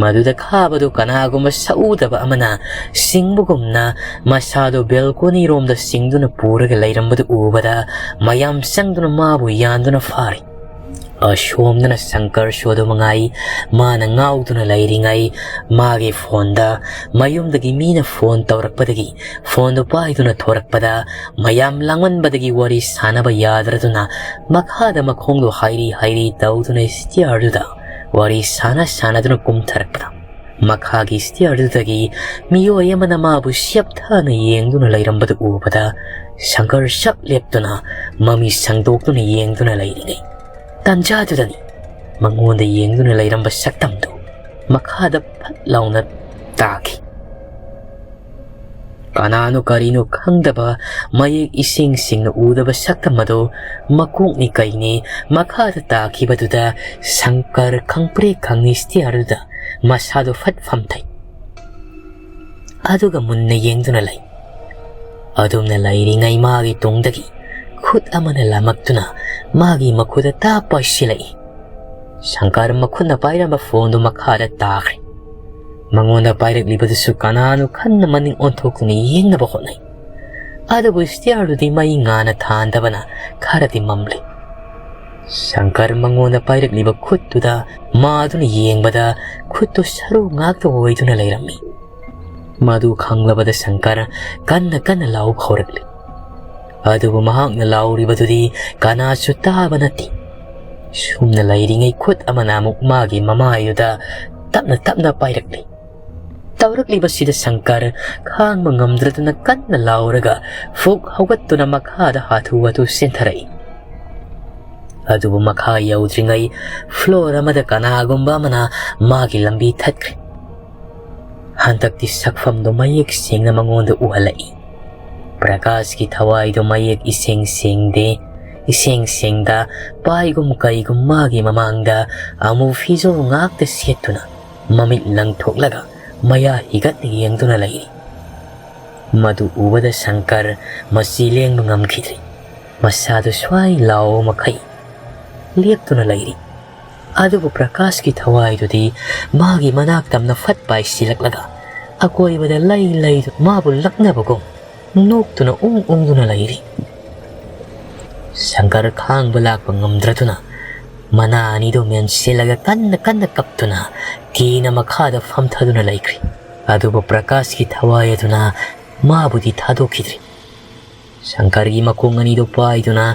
ꯃꯗꯨꯗ ꯈꯥꯕꯗꯨ ꯀꯅꯥꯒꯨꯝꯕ ꯁꯛꯎꯗꯕ ꯑꯃꯅ ꯆꯤꯡꯕꯒꯨꯝꯅ ꯃꯁꯥꯗꯨ ꯕꯦꯜꯀꯣꯅꯤꯔꯣꯝꯗ ꯆꯤꯡꯗꯨꯅ ꯄꯨꯔꯒ ꯂꯩꯔꯝꯕꯗꯨ ꯎꯕꯗ ꯃꯌꯥꯝ ꯆꯪꯗꯨꯅ ꯃꯥꯕꯨ ꯌꯥꯟꯗꯨꯅ ꯐꯥꯔꯤ꯫ ꯑꯁꯣꯝꯗꯅ ꯁꯪꯀꯔꯁꯨ ꯑꯗꯨ ꯃꯉꯥꯏ꯫ ꯃꯥꯅ ꯉꯥꯎꯗꯨꯅ ꯂꯩꯔꯤꯉꯩ ꯃꯥꯒꯤ ꯐꯣꯟꯗ ꯃꯌꯨꯝꯗꯒꯤ ꯃꯤꯅ ꯐꯣꯟ ꯇꯧꯔꯛꯄꯗꯒꯤ ꯐꯣꯟꯗꯨ ꯄꯥꯏꯗꯨꯅ ꯊꯣꯔꯛꯄꯗ ꯃꯌꯥꯝ ꯂꯥꯡꯃꯟꯕꯗꯒꯤ ꯋꯥꯔꯤ ꯁꯥꯟꯅꯕ ꯌꯥꯗ꯭ꯔꯗꯨꯅ ꯃꯈꯥꯗ ꯃꯈꯣꯡꯗꯨ ꯍꯥꯏꯔꯤ ꯍꯥꯏꯔꯤ ꯇꯧꯗꯨꯅ ꯁ꯭ꯇꯤꯌꯔꯗꯨꯗ ꯋꯥꯔꯤ ꯁꯥꯟꯅ ꯁꯥꯟꯅꯗꯨꯅ ꯀꯨꯝꯊꯔꯛꯄꯗ ꯃꯈꯥꯒꯤ stairꯗꯨꯗꯒꯤ ꯃꯤꯑꯣꯏ ꯑꯃꯅ ꯃꯥꯕꯨ ꯁꯦꯞꯊꯅ ꯌꯦꯡꯗꯨꯅ ꯂꯩꯔꯝꯕꯗꯨ ꯎꯕꯗ ꯁꯪꯀꯔ ꯁꯛ ꯂꯦꯞꯇꯨꯅ ꯃꯃꯤ ꯁꯪꯗꯣꯛꯇꯨꯅ ꯌꯦꯡꯗꯨꯅ ꯂꯩꯔꯤꯉꯩ ꯇꯥꯟꯖꯥꯗꯨꯗꯅꯤ ꯃꯉꯣꯟꯗ ꯌꯦꯡꯗꯨꯅ ꯂꯩꯔꯝꯕ ꯁꯛꯇꯝꯗꯨ ꯃꯈꯥꯗ ꯐꯠ ꯂꯥꯎꯅ ꯇꯥꯈꯤ꯫ ꯀꯅꯥꯅꯣ ꯀꯔꯤꯅꯣ ꯈꯪꯗꯕ, ꯃꯌꯦꯛ ꯏꯁꯦꯡ ꯁꯦꯡꯅ ꯎꯗꯕ ꯁꯛꯇꯝ ꯑꯗꯨ ꯃꯀꯣꯛꯅꯤ ꯀꯩꯅꯤ ꯃꯈꯥꯗ ꯇꯥꯈꯤꯕꯗꯨꯗ ꯁꯪꯀꯔ ꯈꯪꯄ꯭ꯔꯦꯛ ꯈꯪꯉꯤ stairꯗꯨꯗ ꯃꯁꯥꯗꯨ ꯐꯠ ꯐꯝꯊꯩ꯫ ꯑꯗꯨꯒ ꯃꯨꯟꯅ ꯌꯦꯡꯗꯨꯅ ꯂꯩ꯫ ꯑꯗꯨꯝꯅ ꯂꯩꯔꯤꯉꯩ ꯃꯥꯒꯤ ꯇꯨꯡꯗꯒꯤ ꯈꯨꯠ ꯑꯃꯅ ꯂꯥꯃꯛꯇꯨꯅ ꯃꯥꯒꯤ ꯃꯈꯨꯠꯇ ꯇꯥꯞ ꯄꯥꯏꯁꯤꯜꯂꯛꯏ꯫ ꯁꯪꯀꯔ ꯃꯈꯨꯠꯅ ꯄꯥꯏꯔꯝꯕ phoneꯗꯨ ꯃꯈꯥꯗ ꯇꯥꯈ꯭ꯔꯦ꯫ ꯃꯉꯣꯟꯗ ꯄꯥꯏꯔꯛꯂꯤꯕꯗꯨꯁꯨ ꯀꯅꯥꯅꯣ ꯈꯟꯅ ꯃꯅꯤꯡ ꯑꯣꯟꯊꯣꯛꯇꯨꯅ ꯌꯦꯡꯅꯕ ꯍꯣꯠꯅꯩ꯫ ꯑꯗꯨꯕꯨ stairꯗꯨꯗꯤ ꯃꯩ ꯉꯥꯟꯅ ꯊꯥꯟꯗꯕꯅ ꯈꯔꯗꯤ ꯃꯝꯂꯤ꯫ ꯁꯪꯀꯔ ꯃꯉꯣꯟꯗ ꯄꯥꯏꯔꯛꯂꯤꯕ ꯈꯨꯠꯇꯨꯗ ꯃꯥꯗꯨꯅ ꯌꯦꯡꯕꯗ ꯈꯨꯠꯇꯨ ꯁꯔꯨ ꯉꯥꯛꯇ ꯑꯣꯏꯗꯨꯅ ꯂꯩꯔꯝꯃꯤ꯫ ꯃꯗꯨ ꯈꯪꯂꯕꯗ ꯁꯪꯀꯔ ꯀꯟꯅ ꯀꯟꯅ ꯂꯥꯎꯕ ꯍꯧꯔꯛꯂꯤ꯫ ꯑꯗꯨꯕꯨ ꯃꯍꯥꯛꯅ ꯂꯥꯎꯔꯤꯕꯗꯨꯗꯤ ꯀꯅꯥꯁꯨ ꯇꯥꯕ ꯅꯠꯇꯦ꯫ ꯁꯨꯝꯅ ꯂꯩꯔꯤꯉꯩ ꯈꯨꯠ ꯑꯃꯅ ꯑꯃꯨꯛ ꯃꯥꯒꯤ ꯃꯃꯥꯏꯗꯨꯗ ꯇꯞꯅ ꯇꯞꯅ ꯄꯥꯏꯔꯛꯂꯤ꯫ ꯇꯧꯔꯛꯂꯤꯕꯁꯤꯗ ꯁꯪꯀꯔ ꯈꯥꯡꯕ ꯉꯝꯗ꯭ꯔꯗꯨꯅ ꯀꯟꯅ ꯂꯥꯎꯔꯒ ꯐꯨꯛ ꯍꯧꯒꯠꯇꯨꯅ ꯃꯈꯥꯗ ꯍꯥꯊꯨ ꯍꯥꯊꯨ ꯆꯦꯟꯊꯔꯛꯏ꯫ ꯑꯗꯨꯕꯨ ꯃꯈꯥ ꯌꯧꯗ꯭ꯔꯤꯉꯩ floor ꯑꯃꯗ ꯀꯅꯥꯒꯨꯝꯕ ꯑꯃꯅ ꯃꯥꯒꯤ ꯂꯝꯕꯤ ꯊꯠꯈ꯭ꯔꯦ꯫ ꯍꯟꯗꯛꯇꯤ ꯁꯛꯐꯝꯗꯣ ꯃꯌꯦꯛ ꯁꯦꯡꯅ ꯃꯉꯣꯟꯗ ꯎꯍꯜꯂꯛꯏ꯫ ꯄ꯭ꯔꯀꯥꯁꯀꯤ ꯊꯋꯥꯏꯗꯣ ꯃꯌꯦꯛ ꯏꯁꯦꯡ ꯁꯦꯡꯗꯦ꯫ ꯏꯁꯦꯡ ꯁꯦꯡꯗ ꯄꯥꯏꯒꯨꯝ ꯀꯩꯒꯨꯝ ꯃꯥꯒꯤ ꯃꯃꯥꯡꯗ ꯑꯃꯨ ꯐꯤꯖꯣꯜ ꯉꯥꯛꯇ ꯁꯦꯠꯇꯨꯅ ꯃꯃꯤꯠ ꯂꯪꯊꯣꯛꯂꯒ ꯃꯌꯥ ꯍꯤꯒꯠꯅ ꯌꯦꯡꯗꯨꯅ ꯂꯩꯔꯤ꯫ ꯃꯗꯨ ꯎꯕꯗ ꯁꯪꯀꯔ ꯃꯆꯤ ꯂꯦꯡꯕ ꯉꯝꯈꯤꯗ꯭ꯔꯦ꯫ ꯃꯁꯥꯗꯨ ꯁ꯭ꯋꯥꯏ ꯂꯥꯎꯕ ꯃꯈꯩ ꯂꯦꯞꯇꯨꯅ ꯂꯩꯔꯤ꯫ ꯑꯗꯨꯕꯨ ꯄ꯭ꯔꯀꯥꯁꯀꯤ ꯊꯋꯥꯏꯗꯨꯗꯤ ꯃꯥꯒꯤ ꯃꯅꯥꯛ ꯇꯝꯅ ꯐꯠ ꯄꯥꯏꯁꯤꯜꯂꯛꯂꯒ ꯑꯀꯣꯏꯕꯗ ꯂꯩ ꯂꯩꯗꯨ ꯃꯥꯕꯨ ꯂꯛꯅꯕꯒꯨꯝ ꯅꯣꯛꯇꯨꯅ ꯎꯪ ꯎꯪꯗꯨꯅ ꯂꯩꯔꯤ꯫ ꯁꯪꯀꯔ ꯈꯥꯡꯕ ꯂꯥꯛꯄ ꯉꯝꯗ꯭ꯔꯗꯨꯅ ꯃꯅꯥ ꯑꯅꯤꯗꯨ ꯃꯦꯟꯁꯤꯜꯂꯒ ꯀꯟꯅ ꯀꯟꯅ ꯀꯞꯇꯨꯅ ꯀꯤꯅ ꯃꯈꯥꯗ ꯐꯝꯊꯗꯨꯅ ꯂꯩꯈ꯭ꯔꯤ꯫ ꯑꯗꯨꯕꯨ ꯄ꯭ꯔꯀꯥꯁꯀꯤ ꯊꯋꯥꯏ ꯑꯗꯨꯅ ꯃꯥꯕꯨꯗꯤ ꯊꯥꯗꯣꯛꯈꯤꯗ꯭ꯔꯤ꯫ ꯁꯪꯀꯔꯒꯤ ꯃꯈꯣꯡ ꯑꯅꯤꯗꯨ ꯄꯥꯏꯗꯨꯅ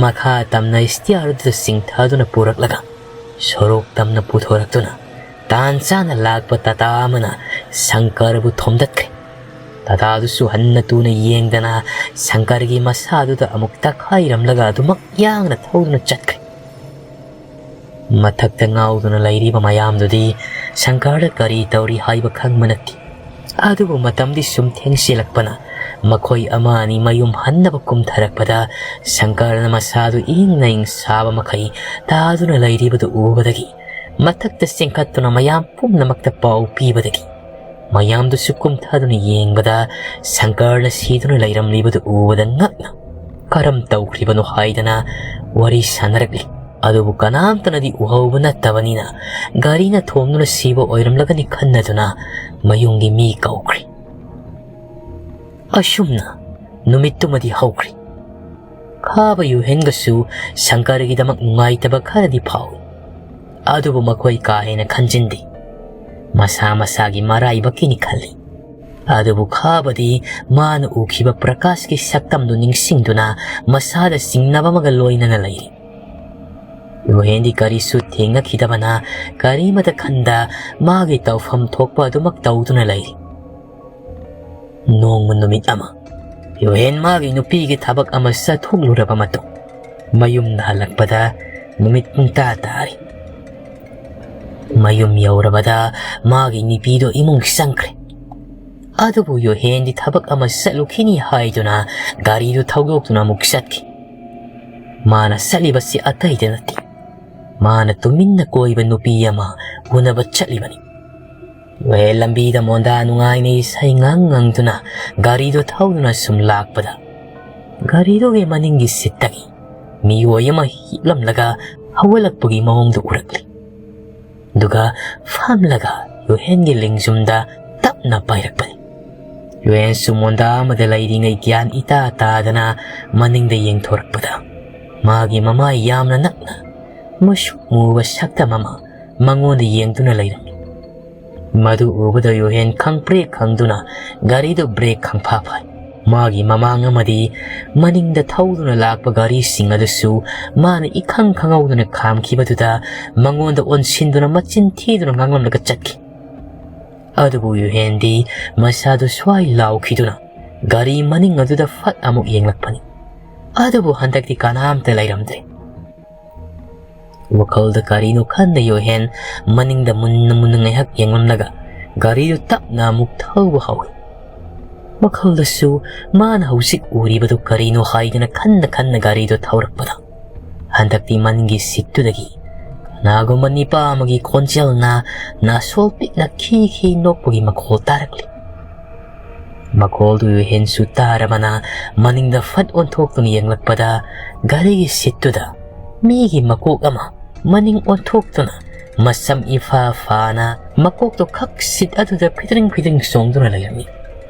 ꯃꯈꯥ ꯇꯝꯅ stairꯗꯨꯗ ꯆꯤꯡꯊꯗꯨꯅ ꯄꯨꯔꯛꯂꯒ ꯁꯣꯔꯣꯛ ꯇꯝꯅ ꯄꯨꯊꯣꯔꯛꯇꯨꯅ ꯇꯥꯟ ꯆꯥꯅ ꯂꯥꯛꯄ ꯇꯥꯇꯥ ꯑꯃꯅ ꯁꯪꯀꯔꯕꯨ ꯊꯣꯝꯗꯠꯈ꯭ꯔꯦ꯫ ꯇꯥꯇꯥꯗꯨꯁꯨ ꯍꯟꯅ ꯇꯨꯅ ꯌꯦꯡꯗꯅ ꯁꯪꯀꯔꯒꯤ ꯃꯁꯥꯗꯨꯗ ꯑꯃꯨꯛ ꯇꯛꯈꯥꯏꯔꯝꯂꯒ ꯑꯗꯨꯃꯛ ꯌꯥꯡꯅ ꯊꯧꯗꯨꯅ ꯆꯠꯈ꯭ꯔꯦ꯫ ꯃꯊꯛꯇ ꯉꯥꯎꯗꯨꯅ ꯂꯩꯔꯤꯕ ꯃꯌꯥꯝꯗꯨꯗꯤ ꯁꯪꯀꯔꯗ ꯀꯔꯤ ꯇꯧꯔꯤ ꯍꯥꯏꯕ ꯈꯪꯕ ꯅꯠꯇꯦ꯫ ꯑꯗꯨꯕꯨ ꯃꯇꯝꯗꯤ ꯁꯨꯝ ꯊꯦꯡꯁꯤꯜꯂꯛꯄꯅ ꯃꯈꯣꯏ ꯑꯃ ꯑꯅꯤ ꯃꯌꯨꯝ ꯍꯟꯅꯕ ꯀꯨꯝꯊꯔꯛꯄꯗ ꯁꯪꯀꯔꯅ ꯃꯁꯥꯗꯨ ꯏꯪꯅ ꯏꯪ ꯁꯥꯕ ꯃꯈꯩ ꯇꯥꯗꯨꯅ ꯂꯩꯔꯤꯕꯗꯨ ꯎꯕꯗꯒꯤ ꯃꯊꯛꯇ ꯆꯦꯟꯈꯠꯇꯨꯅ ꯃꯌꯥꯝ ꯄꯨꯝꯅꯃꯛꯇ ꯄꯥꯎ ꯄꯤꯕꯗꯒꯤ ꯃꯌꯥꯝꯗꯨꯁꯨ ꯀꯨꯝꯊꯗꯨꯅ ꯌꯦꯡꯕꯗ ꯁꯪꯀꯔꯅ ꯁꯤꯗꯨꯅ ꯂꯩꯔꯝꯂꯤꯕꯗꯨ ꯎꯕꯗ ꯉꯛꯅ ꯀꯔꯝ ꯇꯧꯈ꯭ꯔꯤꯕꯅꯣ ꯍꯥꯏꯗꯅ ꯋꯥꯔꯤ ꯁꯥꯟꯅꯔꯛꯂꯤ꯫ ꯑꯗꯨꯕꯨ ꯀꯅꯥꯝꯇꯅꯗꯤ ꯎꯍꯧꯕ ꯅꯠꯇꯕꯅꯤꯅ ꯒꯥꯔꯤꯅ ꯊꯣꯝꯗꯨꯅ ꯁꯤꯕ ꯑꯣꯏꯔꯝꯂꯒꯅꯤ ꯈꯟꯅꯗꯨꯅ ꯃꯌꯨꯝꯒꯤ ꯃꯤ ꯀꯧꯈ꯭ꯔꯦ꯫ ꯑꯁꯨꯝꯅ ꯅꯨꯃꯤꯠꯇꯨꯃꯗꯤ ꯍꯧꯈ꯭ꯔꯦ꯫ ꯈꯥꯕ ꯌꯨꯍꯦꯟꯒꯁꯨ ꯁꯪꯀꯔꯒꯤꯗꯃꯛ ꯅꯨꯡꯉꯥꯏꯇꯕ ꯈꯔꯗꯤ ꯐꯥꯎꯏ꯫ ꯑꯗꯨꯕꯨ ꯃꯈꯣꯏ ꯀꯥ ꯍꯦꯟꯅ ꯈꯟꯖꯤꯟꯗꯦ꯫ ꯃꯁꯥ ꯃꯁꯥꯒꯤ ꯃꯔꯥꯏꯕꯛꯀꯤꯅꯤ ꯈꯜꯂꯤ꯫ ꯑꯗꯨꯕꯨ ꯈꯥꯕꯗꯤ ꯃꯥꯅ ꯎꯈꯤꯕ ꯄ꯭ꯔꯀꯥꯁꯀꯤ ꯁꯛꯇꯝꯗꯨ ꯅꯤꯡꯁꯤꯡꯗꯨꯅ ꯃꯁꯥꯗ ꯆꯤꯡꯅꯕ ꯑꯃꯒ ꯂꯣꯏꯅꯅ ꯂꯩꯔꯤ꯫ ꯌꯨꯍꯦꯟꯗꯤ ꯀꯔꯤꯁꯨ ꯊꯦꯡꯅꯈꯤꯗꯕꯅ ꯀꯔꯤꯃꯇ ꯈꯟꯗ ꯃꯥꯒꯤ ꯇꯧꯐꯝ ꯊꯣꯛꯄ ꯑꯗꯨꯃꯛ ꯇꯧꯗꯨꯅ ꯂꯩꯔꯤ꯫ ꯅꯣꯡꯃ ꯅꯨꯃꯤꯠ ꯑꯃ ꯌꯨꯍꯦꯟ ꯃꯥꯒꯤ ꯅꯨꯄꯤꯒꯤ ꯊꯕꯛ ꯑꯃ ꯆꯠꯊꯣꯛꯂꯨꯔꯕ ꯃꯇꯨꯡ ꯃꯌꯨꯝꯗ ꯍꯜꯂꯛꯄꯗ ꯅꯨꯃꯤꯠ ꯄꯨꯡꯇꯥ ꯇꯥꯔꯤ꯫ ꯃꯌꯨꯝ ꯌꯧꯔꯕꯗ ꯃꯥꯒꯤ ꯅꯨꯄꯤꯗꯨ ꯏꯃꯨꯡ ꯆꯪꯈ꯭ꯔꯦ꯫ ꯑꯗꯨꯕꯨ ꯌꯨꯍꯦꯟꯗꯤ ꯊꯕꯛ ꯑꯃ ꯆꯠꯂꯨꯈꯤꯅꯤ ꯍꯥꯏꯗꯨꯅ ꯒꯥꯔꯤꯗꯨ ꯊꯧꯗꯣꯛꯇꯨꯅ ꯑꯃꯨꯛ ꯆꯠꯈꯤ꯫ ꯃꯥꯅ ꯆꯠꯂꯤꯕꯁꯤ ꯑꯇꯩꯗ ꯅꯠꯇꯦ, ꯃꯥꯅ ꯇꯨꯃꯤꯟꯅ ꯀꯣꯏꯕ ꯅꯨꯄꯤ ꯑꯃ ꯎꯅꯕ ꯆꯠꯂꯤꯕꯅꯤ꯫ ꯌꯨꯍꯦꯟ ꯂꯝꯕꯤꯗ ꯃꯣꯟꯗꯥ ꯅꯨꯡꯉꯥꯏꯅ ꯏꯁꯩ ꯉꯪ ꯉꯪꯗꯨꯅ ꯒꯥꯔꯤꯗꯨ ꯊꯧꯗꯨꯅ ꯁꯨꯝ ꯂꯥꯛꯄꯗ ꯒꯥꯔꯤꯗꯨꯒꯤ ꯃꯅꯤꯡꯒꯤ ꯁꯤꯠꯇꯒꯤ ꯃꯤꯑꯣꯏ ꯑꯃ ꯍꯤꯞꯂꯝꯂꯒ ꯍꯧꯒꯠꯂꯛꯄꯒꯤ ꯃꯑꯣꯡꯗꯨ ꯎꯔꯛꯂꯤ꯫ ꯑꯗꯨꯒ ꯐꯝꯂꯒ ꯌꯨꯍꯦꯟꯒꯤ ꯂꯦꯡꯖꯨꯝꯗ ꯇꯞꯅ ꯄꯥꯏꯔꯛꯄꯅꯤ꯫ ꯌꯨꯍꯦꯟꯁꯨ ꯃꯣꯟꯗꯥ ꯑꯃꯗ ꯂꯩꯔꯤꯉꯩ ꯒ꯭ꯌꯥꯟ ꯏꯇꯥ ꯇꯥꯗꯅ ꯃꯅꯤꯡꯗ ꯌꯦꯡꯊꯣꯔꯛꯄꯗ ꯃꯥꯒꯤ ꯃꯃꯥꯏ ꯌꯥꯝꯅ ꯅꯛꯅ ꯃꯨꯁꯨꯛ ꯃꯨꯕ ꯁꯛꯇꯝ ꯑꯃ ꯃꯉꯣꯟꯗ ꯌꯦꯡꯗꯨꯅ ꯂꯩꯔꯝꯃꯤ꯫ ꯃꯗꯨ ꯎꯕꯗ ꯌꯨꯍꯦꯟ ꯈꯪꯄ꯭ꯔꯦꯛ ꯈꯪꯗꯨꯅ ꯒꯥꯔꯤꯗꯨ ꯕ꯭ꯔꯦꯛ ꯈꯪꯐꯥ ꯐꯥꯏ꯫ ꯃꯥꯒꯤ ꯃꯃꯥꯡ ꯑꯃꯗꯤ ꯃꯅꯤꯡꯗ ꯊꯧꯗꯨꯅ ꯂꯥꯛꯄ ꯒꯥꯔꯤꯁꯤꯡ ꯑꯗꯨꯁꯨ ꯃꯥꯅ ꯏꯈꯪ ꯈꯪꯍꯧꯗꯅ ꯈꯥꯝꯈꯤꯕꯗꯨꯗ ꯃꯉꯣꯟꯗ ꯑꯣꯟꯁꯤꯟꯗꯨꯅ ꯃꯆꯤꯟ ꯊꯤꯗꯨꯅ ꯉꯥꯡꯂꯝꯂꯒ ꯆꯠꯈꯤ꯫ ꯑꯗꯨꯕꯨ ꯌꯨꯍꯦꯟꯗꯤ ꯃꯁꯥꯗꯨ ꯁ꯭ꯋꯥꯏ ꯂꯥꯎꯈꯤꯗꯨꯅ ꯒꯥꯔꯤ ꯃꯅꯤꯡ ꯑꯗꯨꯗ ꯐꯠ ꯑꯃꯨꯛ ꯌꯦꯡꯂꯛꯄꯅꯤ꯫ ꯑꯗꯨꯕꯨ ꯍꯟꯗꯛꯇꯤ ꯀꯅꯥꯝꯇ ꯂꯩꯔꯝꯗ꯭ꯔꯦ꯫ ꯋꯥꯈꯜꯗ ꯀꯔꯤꯅꯣ ꯈꯟꯅ ꯌꯣꯍꯦꯟ ꯃꯅꯤꯡꯗ ꯃꯨꯟꯅ ꯃꯨꯟꯅ ꯉꯥꯏꯍꯥꯛ ꯌꯦꯡꯂꯝꯂꯒ ꯒꯥꯔꯤꯗꯨ ꯇꯞꯅ ꯑꯃꯨꯛ ꯊꯧꯕ ꯍꯧꯏ꯫ ꯋꯥꯈꯜꯗꯁꯨ ꯃꯥꯅ ꯍꯧꯖꯤꯛ ꯎꯔꯤꯕꯗꯨ ꯀꯔꯤꯅꯣ ꯍꯥꯏꯗꯅ ꯈꯟꯅ ꯈꯟꯅ ꯒꯥꯔꯤꯗꯨ ꯊꯧꯔꯛꯄꯗ ꯍꯟꯗꯛꯇꯤ ꯃꯅꯤꯡꯒꯤ ꯁꯤꯠꯇꯨꯗꯒꯤ ꯀꯅꯥꯒꯨꯝꯕ ꯅꯤꯄꯥ ꯑꯃꯒꯤ ꯈꯣꯟꯖꯦꯜꯅ ꯅꯥꯁꯣꯜ ꯄꯤꯛꯅ ꯈꯤ ꯈꯤ ꯅꯣꯛꯄꯒꯤ ꯃꯈꯣꯜ ꯇꯥꯔꯛꯂꯤ꯫ ꯃꯈꯣꯜꯗꯨ ꯌꯨꯍꯦꯟꯁꯨ ꯇꯥꯔꯕꯅ ꯃꯅꯤꯡꯗ ꯐꯠ ꯑꯣꯟꯊꯣꯛꯇꯨꯅ ꯌꯦꯡꯂꯛꯄꯗ ꯒꯥꯔꯤꯒꯤ ꯁꯤꯠꯇꯨꯗ ꯃꯤꯒꯤ ꯃꯀꯣꯛ ꯑꯃ ꯃꯅꯤꯡ ꯑꯣꯟꯊꯣꯛꯇꯨꯅ ꯃꯁꯝ ꯏꯐꯥ ꯐꯥꯅ ꯃꯀꯣꯛꯇꯣ ꯈꯛ ꯁꯤꯠ ꯑꯗꯨꯗ ꯐꯤꯗ꯭ꯔꯤꯡ ꯐꯤꯗ꯭ꯔꯤꯡ ꯆꯣꯡꯗꯨꯅ ꯂꯩꯔꯝꯃꯤ꯫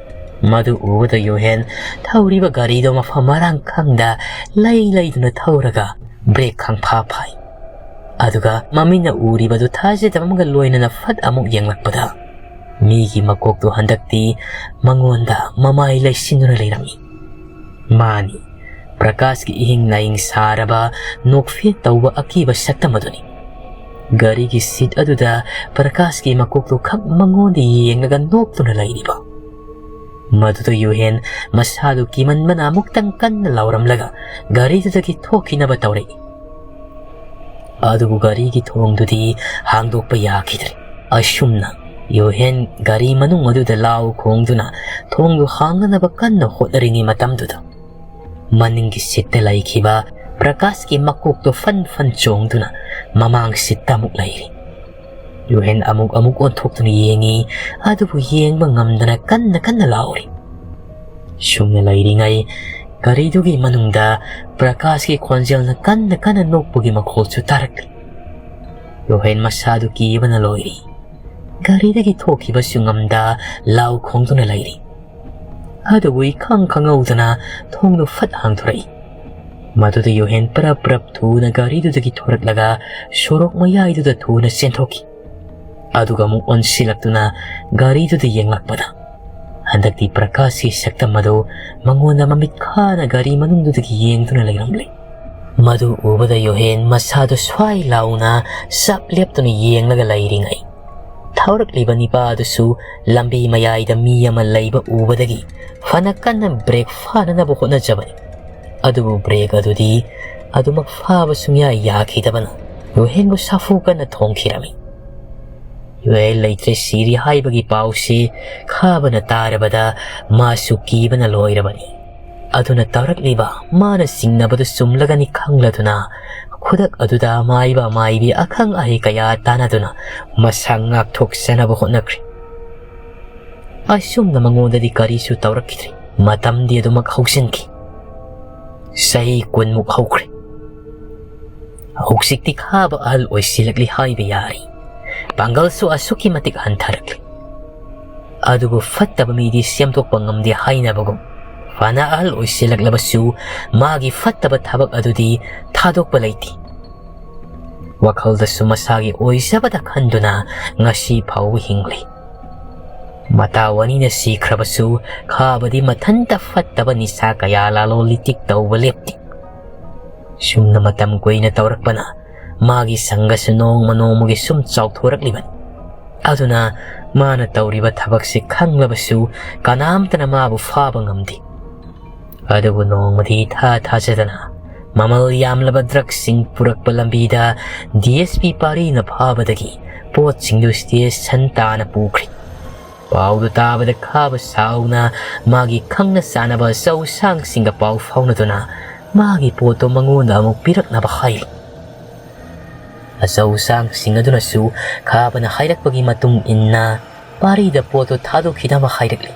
ꯃꯗꯨ ꯎꯕꯗ ꯌꯨꯍꯦꯟ ꯊꯧꯔꯤꯕ ꯒꯥꯔꯤꯗꯣ ꯃꯐꯝ ꯃꯔꯥꯡ ꯈꯪꯗ ꯂꯩ ꯂꯩꯗꯨꯅ ꯊꯧꯔꯒ ꯕ꯭ꯔꯦꯛ ꯈꯪꯐꯥ ꯐꯥꯏ꯫ ꯑꯗꯨꯒ ꯃꯃꯤꯠꯅ ꯎꯔꯤꯕꯗꯨ ꯊꯥꯖꯗꯕ ꯑꯃꯒ ꯂꯣꯏꯅꯅ ꯐꯠ ꯑꯃꯨꯛ ꯌꯦꯡꯂꯛꯄꯗ ꯃꯤꯒꯤ ꯃꯀꯣꯛꯇꯨ ꯍꯟꯗꯛꯇꯤ ꯃꯉꯣꯟꯗ ꯃꯃꯥꯏ ꯂꯩꯁꯤꯟꯗꯨꯅ ꯂꯩꯔꯝꯃꯤ꯫ ꯃꯥꯅꯤ, ꯄ꯭ꯔꯀꯥꯁꯀꯤ ꯏꯍꯤꯡ ꯅꯥꯍꯤꯡ ꯁꯥꯔꯕ ꯅꯣꯛꯐꯦꯠ ꯇꯧꯕ ꯑꯀꯤꯕ ꯁꯛꯇꯝ ꯑꯗꯨꯅꯤ꯫ ꯒꯥꯔꯤꯒꯤ ꯁꯤꯠ ꯑꯗꯨꯗ ꯄ꯭ꯔꯀꯥꯁꯀꯤ ꯃꯀꯣꯛꯇꯨ ꯈꯛ ꯃꯉꯣꯟꯗ ꯌꯦꯡꯂꯒ ꯅꯣꯛꯇꯨꯅ ꯂꯩꯔꯤꯕ꯫ ꯃꯗꯨꯗ ꯌꯨꯍꯦꯟ ꯃꯁꯥꯗꯨ ꯀꯤꯃꯟꯕꯅ ꯑꯃꯨꯛꯇꯪ ꯀꯟꯅ ꯂꯥꯎꯔꯝꯂꯒ ꯒꯥꯔꯤꯗꯨꯗꯒꯤ ꯊꯣꯛꯈꯤꯅꯕ ꯇꯧꯔꯛꯏ꯫ ꯑꯗꯨꯕꯨ ꯒꯥꯔꯤꯒꯤ ꯊꯣꯡꯗꯨꯗꯤ ꯍꯥꯡꯗꯣꯛꯄ ꯌꯥꯈꯤꯗ꯭ꯔꯦ꯫ ꯑꯁꯨꯝꯅ ꯌꯨꯍꯦꯟ ꯒꯥꯔꯤ ꯃꯅꯨꯡ ꯑꯗꯨꯗ ꯂꯥꯎ ꯈꯣꯡꯗꯨꯅ ꯊꯣꯡꯗꯨ ꯍꯥꯡꯅꯅꯕ ꯀꯟꯅ ꯍꯣꯠꯅꯔꯤꯉꯩ ꯃꯇꯝꯗꯨꯗ ꯃꯅꯤꯡꯒꯤ ꯁꯤꯠꯇ ꯂꯩꯈꯤꯕ ꯄ꯭ꯔꯀꯥꯁꯀꯤ ꯃꯀꯣꯛꯇꯣ ꯐꯟ ꯐꯟ ꯆꯣꯡꯗꯨꯅ ꯃꯃꯥꯡ ꯁꯤꯠꯇ ꯑꯃꯨꯛ ꯂꯩꯔꯤ꯫ ꯌꯨꯍꯦꯟ ꯑꯃꯨꯛ ꯑꯃꯨꯛ ꯑꯣꯟꯊꯣꯛꯇꯨꯅ ꯌꯦꯡꯉꯤ, ꯑꯗꯨꯕꯨ ꯌꯦꯡꯕ ꯉꯝꯗꯅ ꯀꯟꯅ ꯀꯟꯅ ꯂꯥꯎꯔꯤ꯫ ꯁꯨꯝꯅ ꯂꯩꯔꯤꯉꯩ ꯒꯥꯔꯤꯗꯨꯒꯤ ꯃꯅꯨꯡꯗ ꯄ꯭ꯔꯀꯥꯁꯀꯤ ꯈꯣꯟꯖꯦꯜꯅ ꯀꯟꯅ ꯀꯟꯅ ꯅꯣꯛꯄꯒꯤ ꯃꯈꯣꯜꯁꯨ ꯇꯥꯔꯛꯂꯤ꯫ ꯌꯨꯍꯦꯟ ꯃꯁꯥꯗꯨ ꯀꯤꯕꯅ ꯂꯣꯏꯔꯤ꯫ ꯒꯥꯔꯤꯗꯒꯤ ꯊꯣꯛꯈꯤꯕꯁꯨ ꯉꯝꯗ ꯂꯥꯎ ꯈꯣꯡꯗꯨꯅ ꯂꯩꯔꯤ꯫ ꯑꯗꯨꯕꯨ ꯏꯈꯪ ꯈꯪꯍꯧꯗꯅ ꯊꯣꯡꯗꯨ ꯐꯠ ꯍꯥꯡꯗꯣꯔꯛꯏ꯫ ꯃꯗꯨꯗ ꯌꯨꯍꯦꯟ ꯄ꯭ꯔꯞ ꯄ꯭ꯔꯞ ꯊꯨꯅ ꯒꯥꯔꯤꯗꯨꯗꯒꯤ ꯊꯣꯔꯛꯂꯒ ꯁꯣꯔꯣꯛ ꯃꯌꯥꯏꯗꯨꯗ ꯊꯨꯅ ꯆꯦꯟꯊꯣꯛꯈꯤ꯫ ꯑꯗꯨꯒ ꯑꯃꯨꯛ ꯑꯣꯟꯁꯤꯜꯂꯛꯇꯨꯅ ꯒꯥꯔꯤꯗꯨꯗ ꯌꯦꯡꯂꯛꯄꯗ ꯍꯟꯗꯛꯇꯤ ꯄ꯭ꯔꯀꯥꯁꯀꯤ ꯁꯛꯇꯝ ꯑꯗꯨ ꯃꯉꯣꯟꯗ ꯃꯃꯤꯠ ꯈꯥꯅ ꯒꯥꯔꯤ ꯃꯅꯨꯡꯗꯨꯗꯒꯤ ꯌꯦꯡꯗꯨꯅ ꯂꯩꯔꯝꯂꯦ꯫ ꯃꯗꯨ ꯎꯕꯗ ꯌꯨꯍꯦꯟ ꯃꯁꯥꯗꯨ ꯁ꯭ꯋꯥꯏ ꯂꯥꯎꯅ ꯆꯞ ꯂꯦꯞꯇꯨꯅ ꯌꯦꯡꯂꯒ ꯂꯩꯔꯤꯉꯩ, ꯊꯧꯔꯛꯂꯤꯕ ꯅꯤꯄꯥ ꯑꯗꯨꯁꯨ ꯂꯝꯕꯤ ꯃꯌꯥꯏꯗ ꯃꯤ ꯑꯃ ꯂꯩꯕ ꯎꯕꯗꯒꯤ ꯐꯅ ꯀꯟꯅ ꯕ꯭ꯔꯦꯛ ꯐꯥꯅꯅꯕ ꯍꯣꯠꯅꯖꯕꯅꯤ꯫ ꯑꯗꯨꯕꯨ ꯕ꯭ꯔꯦꯛ ꯑꯗꯨꯗꯤ ꯑꯗꯨꯃꯛ ꯐꯥꯕ ꯁꯨꯡꯌꯥ ꯌꯥꯈꯤꯗꯕꯅ ꯌꯨꯍꯦꯟꯕꯨ ꯁꯥꯐꯨ ꯀꯟꯅ ꯊꯣꯡꯈꯤꯔꯝꯃꯤ꯫ ꯌꯨꯍꯦꯟ ꯂꯩꯇ꯭ꯔꯦ ꯁꯤꯔꯤ ꯍꯥꯏꯕꯒꯤ ꯄꯥꯎꯁꯤ ꯈꯥꯕꯅ ꯇꯥꯔꯕꯗ ꯃꯥꯁꯨ ꯀꯤꯕꯅ ꯂꯣꯏꯔꯕꯅꯤ꯫ ꯑꯗꯨꯅ ꯇꯧꯔꯛꯂꯤꯕ ꯃꯥꯅ ꯆꯤꯡꯅꯕꯗꯨ ꯆꯨꯝꯂꯒꯅꯤ ꯈꯪꯂꯗꯨꯅ ꯈꯨꯗꯛ ꯑꯗꯨꯗ ꯃꯥꯏꯕ ꯃꯥꯏꯕꯤ ꯑꯈꯪ ꯑꯍꯩ ꯀꯌꯥ ꯇꯥꯟꯅꯗꯨꯅ ꯃꯁꯥ ꯉꯥꯛꯊꯣꯛꯆꯅꯕ ꯍꯣꯠꯅꯈ꯭ꯔꯦ꯫ ꯑꯁꯨꯝꯅ ꯃꯉꯣꯟꯗꯗꯤ ꯀꯔꯤꯁꯨ ꯇꯧꯔꯛꯈꯤꯗ꯭ꯔꯦ꯫ ꯃꯇꯝꯗꯤ ꯑꯗꯨꯃꯛ ꯍꯧꯖꯤꯟꯈꯤ꯫ ꯆꯍꯤ ꯀꯨꯟꯃꯨꯛ ꯍꯧꯈ꯭ꯔꯦ꯫ ꯍꯧꯖꯤꯛꯇꯤ ꯈꯥꯕ ꯑꯍꯜ ꯑꯣꯏꯁꯤꯜꯂꯛꯂꯤ ꯍꯥꯏꯕ ꯌꯥꯔꯦ꯫ ꯄꯥꯡꯒꯜꯁꯨ ꯑꯁꯨꯛꯀꯤ ꯃꯇꯤꯛ ꯍꯟꯊꯔꯛꯂꯤ꯫ ꯑꯗꯨꯕꯨ ꯐꯠꯇꯕ ꯃꯤꯗꯤ ꯁꯦꯝꯗꯣꯛꯄ ꯉꯝꯗꯦ ꯍꯥꯏꯅꯕꯒꯨꯝ, ꯐꯅ ꯑꯍꯜ ꯑꯣꯏꯁꯤꯜꯂꯛꯂꯕꯁꯨ ꯃꯥꯒꯤ ꯐꯠꯇꯕ ꯊꯕꯛ ꯑꯗꯨꯗꯤ ꯊꯥꯗꯣꯛꯄ ꯂꯩꯇꯦ꯫ ꯋꯥꯈꯜꯗꯁꯨ ꯃꯁꯥꯒꯤ ꯑꯣꯏꯖꯕꯗ ꯈꯟꯗꯨꯅ ꯉꯁꯤ ꯐꯥꯎꯕ ꯍꯤꯡꯂꯤ꯫ ꯃꯇꯥꯎ ꯑꯅꯤꯅ ꯁꯤꯈ꯭ꯔꯕꯁꯨ ꯈꯥꯕꯗꯤ ꯃꯊꯟꯇ ꯐꯠꯇꯕ ꯅꯤꯁꯥ ꯀꯌꯥ ꯂꯥꯂꯣ ꯂꯤꯇꯤꯛ ꯇꯧꯕ ꯂꯦꯞꯇꯦ꯫ ꯁꯨꯝꯅ ꯃꯇꯝ ꯀꯨꯏꯅ ꯇꯧꯔꯛꯄꯅ ꯃꯥꯒꯤ ꯁꯪꯒꯁꯨ ꯅꯣꯡꯃ ꯅꯣꯡꯃꯒꯤ ꯁꯨꯝ ꯆꯥꯎꯊꯣꯔꯛꯂꯤꯕꯅꯤ꯫ ꯑꯗꯨꯅ ꯃꯥꯅ ꯇꯧꯔꯤꯕ ꯊꯕꯛꯁꯤ ꯈꯪꯂꯕꯁꯨ ꯀꯅꯥꯝꯇꯅ ꯃꯥꯕꯨ ꯐꯥꯕ ꯉꯝꯗꯦ꯫ ꯑꯗꯨꯕꯨ ꯅꯣꯡꯃꯗꯤ ꯏꯊꯥ ꯊꯥꯖꯗꯅ ꯃꯃꯜ ꯌꯥꯝꯂꯕ ꯗ꯭ꯔꯒꯁꯤꯡ ꯄꯨꯔꯛꯄ ꯂꯝꯕꯤꯗ ꯗꯤ ꯑꯦꯁ ꯄꯤ ꯄꯥꯔꯤꯅ ꯐꯥꯕꯗꯒꯤ ꯄꯣꯠꯁꯤꯡꯗꯨ ꯁ꯭ꯇꯦꯁꯟ ꯇꯥꯅ ꯄꯨꯈ꯭ꯔꯦ꯫ ꯄꯥꯎꯗꯨ ꯇꯥꯕꯗ ꯈꯥꯕ ꯁꯥꯎꯅ ꯃꯥꯒꯤ ꯈꯪꯅ ꯆꯥꯟꯅꯕ ꯑꯆꯧ ꯑꯁꯥꯡꯁꯤꯡꯒ ꯄꯥꯎ ꯐꯥꯎꯅꯗꯨꯅ ꯃꯥꯒꯤ ꯄꯣꯠꯇꯨ ꯃꯉꯣꯟꯗ ꯑꯃꯨꯛ ꯄꯤꯔꯛꯅꯕ ꯍꯥꯏꯔꯤ꯫ ꯑꯆꯧ ꯑꯁꯥꯡꯁꯤꯡ ꯑꯗꯨꯅꯁꯨ ꯈꯥꯕꯅ ꯍꯥꯏꯔꯛꯄꯒꯤ ꯃꯇꯨꯡ ꯏꯟꯅ ꯄꯥꯔꯤꯗ ꯄꯣꯠꯇꯨ ꯊꯥꯗꯣꯛꯈꯤꯅꯕ ꯍꯥꯏꯔꯛꯂꯤ꯫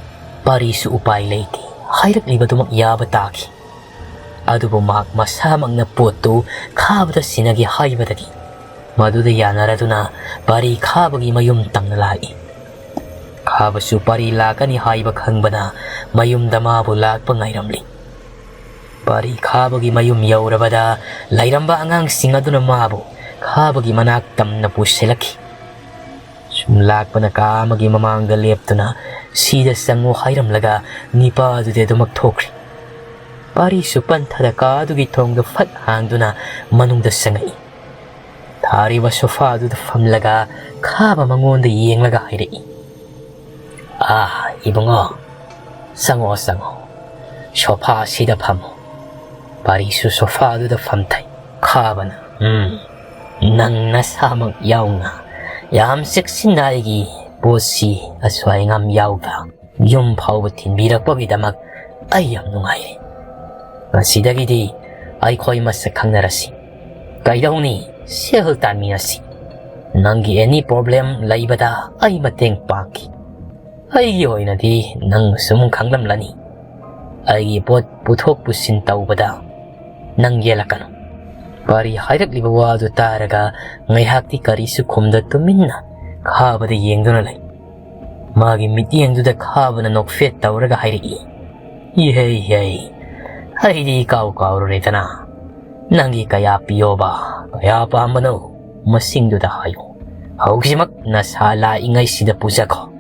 ꯄꯥꯔꯤꯁꯨ ꯎꯄꯥꯏ ꯂꯩꯇꯦ, ꯍꯥꯏꯔꯛꯂꯤꯕꯗꯨꯃꯛ ꯌꯥꯕ ꯇꯥꯈꯤ꯫ ꯑꯗꯨꯕꯨ ꯃꯍꯥꯛ ꯃꯁꯥꯃꯛꯅ ꯄꯣꯠꯇꯨ ꯈꯥꯕꯗ ꯁꯤꯟꯅꯒꯦ ꯍꯥꯏꯕꯗꯒꯤ ꯃꯗꯨꯗ ꯌꯥꯅꯔꯗꯨꯅ ꯄꯥꯔꯤ ꯈꯥꯕꯒꯤ ꯃꯌꯨꯝ ꯇꯝꯅ ꯂꯥꯛꯏ꯫ ꯈꯥꯕꯁꯨ ꯄꯥꯔꯤ ꯂꯥꯛꯀꯅꯤ ꯍꯥꯏꯕ ꯈꯪꯕꯅ ꯃꯌꯨꯝꯗ ꯃꯥꯕꯨ ꯂꯥꯛꯄ ꯉꯥꯏꯔꯝꯂꯤ꯫ ꯄꯥꯔꯤ ꯈꯥꯕꯒꯤ ꯃꯌꯨꯝ ꯌꯧꯔꯕꯗ ꯂꯩꯔꯝꯕ ꯑꯉꯥꯡꯁꯤꯡ ꯑꯗꯨꯅ ꯃꯥꯕꯨ ꯈꯥꯕꯒꯤ ꯃꯅꯥꯛ ꯇꯝꯅ ꯄꯨꯁꯤꯜꯂꯛꯈꯤ꯫ ꯁꯨꯝ ꯂꯥꯛꯄꯅ ꯀꯥ ꯑꯃꯒꯤ ꯃꯃꯥꯡꯗ ꯂꯦꯞꯇꯨꯅ "ꯁꯤꯗ ꯆꯪꯉꯨ" ꯍꯥꯏꯔꯝꯂꯒ ꯅꯤꯄꯥꯗꯨꯗꯤ ꯑꯗꯨꯃꯛ ꯊꯣꯛꯈ꯭ꯔꯦ꯫ ꯄꯥꯔꯤꯁꯨ ꯄꯟꯊꯗ ꯀꯥ ꯑꯗꯨꯒꯤ ꯊꯣꯡꯗꯨ ꯐꯠ ꯍꯥꯡꯗꯨꯅ ꯃꯅꯨꯡꯗ ꯆꯪꯉꯛꯏ꯫ ꯊꯥꯔꯤꯕ ꯁꯣꯐꯥꯗꯨꯗ ꯐꯝꯂꯒ ꯈꯥꯕ ꯃꯉꯣꯟꯗ ꯌꯦꯡꯂꯒ ꯍꯥꯏꯔꯛꯏ, "ꯑꯥ, ꯏꯕꯨꯡꯉꯣ, ꯆꯪꯉꯣ, ꯆꯪꯉꯣ꯫ ꯁꯣꯐꯥꯁꯤꯗ ꯐꯝꯃꯣ꯫" ꯄꯥꯔꯤꯁꯨ ꯁꯣꯐꯥꯗꯨꯗ ꯐꯝꯊꯩ꯫ ꯈꯥꯕꯅ, "ꯎꯝ, ꯅꯪ ꯅꯁꯥꯃꯛ ꯌꯥꯎꯅ ꯌꯥꯝ ꯆꯦꯛꯁꯤꯟꯅ ꯑꯩꯒꯤ ꯄꯣꯠꯁꯤ ꯑꯁ꯭ꯋꯥꯏ ꯉꯥꯝ ꯌꯥꯎꯕ ꯌꯨꯝ ꯐꯥꯎꯕ ꯊꯤꯟꯕꯤꯔꯛꯄꯒꯤꯗꯃꯛ ꯑꯩ ꯌꯥꯝ ꯅꯨꯡꯉꯥꯏꯔꯦ꯫ ꯉꯁꯤꯗꯒꯤꯗꯤ ꯑꯩꯈꯣꯏ ꯃꯁꯛ ꯈꯪꯅꯔꯁꯤ꯫ ꯀꯩꯗꯧꯅꯤ, ꯁꯦꯜ ꯇꯥꯟꯃꯤꯟꯅꯁꯤ꯫ ꯅꯪꯒꯤ ꯑꯦꯅꯤ ꯄ꯭ꯔꯣꯕ꯭ꯂꯦꯝ ꯂꯩꯕꯗ ꯑꯩ ꯃꯇꯦꯡ ꯄꯥꯡꯈꯤ꯫ ꯑꯩꯒꯤ ꯑꯣꯏꯅꯗꯤ ꯅꯪ ꯁꯨꯝ ꯈꯪꯂꯝꯂꯅꯤ꯫ ꯑꯩꯒꯤ ꯄꯣꯠ ꯄꯨꯊꯣꯛ ꯄꯨꯁꯤꯟ ꯇꯧꯕꯗ ꯅꯪ ꯌꯦꯜꯂꯛꯀꯅꯨ꯫" ꯄꯥꯔꯤ ꯍꯥꯏꯔꯛꯂꯤꯕ ꯋꯥꯗꯨ ꯇꯥꯔꯒ ꯉꯥꯏꯍꯥꯛꯇꯤ ꯀꯔꯤꯁꯨ ꯈꯨꯝꯗ ꯇꯨꯃꯤꯟꯅ ꯈꯥꯕꯗ ꯌꯦꯡꯗꯨꯅ ꯂꯩ꯫ ꯃꯥꯒꯤ ꯃꯤꯠꯌꯦꯡꯗꯨꯗ ꯈꯥꯕꯅ ꯅꯣꯛꯐꯦꯠ ꯇꯧꯔꯒ ꯍꯥꯏꯔꯛꯏ, "ꯏꯍꯩ ꯍꯩ, ꯑꯩꯗꯤ ꯏꯀꯥꯎ ꯀꯥꯎꯔꯨꯔꯦꯗꯅ꯫ ꯅꯪꯒꯤ ꯀꯌꯥ ꯄꯤꯌꯣꯕ, ꯀꯌꯥ ꯄꯥꯝꯕꯅꯣ, ꯃꯁꯤꯡꯗꯨꯗ ꯍꯥꯏꯌꯨ꯫ ꯍꯧꯖꯤꯛꯃꯛ ꯅꯁꯥ ꯂꯥꯛꯏꯉꯩꯁꯤꯗ ꯄꯨꯖꯈꯣ꯫"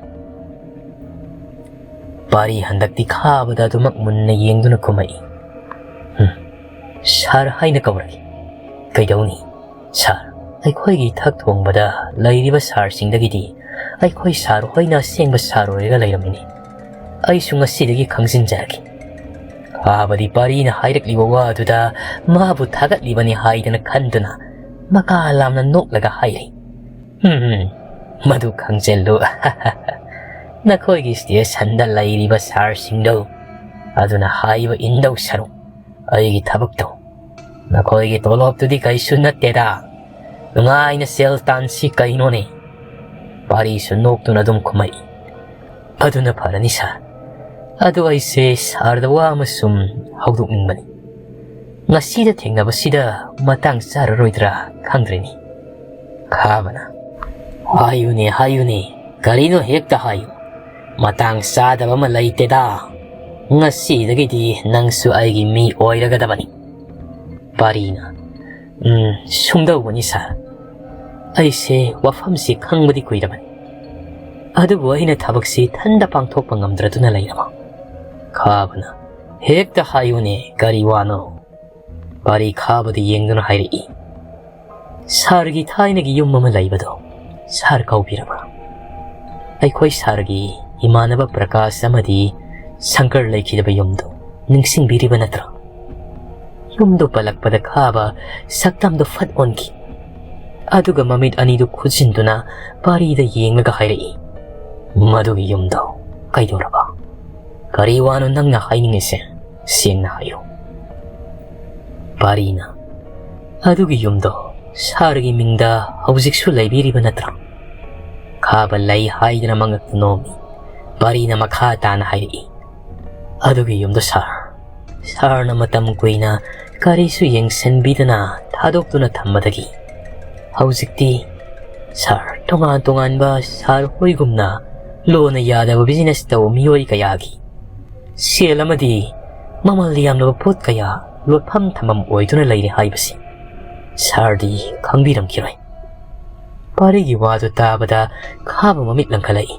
ꯄꯥꯔꯤ ꯍꯟꯗꯛꯇꯤ ꯈꯥꯕꯗ ꯑꯗꯨꯃꯛ ꯃꯨꯟꯅ ꯌꯦꯡꯗꯨꯅ ꯈꯨꯝꯃꯛꯏ, "ꯍꯨꯝ, ꯁꯥꯔ ꯍꯥꯏꯅ ꯀꯧꯔꯒꯦ꯫ ꯀꯩꯗꯧꯅꯤ, ꯁꯥꯔ? ꯑꯩꯈꯣꯏꯒꯤ ꯏꯊꯛ ꯊꯣꯡꯕꯗ ꯂꯩꯔꯤꯕ ꯁꯥꯔꯁꯤꯡꯗꯒꯤꯗꯤ ꯑꯩꯈꯣꯏ ꯁꯥꯔ ꯍꯣꯏꯅ ꯑꯁꯦꯡꯕ ꯁꯥꯔ ꯑꯣꯏꯔꯒ ꯂꯩꯔꯝꯃꯤꯅꯤ꯫ ꯑꯩꯁꯨ ꯉꯁꯤꯗꯒꯤ ꯈꯪꯖꯤꯟꯖꯔꯒꯦ꯫" ꯈꯥꯕꯗꯤ ꯄꯥꯔꯤꯅ ꯍꯥꯏꯔꯛꯂꯤꯕ ꯋꯥꯗꯨꯗ ꯃꯥꯕꯨ ꯊꯥꯒꯠꯂꯤꯕꯅꯤ ꯍꯥꯏꯗꯅ ꯈꯟꯗꯨꯅ ꯃꯀꯥ ꯂꯥꯝꯅ ꯅꯣꯛꯂꯒ ꯍꯥꯏꯔꯤ, "ꯎꯝ, ꯃꯗꯨ ꯈꯪꯖꯤꯜꯂꯨ꯫ ꯅꯈꯣꯏꯒꯤ ꯁ꯭ꯇꯦꯁꯟꯗ ꯂꯩꯔꯤꯕ ꯁꯥꯔꯁꯤꯡꯗꯨ ꯑꯗꯨꯅ ꯍꯥꯏꯕ ꯏꯟꯗꯧ ꯁꯔꯨꯛ ꯑꯩꯒꯤ ꯊꯕꯛꯇꯣ꯫ ꯅꯈꯣꯏꯒꯤ ꯇꯣꯂꯣꯞꯇꯨꯗꯤ ꯀꯩꯁꯨ ꯅꯠꯇꯦꯗ꯫ ꯅꯨꯡꯉꯥꯏꯅ ꯁꯦꯜ ꯇꯥꯟꯁꯤ ꯀꯩꯅꯣꯅꯦ꯫" ꯄꯥꯔꯤꯁꯨ ꯅꯣꯛꯇꯨꯅ ꯑꯗꯨꯝ ꯈꯨꯝꯃꯛꯏ, "ꯑꯗꯨꯅ ꯐꯔꯅꯤ ꯁꯥꯔ꯫ ꯑꯗꯨ ꯑꯩꯁꯦ ꯁꯥꯔꯗ ꯋꯥ ꯑꯃ ꯁꯨꯝ ꯍꯧꯗꯣꯛꯅꯤꯡꯕꯅꯤ꯫ ꯉꯁꯤꯗ ꯊꯦꯡꯅꯕꯁꯤꯗ ꯃꯇꯥꯡ ꯆꯥꯔꯔꯣꯏꯗ꯭ꯔꯥ ꯈꯪꯗ꯭ꯔꯦꯅꯦ꯫" ꯈꯥꯕꯅ, "ꯍꯥꯏꯌꯨꯅꯦ, ꯍꯥꯏꯌꯨꯅꯦ, ꯀꯔꯤꯅꯣ ꯍꯦꯛꯇ ꯍꯥꯏꯌꯨ꯫ ꯃꯇꯥꯡ ꯆꯥꯗꯕ ꯑꯃ ꯂꯩꯇꯦꯗ꯫ ꯉꯁꯤꯗꯒꯤꯗꯤ ꯅꯪꯁꯨ ꯑꯩꯒꯤ ꯃꯤ ꯑꯣꯏꯔꯒꯗꯕꯅꯤ꯫" ꯄꯥꯔꯤꯅ, "ꯎꯝ, ꯁꯨꯝꯗꯧꯕꯅꯤ ꯁꯥꯔ꯫ ꯑꯩꯁꯦ ꯋꯥꯐꯝꯁꯤ ꯈꯪꯕꯗꯤ ꯀꯨꯏꯔꯕꯅꯤ꯫ ꯑꯗꯨꯕꯨ ꯑꯩꯅ ꯊꯕꯛꯁꯤ ꯏꯊꯟꯗ ꯄꯥꯡꯊꯣꯛꯄ ꯉꯝꯗ꯭ꯔꯗꯨꯅ ꯂꯩꯔꯕ꯫ ꯈꯥꯕꯅ, "ꯍꯦꯛꯇ ꯍꯥꯏꯌꯨꯅꯦ, ꯀꯔꯤ ꯋꯥꯅꯣ?" ꯄꯥꯔꯤ ꯈꯥꯕꯗ ꯌꯦꯡꯗꯨꯅ ꯍꯥꯏꯔꯛꯏ, "ꯁꯥꯔꯒꯤ ꯊꯥꯏꯅꯒꯤ ꯌꯨꯝ ꯑꯃ ꯂꯩꯕꯗꯣ ꯁꯥꯔ ꯀꯥꯎꯕꯤꯔꯕ꯭ꯔꯥ? ꯑꯩꯈꯣꯏ ꯁꯥꯔꯒꯤ ꯏꯃꯥꯟꯅꯕ ꯄ꯭ꯔꯀꯥꯁ ꯑꯃꯗꯤ ꯁꯪꯀꯔ ꯂꯩꯈꯤꯗꯕ ꯌꯨꯝꯗꯣ ꯅꯤꯡꯁꯤꯡꯕꯤꯔꯤꯕ ꯅꯠꯇ꯭ꯔꯥ?" ꯌꯨꯝꯗꯣ ꯄꯜꯂꯛꯄꯗ ꯈꯥꯕ ꯁꯛꯇꯝꯗꯣ ꯐꯠ ꯑꯣꯟꯈꯤ꯫ ꯑꯗꯨꯒ ꯃꯃꯤꯠ ꯑꯅꯤꯗꯨ ꯈꯨꯠꯁꯤꯟꯗꯨꯅ ꯄꯥꯔꯤꯗ ꯌꯦꯡꯂꯒ ꯍꯥꯏꯔꯛꯏ, "ꯃꯗꯨꯒꯤ ꯌꯨꯝꯗꯣ ꯀꯩꯗꯧꯔꯕ? ꯀꯔꯤ ꯋꯥꯅꯣ ꯅꯪꯅ ꯍꯥꯏꯅꯤꯡꯉꯤꯁꯦ? ꯁꯦꯡꯅ ꯍꯥꯏꯌꯨ꯫" ꯄꯥꯔꯤꯅ, "ꯑꯗꯨꯒꯤ ꯌꯨꯝꯗꯣ ꯁꯥꯔꯒꯤ ꯃꯤꯡꯗ ꯍꯧꯖꯤꯛꯁꯨ ꯂꯩꯕꯤꯔꯤꯕ ꯅꯠꯇ꯭ꯔꯥ?" ꯈꯥꯕ ꯂꯩ ꯍꯥꯏꯗꯅ ꯃꯉꯛꯇ ꯅꯣꯝꯃꯤ꯫ ꯄꯥꯔꯤꯅ ꯃꯈꯥ ꯇꯥꯅ ꯍꯥꯏꯔꯛꯏ, "ꯑꯗꯨꯒꯤ ꯌꯨꯝꯗꯣ ꯁꯥꯔ, ꯁꯥꯔꯅ ꯃꯇꯝ ꯀꯨꯏꯅ ꯀꯔꯤꯁꯨ ꯌꯦꯡꯁꯤꯟꯕꯤꯗꯅ ꯊꯥꯗꯣꯛꯇꯨꯅ ꯊꯝꯕꯗꯒꯤ ꯍꯧꯖꯤꯛꯇꯤ ꯁꯥꯔ ꯇꯣꯉꯥꯟ ꯇꯣꯉꯥꯟꯕ ꯁꯥꯔ ꯍꯣꯏꯒꯨꯝꯅ ꯂꯣꯟꯅ ꯌꯥꯗꯕ ꯕꯤꯖꯤꯅꯦꯁ ꯇꯧꯕ ꯃꯤꯑꯣꯏ ꯀꯌꯥꯒꯤ ꯁꯦꯜ ꯑꯃꯗꯤ ꯃꯃꯜ ꯌꯥꯝꯂꯕ ꯄꯣꯠ ꯀꯌꯥ ꯂꯣꯠꯐꯝ ꯊꯝꯐꯝ ꯑꯣꯏꯗꯨꯅ ꯂꯩꯔꯦ ꯍꯥꯏꯕꯁꯤ ꯁꯥꯔꯗꯤ ꯈꯪꯕꯤꯔꯝꯈꯤꯔꯣꯏ꯫" ꯄꯥꯔꯤꯒꯤ ꯋꯥꯗꯨ ꯇꯥꯕꯗ ꯈꯥꯕ ꯃꯃꯤꯠ ꯂꯪꯈꯠꯂꯛꯏ꯫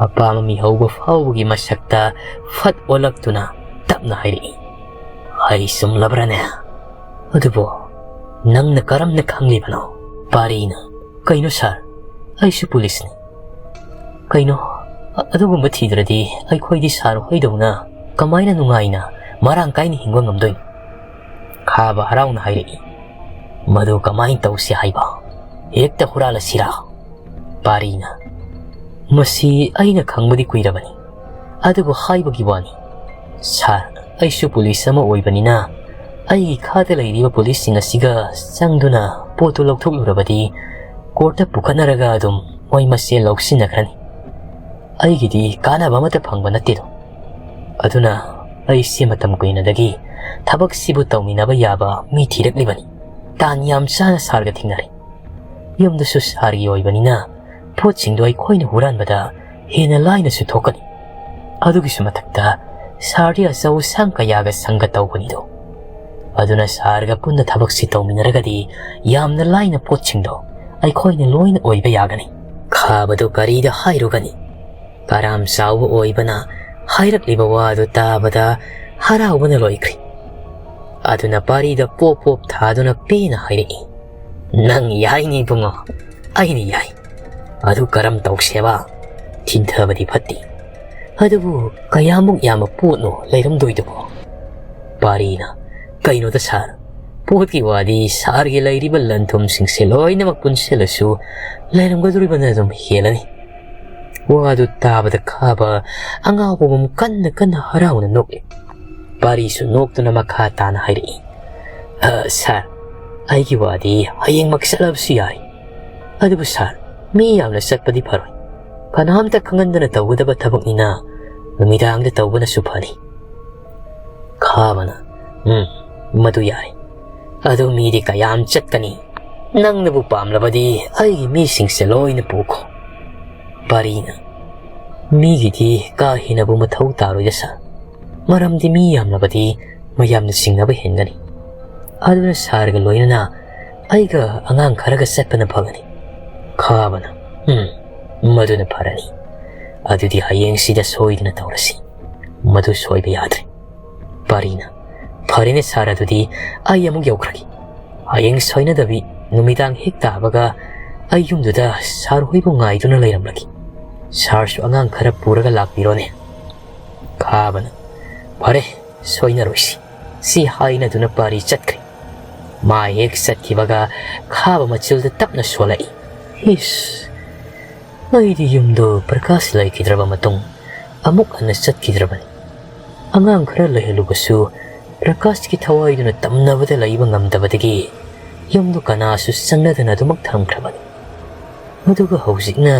ꯑꯄꯥꯝꯕ ꯃꯤꯍꯧꯕ ꯐꯥꯎꯕꯒꯤ ꯃꯁꯛꯇ ꯐꯠ ꯑꯣꯜꯂꯛꯇꯨꯅ ꯇꯞꯅ ꯍꯥꯏꯔꯛꯏ, "ꯍꯩ ꯆꯨꯝꯂꯕ꯭ꯔꯅꯦ? ꯑꯗꯨꯕꯨ ꯅꯪꯅ ꯀꯔꯝꯅ ꯈꯪꯂꯤꯕꯅꯣ?" ꯄꯥꯔꯤꯅ, "ꯀꯩꯅꯣ ꯁꯥꯔ, ꯑꯩꯁꯨ ꯄꯨꯂꯤꯁꯅꯤ꯫ ꯀꯩꯅꯣ, ꯑ-, ꯑꯗꯨꯒꯨꯝꯕ ꯊꯤꯗ꯭ꯔꯗꯤ ꯑꯩꯈꯣꯏꯗꯤ ꯁꯥꯔ ꯍꯣꯏꯗꯧꯅ ꯀꯃꯥꯏꯅ ꯅꯨꯡꯉꯥꯏꯅ ꯃꯔꯥꯡ ꯀꯥꯏꯅ ꯍꯤꯡꯕ ꯉꯝꯗꯣꯏꯅꯣ?" ꯈꯥꯕ ꯍꯔꯥꯎꯅ ꯍꯥꯏꯔꯛꯏ, "ꯃꯗꯨ ꯀꯃꯥꯏꯅ ꯇꯧꯁꯤ ꯍꯥꯏꯕ? ꯍꯦꯛꯇ ꯍꯨꯔꯥꯜꯂꯁꯤꯔꯥ?" ꯄꯥꯔꯤꯅ, "ꯃꯁꯤ ꯑꯩꯅ ꯈꯪꯕꯗꯤ ꯀꯨꯏꯔꯕꯅꯤ, ꯑꯗꯨꯕꯨ ꯍꯥꯏꯕꯒꯤ ꯋꯥꯅꯤ꯫ ꯁꯥꯔ, ꯑꯩꯁꯨ ꯄꯨꯂꯤꯁ ꯑꯃ ꯑꯣꯏꯕꯅꯤꯅ ꯑꯩꯒꯤ ꯈꯥꯗ ꯂꯩꯔꯤꯕ ꯄꯨꯂꯤꯁꯁꯤꯡ ꯑꯁꯤꯒ ꯆꯪꯗꯨꯅ ꯄꯣꯠꯇꯨ ꯂꯧꯊꯣꯛꯂꯨꯔꯕꯗꯤ ꯀꯣꯔꯠꯇ ꯄꯨꯈꯠꯅꯔꯒ ꯑꯗꯨꯝ ꯃꯣꯏ ꯃꯁꯦꯜ ꯂꯧꯁꯤꯟꯅꯈ꯭ꯔꯅꯤ꯫ ꯑꯩꯒꯤꯗꯤ ꯀꯥꯟꯅꯕ ꯑꯃꯠꯇ ꯐꯪꯕ ꯅꯠꯇꯦꯗꯣ꯫ ꯑꯗꯨꯅ ꯑꯩꯁꯤ ꯃꯇꯝ ꯀꯨꯏꯅꯗꯒꯤ ꯊꯕꯛꯁꯤꯕꯨ ꯇꯧꯃꯤꯟꯅꯕ ꯌꯥꯕ ꯃꯤ ꯊꯤꯔꯛꯂꯤꯕꯅꯤ꯫ ꯇꯥꯟ ꯌꯥꯝ ꯆꯥꯅ ꯁꯥꯔꯒ ꯊꯦꯡꯅꯔꯦ꯫ ꯌꯨꯝꯗꯨꯁꯨ ꯁꯥꯔꯒꯤ ꯑꯣꯏꯕꯅꯤꯅ ꯄꯣꯠꯁꯤꯡꯗꯣ ꯑꯩꯈꯣꯏꯅ ꯍꯨꯔꯥꯟꯕꯗ ꯍꯦꯟꯅ ꯂꯥꯏꯅꯁꯨ ꯊꯣꯛꯀꯅꯤ꯫ ꯑꯗꯨꯒꯤꯁꯨ ꯃꯊꯛꯇ ꯁꯥꯔꯗꯤ ꯑꯆꯧ ꯑꯁꯥꯡ ꯀꯌꯥꯒ ꯁꯪꯒ ꯇꯧꯕꯅꯤꯗꯣ꯫ ꯑꯗꯨꯅ ꯁꯥꯔꯒ ꯄꯨꯟꯅ ꯊꯕꯛꯁꯤ ꯇꯧꯃꯤꯟꯅꯔꯒꯗꯤ ꯌꯥꯝꯅ ꯂꯥꯏꯅ ꯄꯣꯠꯁꯤꯡꯗꯣ ꯑꯩꯈꯣꯏꯅ ꯂꯣꯏꯅ ꯑꯣꯏꯕ ꯌꯥꯒꯅꯤ꯫" ꯈꯥꯕꯗꯨ ꯀꯔꯤꯗ ꯍꯥꯏꯔꯨꯒꯅꯤ? ꯀꯔꯥꯝ ꯆꯥꯎꯕ ꯑꯣꯏꯕꯅ ꯍꯥꯏꯔꯛꯂꯤꯕ ꯋꯥꯗꯨ ꯇꯥꯕꯗ ꯍꯔꯥꯎꯕꯅ ꯂꯣꯏꯈ꯭ꯔꯦ꯫ ꯑꯗꯨꯅ ꯄꯥꯔꯤꯗ ꯄꯣꯞ ꯄꯣꯞ ꯊꯥꯗꯨꯅ ꯄꯦꯟꯅ ꯍꯥꯏꯔꯛꯏ, "ꯅꯪ ꯌꯥꯏꯅꯦ ꯏꯕꯨꯡꯉꯣ, ꯑꯩꯅ ꯌꯥꯏ꯫ ꯑꯗꯨ ꯀꯔꯝ ꯇꯧꯁꯦꯕ? ꯊꯤꯟꯊꯕꯗꯤ ꯐꯠꯇꯦ꯫ ꯑꯗꯨꯕꯨ ꯀꯌꯥꯃꯨꯛ ꯌꯥꯝꯕ ꯄꯣꯠꯅꯣ ꯂꯩꯔꯝꯗꯣꯏꯗꯨꯕꯣ?" ꯄꯥꯔꯤꯅ, "ꯀꯩꯅꯣꯗ ꯁꯥꯔ, ꯄꯣꯠꯀꯤ ꯋꯥꯗꯤ ꯁꯥꯔꯒꯤ ꯂꯩꯔꯤꯕ ꯂꯟ ꯊꯨꯝꯁꯤꯡꯁꯦ ꯂꯣꯏꯅꯃꯛ ꯄꯨꯟꯁꯤꯜꯂꯁꯨ ꯂꯩꯔꯝꯒꯗꯧꯔꯤꯕꯅ ꯑꯗꯨꯝ ꯍꯦꯜꯂꯅꯤ꯫" ꯋꯥꯗꯨ ꯇꯥꯕꯗ ꯈꯥꯕ ꯑꯉꯥꯎꯕꯒꯨꯝ ꯀꯟꯅ ꯀꯟꯅ ꯍꯔꯥꯎꯅ ꯅꯣꯛꯂꯦ꯫ ꯄꯥꯔꯤꯁꯨ ꯅꯣꯛꯇꯨꯅ ꯃꯈꯥ ꯇꯥꯅ ꯍꯥꯏꯔꯛꯏ, "ꯑ, ꯁꯥꯔ, ꯑꯩꯒꯤ ꯋꯥꯗꯤ ꯍꯌꯦꯡꯃꯛ ꯆꯠꯂꯕꯁꯨ ꯌꯥꯔꯤ꯫ ꯑꯗꯨꯕꯨ ꯁꯥꯔ, ꯃꯤ ꯌꯥꯝꯅ ꯆꯠꯄꯗꯤ ꯐꯔꯣꯏ꯫ ꯀꯅꯥꯝꯇ ꯈꯪꯍꯟꯗꯅ ꯇꯧꯒꯗꯕ ꯊꯕꯛꯅꯤꯅ ꯅꯨꯃꯤꯗꯥꯡꯗ ꯇꯧꯕꯅꯁꯨ ꯐꯅꯤ꯫" ꯈꯥꯕꯅ, "ꯎꯝ, ꯃꯗꯨ ꯌꯥꯏ꯫ ꯑꯗꯨ ꯃꯤꯗꯤ ꯀꯌꯥꯝ ꯆꯠꯀꯅꯤ? ꯅꯪꯅꯕꯨ ꯄꯥꯝꯂꯕꯗꯤ ꯑꯩꯒꯤ ꯃꯤꯁꯤꯡꯁꯦ ꯂꯣꯏꯅ ꯄꯨꯈꯣ꯫" ꯄꯥꯔꯤꯅ, "ꯃꯤꯒꯤꯗꯤ ꯀꯥ ꯍꯦꯟꯅꯕꯨ ꯃꯊꯧ ꯇꯥꯔꯣꯏꯗ ꯁꯥꯔ, ꯃꯔꯝꯗꯤ ꯃꯤ ꯌꯥꯝꯂꯕꯗꯤ ꯃꯌꯥꯝꯅ ꯆꯤꯡꯅꯕ ꯍꯦꯟꯒꯅꯤ꯫ ꯑꯗꯨꯅ ꯁꯥꯔꯒ ꯂꯣꯏꯅꯅ ꯑꯩꯒ ꯑꯉꯥꯡ ꯈꯔꯒ ꯆꯠꯄꯅ ꯐꯒꯅꯤ꯫" ꯈꯥꯕꯅ, "ꯎꯝ, ꯃꯗꯨꯅ ꯐꯔꯅꯤ꯫ ꯑꯗꯨꯗꯤ ꯍꯌꯦꯡꯁꯤꯗ ꯁꯣꯏꯗꯅ ꯇꯧꯔꯁꯤ꯫ ꯃꯗꯨ ꯁꯣꯏꯕ ꯌꯥꯗ꯭ꯔꯦ꯫" ꯄꯥꯔꯤꯅ, "ꯐꯔꯦꯅꯦ ꯁꯥꯔ, ꯑꯗꯨꯗꯤ ꯑꯩ ꯑꯃꯨꯛ ꯌꯧꯈ꯭ꯔꯒꯦ꯫ ꯍꯌꯦꯡ ꯁꯣꯏꯅꯗꯕꯤ ꯅꯨꯃꯤꯗꯥꯡ ꯍꯦꯛ ꯇꯥꯕꯒ ꯑꯩ ꯌꯨꯝꯗꯨꯗ ꯁꯥꯔ ꯍꯣꯏꯕꯨ ꯉꯥꯏꯗꯨꯅ ꯂꯩꯔꯝꯂꯒꯦ꯫ ꯁꯥꯔꯁꯨ ꯑꯉꯥꯡ ꯈꯔ ꯄꯨꯔꯒ ꯂꯥꯛꯄꯤꯔꯣꯅꯦ꯫" ꯈꯥꯕꯅ, "ꯐꯔꯦ, ꯁꯣꯏꯅꯔꯣꯏꯁꯤ꯫" ꯁꯤ ꯍꯥꯏꯅꯗꯨꯅ ꯄꯥꯔꯤ ꯆꯠꯈ꯭ꯔꯦ꯫ ꯃꯥ ꯍꯦꯛ ꯆꯠꯈꯤꯕꯒ ꯈꯥꯕ ꯃꯆꯤꯜꯗ ꯇꯞꯅ ꯁꯣꯜꯂꯛꯏ, "ꯏꯁ, ꯑꯩꯗꯤ ꯌꯨꯝꯗꯣ ꯄ꯭ꯔꯀꯥꯁ ꯂꯩꯈꯤꯗ꯭ꯔꯕ ꯃꯇꯨꯡ ꯑꯃꯨꯛ ꯍꯟꯅ ꯆꯠꯈꯤꯗ꯭ꯔꯕꯅꯤ꯫ ꯑꯉꯥꯡ ꯈꯔ ꯂꯩꯍꯜꯂꯨꯕꯁꯨ ꯄ꯭ꯔꯀꯥꯁꯀꯤ ꯊꯋꯥꯏꯗꯨꯅ ꯇꯝꯅꯕꯗ ꯂꯩꯕ ꯉꯝꯗꯕꯗꯒꯤ ꯌꯨꯝꯗꯨ ꯀꯅꯥꯁꯨ ꯆꯪꯅꯗꯅ ꯑꯗꯨꯃꯛ ꯊꯝꯈ꯭ꯔꯕꯅꯤ꯫ ꯑꯗꯨꯒ ꯍꯧꯖꯤꯛꯅ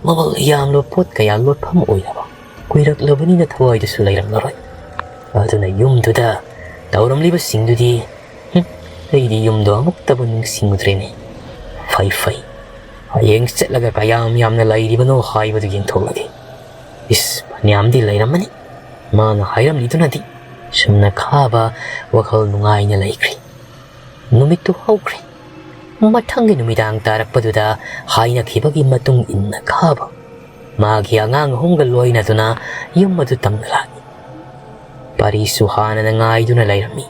ꯃꯃꯜ ꯌꯥꯝꯂꯕ ꯄꯣꯠ ꯀꯌꯥ ꯂꯣꯠꯐꯝ ꯑꯣꯏꯔꯕ ꯀꯨꯏꯔꯛꯂꯕꯅꯤꯅ ꯊꯋꯥꯏꯗꯁꯨ ꯂꯩꯔꯝꯂꯔꯣꯏ꯫ ꯑꯗꯨꯅ ꯌꯨꯝꯗꯨꯗ ꯇꯧꯔꯝꯂꯤꯕꯁꯤꯡꯗꯨꯗꯤ, ꯍꯨꯝ, ꯑꯩꯗꯤ ꯌꯨꯝꯗꯣ ꯑꯃꯨꯛꯇꯕꯨ ꯅꯤꯡꯁꯤꯡꯉꯨꯗ꯭ꯔꯦꯅꯦ꯫ ꯐꯩ, ꯐꯩ꯫ ꯍꯌꯦꯡ ꯆꯠꯂꯒ ꯀꯌꯥꯝ ꯌꯥꯝꯅ ꯂꯩꯔꯤꯕꯅꯣ ꯍꯥꯏꯕꯗꯨ ꯌꯦꯡꯊꯣꯛꯂꯒꯦ꯫ ꯏꯁ, ꯐꯅꯌꯥꯝꯗꯤ ꯂꯩꯔꯝꯃꯅꯤ꯫" ꯃꯥꯅ ꯍꯥꯏꯔꯝꯂꯤꯗꯨꯅꯗꯤ ꯁꯨꯝꯅ ꯈꯥꯕ ꯋꯥꯈꯜ ꯅꯨꯡꯉꯥꯏꯅ ꯂꯩꯈ꯭ꯔꯦ꯫ ꯅꯨꯃꯤꯠꯇꯨ ꯍꯧꯈ꯭ꯔꯦ꯫ ꯃꯊꯪꯒꯤ ꯅꯨꯃꯤꯗꯥꯡ ꯇꯥꯔꯛꯄꯗꯨꯗ ꯍꯥꯏꯅꯈꯤꯕꯒꯤ ꯃꯇꯨꯡ ꯏꯟꯅ ꯈꯥꯕ ꯃꯥꯒꯤ ꯑꯉꯥꯡ ꯑꯍꯨꯝꯒ ꯂꯣꯏꯅꯗꯨꯅ ꯌꯨꯝ ꯑꯗꯨ ꯇꯝꯅ ꯂꯥꯛꯏ꯫ ꯄꯥꯔꯤꯁꯨ ꯍꯥꯟꯅꯅ ꯉꯥꯏꯗꯨꯅ ꯂꯩꯔꯝꯃꯤ꯫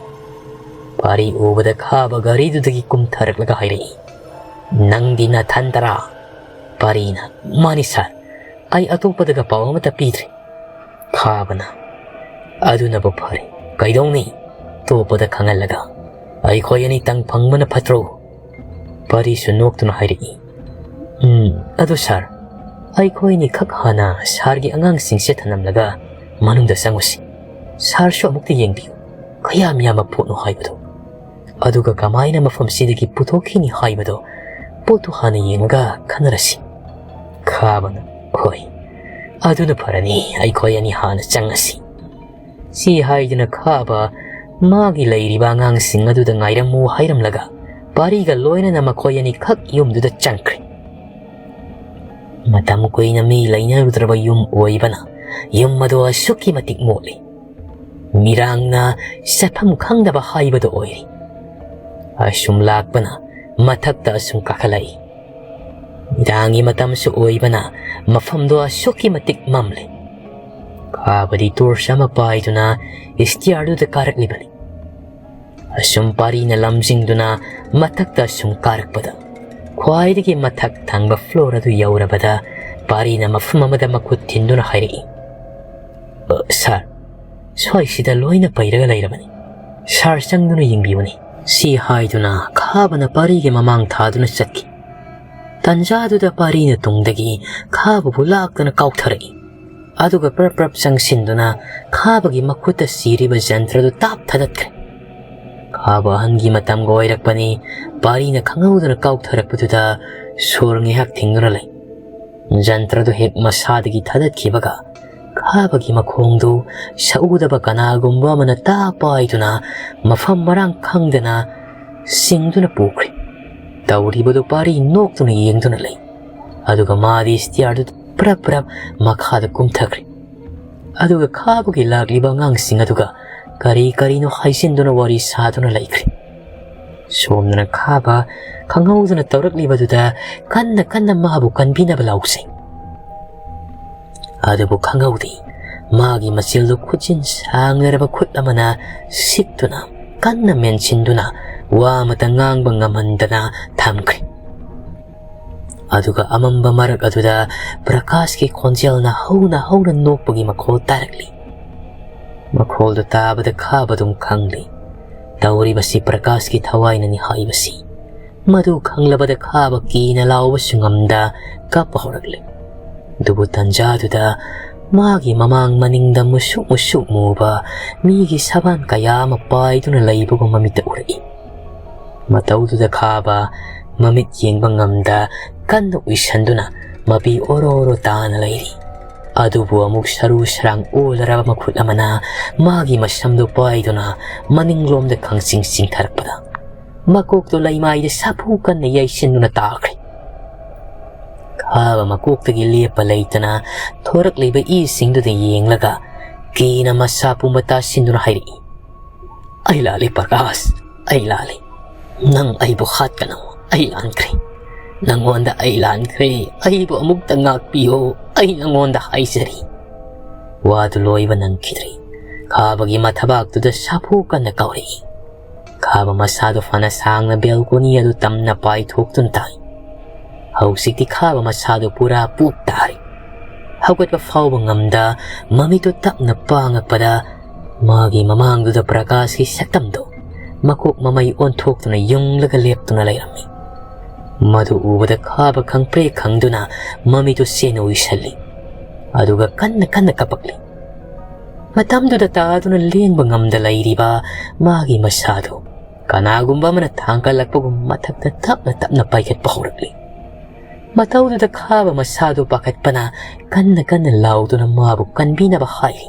ꯄꯥꯔꯤ ꯎꯕꯗ ꯈꯥꯕ ꯒꯥꯔꯤꯗꯨꯗꯒꯤ ꯀꯨꯝꯊꯔꯛꯂꯒ ꯍꯥꯏꯔꯛꯏ, "ꯅꯪꯗꯤ ꯅꯊꯟꯇꯔꯥ?" ꯄꯥꯔꯤꯅ, "ꯃꯥꯅꯤ ꯁꯥꯔ, ꯑꯩ ꯑꯇꯣꯞꯄꯗꯒ ꯄꯥꯎ ꯑꯃꯠꯇ ꯄꯤꯗ꯭ꯔꯤ꯫" ꯈꯥꯕꯅ, "ꯑꯗꯨꯅꯕꯨ ꯐꯔꯦ꯫ ꯀꯩꯗꯧꯅꯤ? ꯑꯇꯣꯞꯄꯗ ꯈꯪꯍꯜꯂꯒ ꯑꯩꯈꯣꯏ ꯑꯅꯤꯇꯪ ꯐꯪꯕꯅ ꯐꯠꯇ꯭ꯔꯣ?" ꯄꯥꯔꯤꯁꯨ ꯅꯣꯛꯇꯨꯅ ꯍꯥꯏꯔꯛꯏ, "ꯎꯝ, ꯑꯗꯨ ꯁꯥꯔ, ꯑꯩꯈꯣꯏꯅꯤꯈꯛ ꯍꯥꯟꯅ ꯁꯥꯔꯒꯤ ꯑꯉꯥꯡꯁꯤꯡꯁꯦ ꯊꯅꯝꯂꯒ ꯃꯅꯨꯡꯗ ꯆꯪꯉꯨꯁꯤ꯫ ꯁꯥꯔꯁꯨ ꯑꯃꯨꯛꯇ ꯌꯦꯡꯕꯤꯌꯨ, ꯀꯌꯥꯝ ꯌꯥꯝꯕ ꯄꯣꯠꯅꯣ ꯍꯥꯏꯕꯗꯣ꯫ ꯑꯗꯨꯒ ꯀꯃꯥꯏꯅ ꯃꯐꯝꯁꯤꯗꯒꯤ ꯄꯨꯊꯣꯛꯈꯤꯅꯤ ꯍꯥꯏꯕꯗꯣ ꯄꯣꯠꯇꯨ ꯍꯥꯟꯅ ꯌꯦꯡꯉꯒ ꯈꯟꯅꯔꯁꯤ꯫" ꯈꯥꯕꯅ, "ꯍꯣꯏ, ꯑꯗꯨꯅ ꯐꯔꯅꯤ, ꯑꯩꯈꯣꯏ ꯑꯅꯤ ꯍꯥꯟꯅ ꯆꯪꯉꯁꯤ꯫" ꯁꯤ ꯍꯥꯏꯗꯨꯅ ꯈꯥꯕ ꯃꯥꯒꯤ ꯂꯩꯔꯤꯕ ꯑꯉꯥꯡꯁꯤꯡ ꯑꯗꯨꯗ ꯉꯥꯏꯔꯝꯃꯨ ꯍꯥꯏꯔꯝꯂꯒ ꯄꯥꯔꯤꯒ ꯂꯣꯏꯅꯅ ꯃꯈꯣꯏ ꯑꯅꯤꯈꯛ ꯌꯨꯝꯗꯨꯗ ꯆꯪꯈ꯭ꯔꯦ꯫ ꯃꯇꯝ ꯀꯨꯏꯅ ꯃꯤ ꯂꯩꯅꯔꯨꯗ꯭ꯔꯕ ꯌꯨꯝ ꯑꯣꯏꯕꯅ ꯌꯨꯝ ꯑꯗꯨ ꯑꯁꯨꯛꯀꯤ ꯃꯇꯤꯛ ꯃꯣꯠꯂꯤ꯫ ꯃꯤꯔꯥꯡꯅ ꯆꯠꯐꯝ ꯈꯪꯗꯕ ꯍꯥꯏꯕꯗꯨ ꯑꯣꯏꯔꯤ꯫ ꯑꯁꯨꯝ ꯂꯥꯛꯄꯅ ꯃꯊꯛꯇ ꯑꯁꯨꯝ ꯀꯥꯈꯠꯂꯛꯏ꯫ ꯃꯤꯔꯥꯡꯒꯤ ꯃꯇꯝꯁꯨ ꯑꯣꯏꯕꯅ ꯃꯐꯝꯗꯣ ꯑꯁꯨꯛꯀꯤ ꯃꯇꯤꯛ ꯃꯝꯂꯤ꯫ ꯈꯥꯕꯗꯤ ꯇꯣꯔꯆ ꯑꯃ ꯄꯥꯏꯗꯨꯅ ꯏꯁꯇꯤꯌꯥꯔꯗꯨꯗ ꯀꯥꯔꯛꯂꯤꯕꯅꯤ꯫ ꯑꯁꯨꯝ ꯄꯥꯔꯤꯅ ꯂꯝꯖꯤꯡꯗꯨꯅ ꯃꯊꯛꯇ ꯑꯁꯨꯝ ꯀꯥꯔꯛꯄꯗ, ꯈ꯭ꯋꯥꯏꯗꯒꯤ ꯃꯊꯛ ꯊꯪꯕ ꯐ꯭ꯂꯣꯔ ꯑꯗꯨ ꯌꯧꯔꯕꯗ ꯄꯥꯔꯤꯅ ꯃꯐꯝ ꯑꯃꯗ ꯃꯈꯨꯠ ꯊꯤꯟꯗꯨꯅ ꯍꯥꯏꯔꯛꯏ, "ꯑ, ꯁꯥꯔ, ꯁ꯭ꯋꯥꯏꯁꯤꯗ ꯂꯣꯏꯅ ꯄꯩꯔꯒ ꯂꯩꯔꯕꯅꯤ꯫ ꯁꯥꯔ ꯆꯪꯗꯨꯅ ꯌꯦꯡꯕꯤꯌꯨꯅꯦ꯫" ꯁꯤ ꯍꯥꯏꯗꯨꯅ ꯈꯥꯕꯅ ꯄꯥꯔꯤꯒꯤ ꯃꯃꯥꯡ ꯊꯥꯗꯨꯅ ꯆꯠꯈꯤ꯫ ꯇꯟꯖꯥꯗꯨꯗ ꯄꯥꯔꯤꯅ ꯇꯨꯡꯗꯒꯤ ꯈꯥꯕꯕꯨ ꯂꯥꯛꯇꯅ ꯀꯥꯎꯊꯔꯛꯏ꯫ ꯑꯗꯨꯒ ꯄ꯭ꯔꯞ ꯄ꯭ꯔꯞ ꯆꯪꯁꯤꯟꯗꯨꯅ ꯈꯥꯕꯒꯤ ꯃꯈꯨꯠꯇ ꯁꯤꯔꯤꯕ ꯖꯟꯇ꯭ꯔꯗꯨ ꯇꯥꯞ ꯊꯥꯗꯠꯈ꯭ꯔꯦ꯫ ꯈꯥꯕ ꯑꯍꯟꯒꯤ ꯃꯇꯝꯒ ꯑꯣꯏꯔꯛꯄꯅꯤ, ꯄꯥꯔꯤꯅ ꯈꯪꯍꯧꯗꯅ ꯀꯥꯎꯊꯔꯛꯄꯗꯨꯗ ꯁꯣꯔ ꯉꯥꯏꯍꯥꯛ ꯊꯤꯡꯗꯨꯅ ꯂꯩ꯫ ꯖꯟꯇ꯭ꯔꯗꯨ ꯍꯦꯛ ꯃꯁꯥꯗꯒꯤ ꯊꯥꯗꯠꯈꯤꯕꯒ ꯈꯥꯕꯒꯤ ꯃꯈꯣꯡꯗꯨ ꯁꯛꯎꯗꯕ ꯀꯅꯥꯒꯨꯝꯕ ꯑꯃꯅ ꯇꯥ ꯄꯥꯏꯗꯨꯅ ꯃꯐꯝ ꯃꯔꯥꯡ ꯈꯪꯗꯅ ꯁꯤꯡꯗꯨꯅ ꯄꯨꯈ꯭ꯔꯦ꯫ ꯇꯧꯔꯤꯕꯗꯨ ꯄꯥꯔꯤ ꯅꯣꯛꯇꯨꯅ ꯌꯦꯡꯗꯨꯅ ꯂꯩ꯫ ꯑꯗꯨꯒ ꯃꯥꯗꯤ ꯏꯁꯇꯤꯌꯥꯔꯗꯨ ꯄ꯭ꯔꯞ ꯄ꯭ꯔꯞ ꯃꯈꯥꯗ ꯀꯨꯝꯊꯈ꯭ꯔꯦ꯫ ꯑꯗꯨꯒ ꯈꯥꯕꯒꯤ ꯂꯥꯛꯂꯤꯕ ꯑꯉꯥꯡꯁꯤꯡ ꯑꯗꯨꯒ ꯀꯔꯤ ꯀꯔꯤꯅꯣ ꯍꯥꯏꯖꯤꯟꯗꯨꯅ ꯋꯥꯔꯤ ꯁꯥꯗꯨꯅ ꯂꯩꯈ꯭ꯔꯦ꯫ ꯁꯣꯝꯗꯅ ꯈꯥꯕ ꯈꯪꯍꯧꯗꯅ ꯇꯧꯔꯛꯂꯤꯕꯗꯨꯗ ꯀꯟꯅ ꯀꯟꯅ ꯃꯥꯕꯨ ꯀꯟꯕꯤꯅꯕ ꯂꯥꯎꯖꯩ꯫ ꯑꯗꯨꯕꯨ ꯈꯪꯍꯧꯗꯦ, ꯃꯥꯒꯤ ꯃꯆꯤꯜꯗꯨ ꯈꯨꯠꯆꯤꯟ ꯁꯥꯡꯅꯔꯕ ꯈꯨꯠ ꯑꯃꯅ ꯁꯤꯛꯇꯨꯅ, ꯀꯟꯅ ꯃꯦꯟꯁꯤꯟꯗꯨꯅ, ꯋꯥ ꯑꯃꯇ ꯉꯥꯡꯕ ꯉꯝꯍꯟꯗꯅ ꯊꯝꯈ꯭ꯔꯦ꯫ ꯑꯗꯨꯒ ꯑꯃꯝꯕ ꯃꯔꯛ ꯑꯗꯨꯗ ꯄ꯭ꯔꯀꯥꯁꯀꯤ ꯈꯣꯟꯖꯦꯜꯅ ꯍꯧꯅ ꯍꯧꯅ ꯅꯣꯛꯄꯒꯤ ꯃꯈꯣꯜ ꯇꯥꯔꯛꯂꯤ꯫ ꯃꯈꯣꯜꯗꯨ ꯇꯥꯕꯗ ꯈꯥꯕ ꯑꯗꯨꯝ ꯈꯪꯂꯤ, ꯇꯧꯔꯤꯕꯁꯤ ꯄ꯭ꯔꯀꯥꯁꯀꯤ ꯊꯋꯥꯏꯅꯅꯤ ꯍꯥꯏꯕꯁꯤ꯫ ꯃꯗꯨ ꯈꯪꯂꯕꯗ ꯈꯥꯕ ꯀꯤꯅ ꯂꯥꯎꯕꯁꯨ ꯉꯝꯗ ꯀꯞꯄ ꯍꯧꯔꯛꯂꯦ꯫ ꯑꯗꯨꯕꯨ ꯇꯟꯖꯥꯗꯨꯗ ꯃꯥꯒꯤ ꯃꯃꯥꯡ ꯃꯅꯤꯡꯗ ꯃꯨꯁꯨꯛ ꯃꯨꯁꯨꯛ ꯃꯨꯕ ꯃꯤꯒꯤ ꯁꯕꯥꯟ ꯀꯌꯥ ꯑꯃ ꯄꯥꯏꯗꯨꯅ ꯂꯩꯕꯒꯨꯝꯕ ꯃꯤꯠꯇ ꯎꯔꯛꯏ꯫ ꯃꯇꯧꯗꯨꯗ ꯈꯥꯕ ꯃꯃꯤꯠ ꯌꯦꯡꯕ ꯉꯝꯗ ꯀꯟꯅ ꯎꯏꯁꯟꯗꯨꯅ ꯃꯄꯤ ꯑꯣꯔꯣ ꯑꯣꯔꯣ ꯇꯥꯅ ꯂꯩꯔꯤ꯫ ꯑꯗꯨꯕꯨ ꯑꯃꯨꯛ ꯁꯔꯨ ꯁꯔꯥꯡ ꯑꯣꯂꯔꯕ ꯃꯈꯨꯠ ꯑꯃꯅ ꯃꯥꯒꯤ ꯃꯁꯝꯗꯨ ꯄꯥꯏꯗꯨꯅ ꯃꯅꯤꯡꯂꯣꯝꯗ ꯈꯪꯆꯤꯡ ꯆꯤꯡꯊꯔꯛꯄꯗ ꯃꯀꯣꯛꯇꯨ ꯂꯩꯃꯥꯏꯗ ꯁꯥꯐꯨ ꯀꯟꯅ ꯌꯩꯁꯤꯟꯗꯨꯅ ꯇꯥꯈ꯭ꯔꯦ꯫ ꯈꯥꯕ ꯃꯀꯣꯛꯇꯒꯤ ꯂꯦꯞꯄ ꯂꯩꯇꯅ ꯊꯣꯔꯛꯂꯤꯕ ꯏꯁꯤꯡꯗꯨꯗ ꯌꯦꯡꯂꯒ ꯀꯤꯅ ꯃꯁꯥ ꯄꯨꯝꯕ ꯇꯥꯁꯤꯟꯗꯨꯅ ꯍꯥꯏꯔꯛꯏ, "ꯑꯩ ꯂꯥꯜꯂꯤ ꯄ꯭ꯔꯀꯥꯁ, ꯑꯩ ꯂꯥꯜꯂꯤ꯫ ꯅꯪ ꯑꯩꯕꯨ ꯍꯥꯠꯀꯅꯨ, ꯑꯩ ꯂꯥꯟꯈ꯭ꯔꯦ꯫ ꯅꯪꯉꯣꯟꯗ ꯑꯩ ꯂꯥꯟꯈ꯭ꯔꯦ, ꯑꯩꯕꯨ ꯑꯃꯨꯛꯇ ꯉꯥꯛꯄꯤꯌꯨ, ꯑꯩ ꯅꯪꯉꯣꯟꯗ ꯍꯥꯏꯖꯔꯤ"꯫ ꯋꯥꯗꯨ ꯂꯣꯏꯕ ꯅꯪꯈꯤꯗ꯭ꯔꯤ꯫ ꯈꯥꯕꯒꯤ ꯃꯊꯕꯥꯛꯇꯨꯗ ꯁꯥꯐꯨ ꯀꯟꯅ ꯀꯥꯎꯔꯛꯏ꯫ ꯈꯥꯕ ꯃꯁꯥꯗꯨ ꯐꯅ ꯁꯥꯡꯅ ꯕꯦꯜꯀꯣꯅꯤ ꯑꯗꯨ ꯇꯝꯅ ꯄꯥꯏꯊꯣꯛꯇꯨꯅ ꯇꯥꯏ꯫ ꯍꯧꯖꯤꯛꯇꯤ ꯈꯥꯕ ꯃꯁꯥꯗꯨ ꯄꯨꯔꯥ ꯄꯨꯞ ꯇꯥꯔꯦ꯫ ꯍꯧꯒꯠꯄ ꯐꯥꯎꯕ ꯉꯝꯗ ꯃꯃꯤꯠꯇꯨ ꯇꯞꯅ ꯄꯥꯡꯉꯛꯄꯗ ꯃꯥꯒꯤ ꯃꯃꯥꯡꯗꯨꯗ ꯄ꯭ꯔꯀꯥꯁꯀꯤ ꯁꯛꯇꯝꯗꯨ ꯃꯀꯣꯛ ꯃꯃꯩ ꯑꯣꯟꯊꯣꯛꯇꯨꯅ ꯌꯨꯡꯂꯒ ꯂꯦꯞꯇꯨꯅ ꯂꯩꯔꯝꯃꯤ꯫ ꯃꯗꯨ ꯎꯕꯗ ꯈꯥꯕ ꯈꯪꯄ꯭ꯔꯦꯛ ꯈꯪꯗꯨꯅ ꯃꯃꯤꯠꯇꯨ ꯆꯦꯅ ꯎꯏꯁꯜꯂꯤ꯫ ꯑꯗꯨꯒ ꯀꯟꯅ ꯀꯟꯅ ꯀꯞꯄꯛꯂꯤ꯫ ꯃꯇꯝꯗꯨꯗ ꯇꯥꯗꯨꯅ ꯂꯦꯡꯕ ꯉꯝꯗ ꯂꯩꯔꯤꯕ ꯃꯥꯒꯤ ꯃꯁꯥꯗꯨ ꯀꯅꯥꯒꯨꯝꯕ ꯑꯃꯅ ꯊꯥꯡꯒꯠꯂꯛꯄꯒꯨꯝ ꯃꯊꯛꯇ ꯇꯞꯅ ꯇꯞꯅ ꯄꯥꯏꯈꯠꯄ ꯍꯧꯔꯛꯂꯤ꯫ ꯃꯇꯧꯗꯨꯗ ꯈꯥꯕ ꯃꯁꯥꯗꯨ ꯄꯥꯈꯠꯄꯅ ꯀꯟꯅ ꯀꯟꯅ ꯂꯥꯎꯗꯨꯅ ꯃꯥꯕꯨ ꯀꯟꯕꯤꯅꯕ ꯍꯥꯏꯔꯤ꯫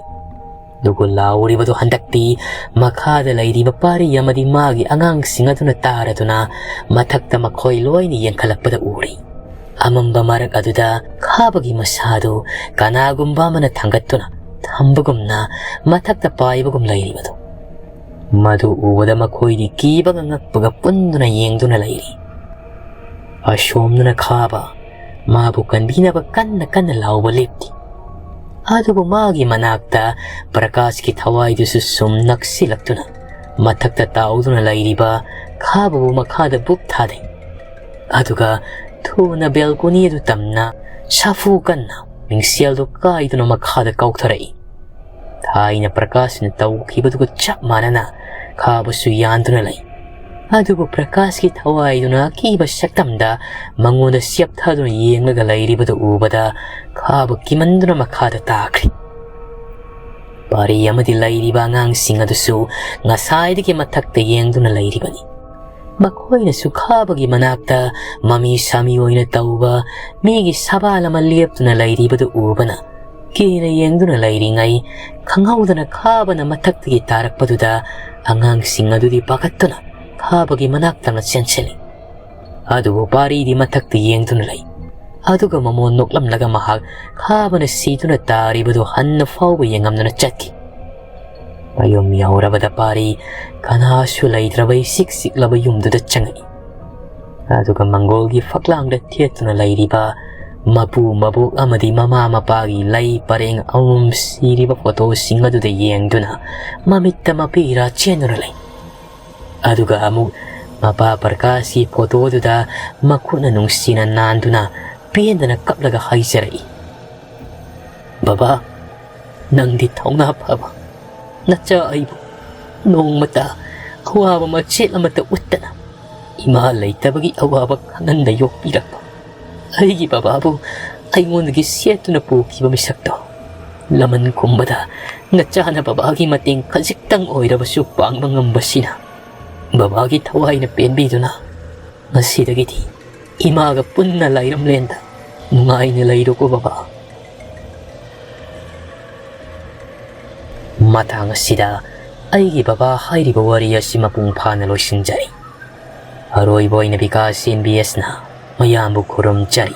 ꯑꯗꯨꯕꯨ ꯂꯥꯎꯔꯤꯕꯗꯨ ꯍꯟꯗꯛꯇꯤ ꯃꯈꯥꯗ ꯂꯩꯔꯤꯕ ꯄꯥꯔꯤ ꯑꯃꯗꯤ ꯃꯥꯒꯤ ꯑꯉꯥꯡꯁꯤꯡ ꯑꯗꯨꯅ ꯇꯥꯔꯗꯨꯅ ꯃꯊꯛꯇ ꯃꯈꯣꯏ ꯂꯣꯏꯅ ꯌꯦꯡꯈꯠꯂꯛꯄꯗ ꯎꯔꯤ꯫ ꯑꯃꯝꯕ ꯃꯔꯛ ꯑꯗꯨꯗ ꯈꯥꯕꯒꯤ ꯃꯁꯥꯗꯨ ꯀꯅꯥꯒꯨꯝꯕ ꯑꯃꯅ ꯊꯥꯡꯒꯠꯇꯨꯅ ꯊꯝꯕꯒꯨꯝꯅ ꯃꯊꯛꯇ ꯄꯥꯏꯕꯒꯨꯝ ꯂꯩꯔꯤꯕꯗꯨ꯫ ꯃꯗꯨ ꯎꯕꯗ ꯃꯈꯣꯏꯗꯤ ꯀꯤꯕꯒ ꯉꯛꯄꯒ ꯄꯨꯟꯗꯨꯅ ꯌꯦꯡꯗꯨꯅ ꯂꯩꯔꯤ꯫ ꯑꯁꯣꯝꯗꯅ ꯈꯥꯕ ꯃꯥꯕꯨ ꯀꯟꯕꯤꯅꯕ ꯀꯟꯅ ꯀꯟꯅ ꯂꯥꯎꯕ ꯂꯦꯞꯇꯦ꯫ ꯑꯗꯨꯕꯨ ꯃꯥꯒꯤ ꯃꯅꯥꯛꯇ ꯄ꯭ꯔꯀꯥꯁꯀꯤ ꯊꯋꯥꯏꯗꯨꯁꯨ ꯁꯨꯝ ꯅꯛꯁꯤꯜꯂꯛꯇꯨꯅ ꯃꯊꯛꯇ ꯇꯥꯎꯗꯨꯅ ꯂꯩꯔꯤꯕ ꯈꯥꯕꯕꯨ ꯃꯈꯥꯗ ꯕꯨꯛ ꯊꯥꯗꯩ꯫ ꯑꯗꯨꯒ ꯊꯨꯅ ꯕꯦꯜꯀꯣꯅꯤ ꯑꯗꯨ ꯇꯝꯅ ꯁꯥꯐꯨ ꯀꯟꯅ ꯃꯤꯡꯁꯦꯜꯗꯨ ꯀꯥꯏꯗꯨꯅ ꯃꯈꯥꯗ ꯀꯥꯎꯊꯔꯛꯏ꯫ ꯊꯥꯏꯅ ꯄ꯭ꯔꯀꯥꯁꯅ ꯇꯧꯈꯤꯕꯗꯨꯒ ꯆꯞ ꯃꯥꯟꯅꯅ ꯈꯥꯕꯁꯨ ꯌꯥꯟꯗꯨꯅ ꯂꯩ꯫ ꯑꯗꯨꯕꯨ ꯄ꯭ꯔꯀꯥꯁꯀꯤ ꯊꯋꯥꯏꯗꯨꯅ ꯑꯀꯤꯕ ꯁꯛꯇꯝꯗ ꯃꯉꯣꯟꯗ ꯆꯦꯞꯊꯗꯨꯅ ꯌꯦꯡꯂꯒ ꯂꯩꯔꯤꯕꯗꯨ ꯎꯕꯗ ꯈꯥꯕ ꯀꯤꯃꯟꯗꯨꯅ ꯃꯈꯥꯗ ꯇꯥꯈ꯭ꯔꯦ꯫ ꯄꯥꯔꯤ ꯑꯃꯗꯤ ꯂꯩꯔꯤꯕ ꯑꯉꯥꯡꯁꯤꯡ ꯑꯗꯨꯁꯨ ꯉꯁꯥꯏꯗꯒꯤ ꯃꯊꯛꯇ ꯌꯦꯡꯗꯨꯅ ꯂꯩꯔꯤꯕꯅꯤ꯫ ꯃꯈꯣꯏꯅꯁꯨ ꯈꯥꯕꯒꯤ ꯃꯅꯥꯛꯇ ꯃꯃꯤ ꯁꯥꯃꯤ ꯑꯣꯏꯅ ꯇꯧꯕ ꯃꯤꯒꯤ ꯁꯕꯥꯜ ꯑꯃ ꯂꯦꯞꯇꯨꯅ ꯂꯩꯔꯤꯕꯗꯨ ꯎꯕꯅ ꯀꯤꯅ ꯌꯦꯡꯗꯨꯅ ꯂꯩꯔꯤꯉꯩ ꯈꯪꯍꯧꯗꯅ ꯈꯥꯕꯅ ꯃꯊꯛꯇꯒꯤ ꯇꯥꯔꯛꯄꯗꯨꯗ ꯑꯉꯥꯡꯁꯤꯡ ꯑꯗꯨꯗꯤ ꯄꯥꯈꯠꯇꯨꯅ ꯈꯥꯕꯒꯤ ꯃꯅꯥꯛꯇ ꯆꯦꯟꯁꯤꯜꯂꯤ꯫ ꯑꯗꯨꯕꯨ ꯄꯥꯔꯤꯗꯤ ꯃꯊꯛꯇ ꯌꯦꯡꯗꯨꯅ ꯂꯩ꯫ ꯑꯗꯨꯒ ꯃꯃꯣꯟ ꯅꯣꯛꯂꯝꯂꯒ ꯃꯍꯥꯛ ꯈꯥꯕꯅ ꯁꯤꯗꯨꯅ ꯇꯥꯔꯤꯕꯗꯨ ꯍꯟꯅ ꯐꯥꯎꯕ ꯌꯦꯡꯉꯝꯗꯅ ꯆꯠꯈꯤ꯫ ꯃꯌꯨꯝ ꯌꯧꯔꯕꯗ ꯄꯥꯔꯤ ꯀꯅꯥꯁꯨ ꯂꯩꯇ꯭ꯔꯕ ꯏꯆꯤꯛ ꯆꯤꯛꯂꯕ ꯌꯨꯝꯗꯨꯗ ꯆꯪꯉꯛꯏ꯫ ꯑꯗꯨꯒ ꯃꯪꯒꯣꯜꯒꯤ ꯐꯛꯂꯥꯡꯗ ꯊꯦꯠꯇꯨꯅ ꯂꯩꯔꯤꯕ ꯃꯄꯨ ꯃꯕꯣꯛ ꯑꯃꯗꯤ ꯃꯃꯥ ꯃꯄꯥꯒꯤ ꯂꯩ ꯄꯔꯦꯡ ꯑꯃꯃꯝ ꯁꯤꯔꯤꯕ ꯐꯣꯇꯣꯁꯤꯡ ꯑꯗꯨꯗ ꯌꯦꯡꯗꯨꯅ ꯃꯃꯤꯠꯇ ꯃꯄꯤꯔꯥ ꯆꯦꯟꯗꯨꯅ ꯂꯩ꯫ ꯑꯗꯨꯒ ꯑꯃꯨꯛ ꯃꯄꯥ ꯄ꯭ꯔꯀꯥꯁꯀꯤ ꯐꯣꯇꯣꯗꯨꯗ ꯃꯈꯨꯠꯅ ꯅꯨꯡꯁꯤꯅ ꯅꯥꯟꯗꯨꯅ ꯄꯦꯟꯗꯅ ꯀꯞꯂꯒ ꯍꯥꯏꯖꯔꯛꯏ, "ꯕꯕꯥ, ꯅꯪꯗꯤ ꯊꯧꯅꯥ ꯐꯕ ꯅꯆꯥ ꯑꯩꯕꯨ ꯅꯣꯡꯃꯇ ꯑꯋꯥꯕ ꯃꯆꯦꯠ ꯑꯃꯠꯇ ꯎꯠꯇꯅ ꯏꯃꯥ ꯂꯩꯇꯕꯒꯤ ꯑꯋꯥꯕ ꯈꯪꯍꯟꯗ ꯌꯣꯛꯄꯤꯔꯛꯄ ꯑꯩꯒꯤ ꯕꯕꯥꯕꯨ ꯑꯩꯉꯣꯟꯗꯒꯤ ꯁꯦꯠꯇꯨꯅ ꯄꯨꯈꯤꯕ ꯃꯤꯁꯛꯇꯣ ꯂꯃꯟ ꯈꯨꯝꯕꯗ ꯅꯆꯥꯅ ꯕꯕꯥꯒꯤ ꯃꯇꯦꯡ ꯈꯖꯤꯛꯇꯪ ꯑꯣꯏꯔꯕꯁꯨ ꯄꯥꯡꯕ ꯉꯝꯕꯁꯤꯅ ꯕꯕꯥꯒꯤ ꯊꯋꯥꯏꯅ ꯄꯦꯟꯕꯤꯗꯨꯅ ꯉꯁꯤꯗꯒꯤꯗꯤ ꯏꯃꯥꯒ ꯄꯨꯟꯅ ꯂꯥꯏꯔꯝꯂꯦꯟꯗ ꯅꯨꯡꯉꯥꯏꯅ ꯂꯩꯔꯣꯀꯣ ꯕꯕꯥ꯫" ꯃꯇꯥꯡ ꯑꯁꯤꯗ ꯑꯩꯒꯤ ꯕꯕꯥ ꯍꯥꯏꯔꯤꯕ ꯋꯥꯔꯤ ꯑꯁꯤ ꯃꯄꯨꯡ ꯐꯥꯅ ꯂꯣꯏꯁꯤꯟꯖꯔꯤ꯫ ꯑꯔꯣꯏꯕ ꯑꯣꯏꯅ ꯕꯤꯀꯥꯁ ꯑꯦꯝ ꯕꯤ ꯑꯦꯁꯅ ꯃꯌꯥꯝꯕꯨ ꯈꯨꯔꯨꯝꯖꯔꯤ꯫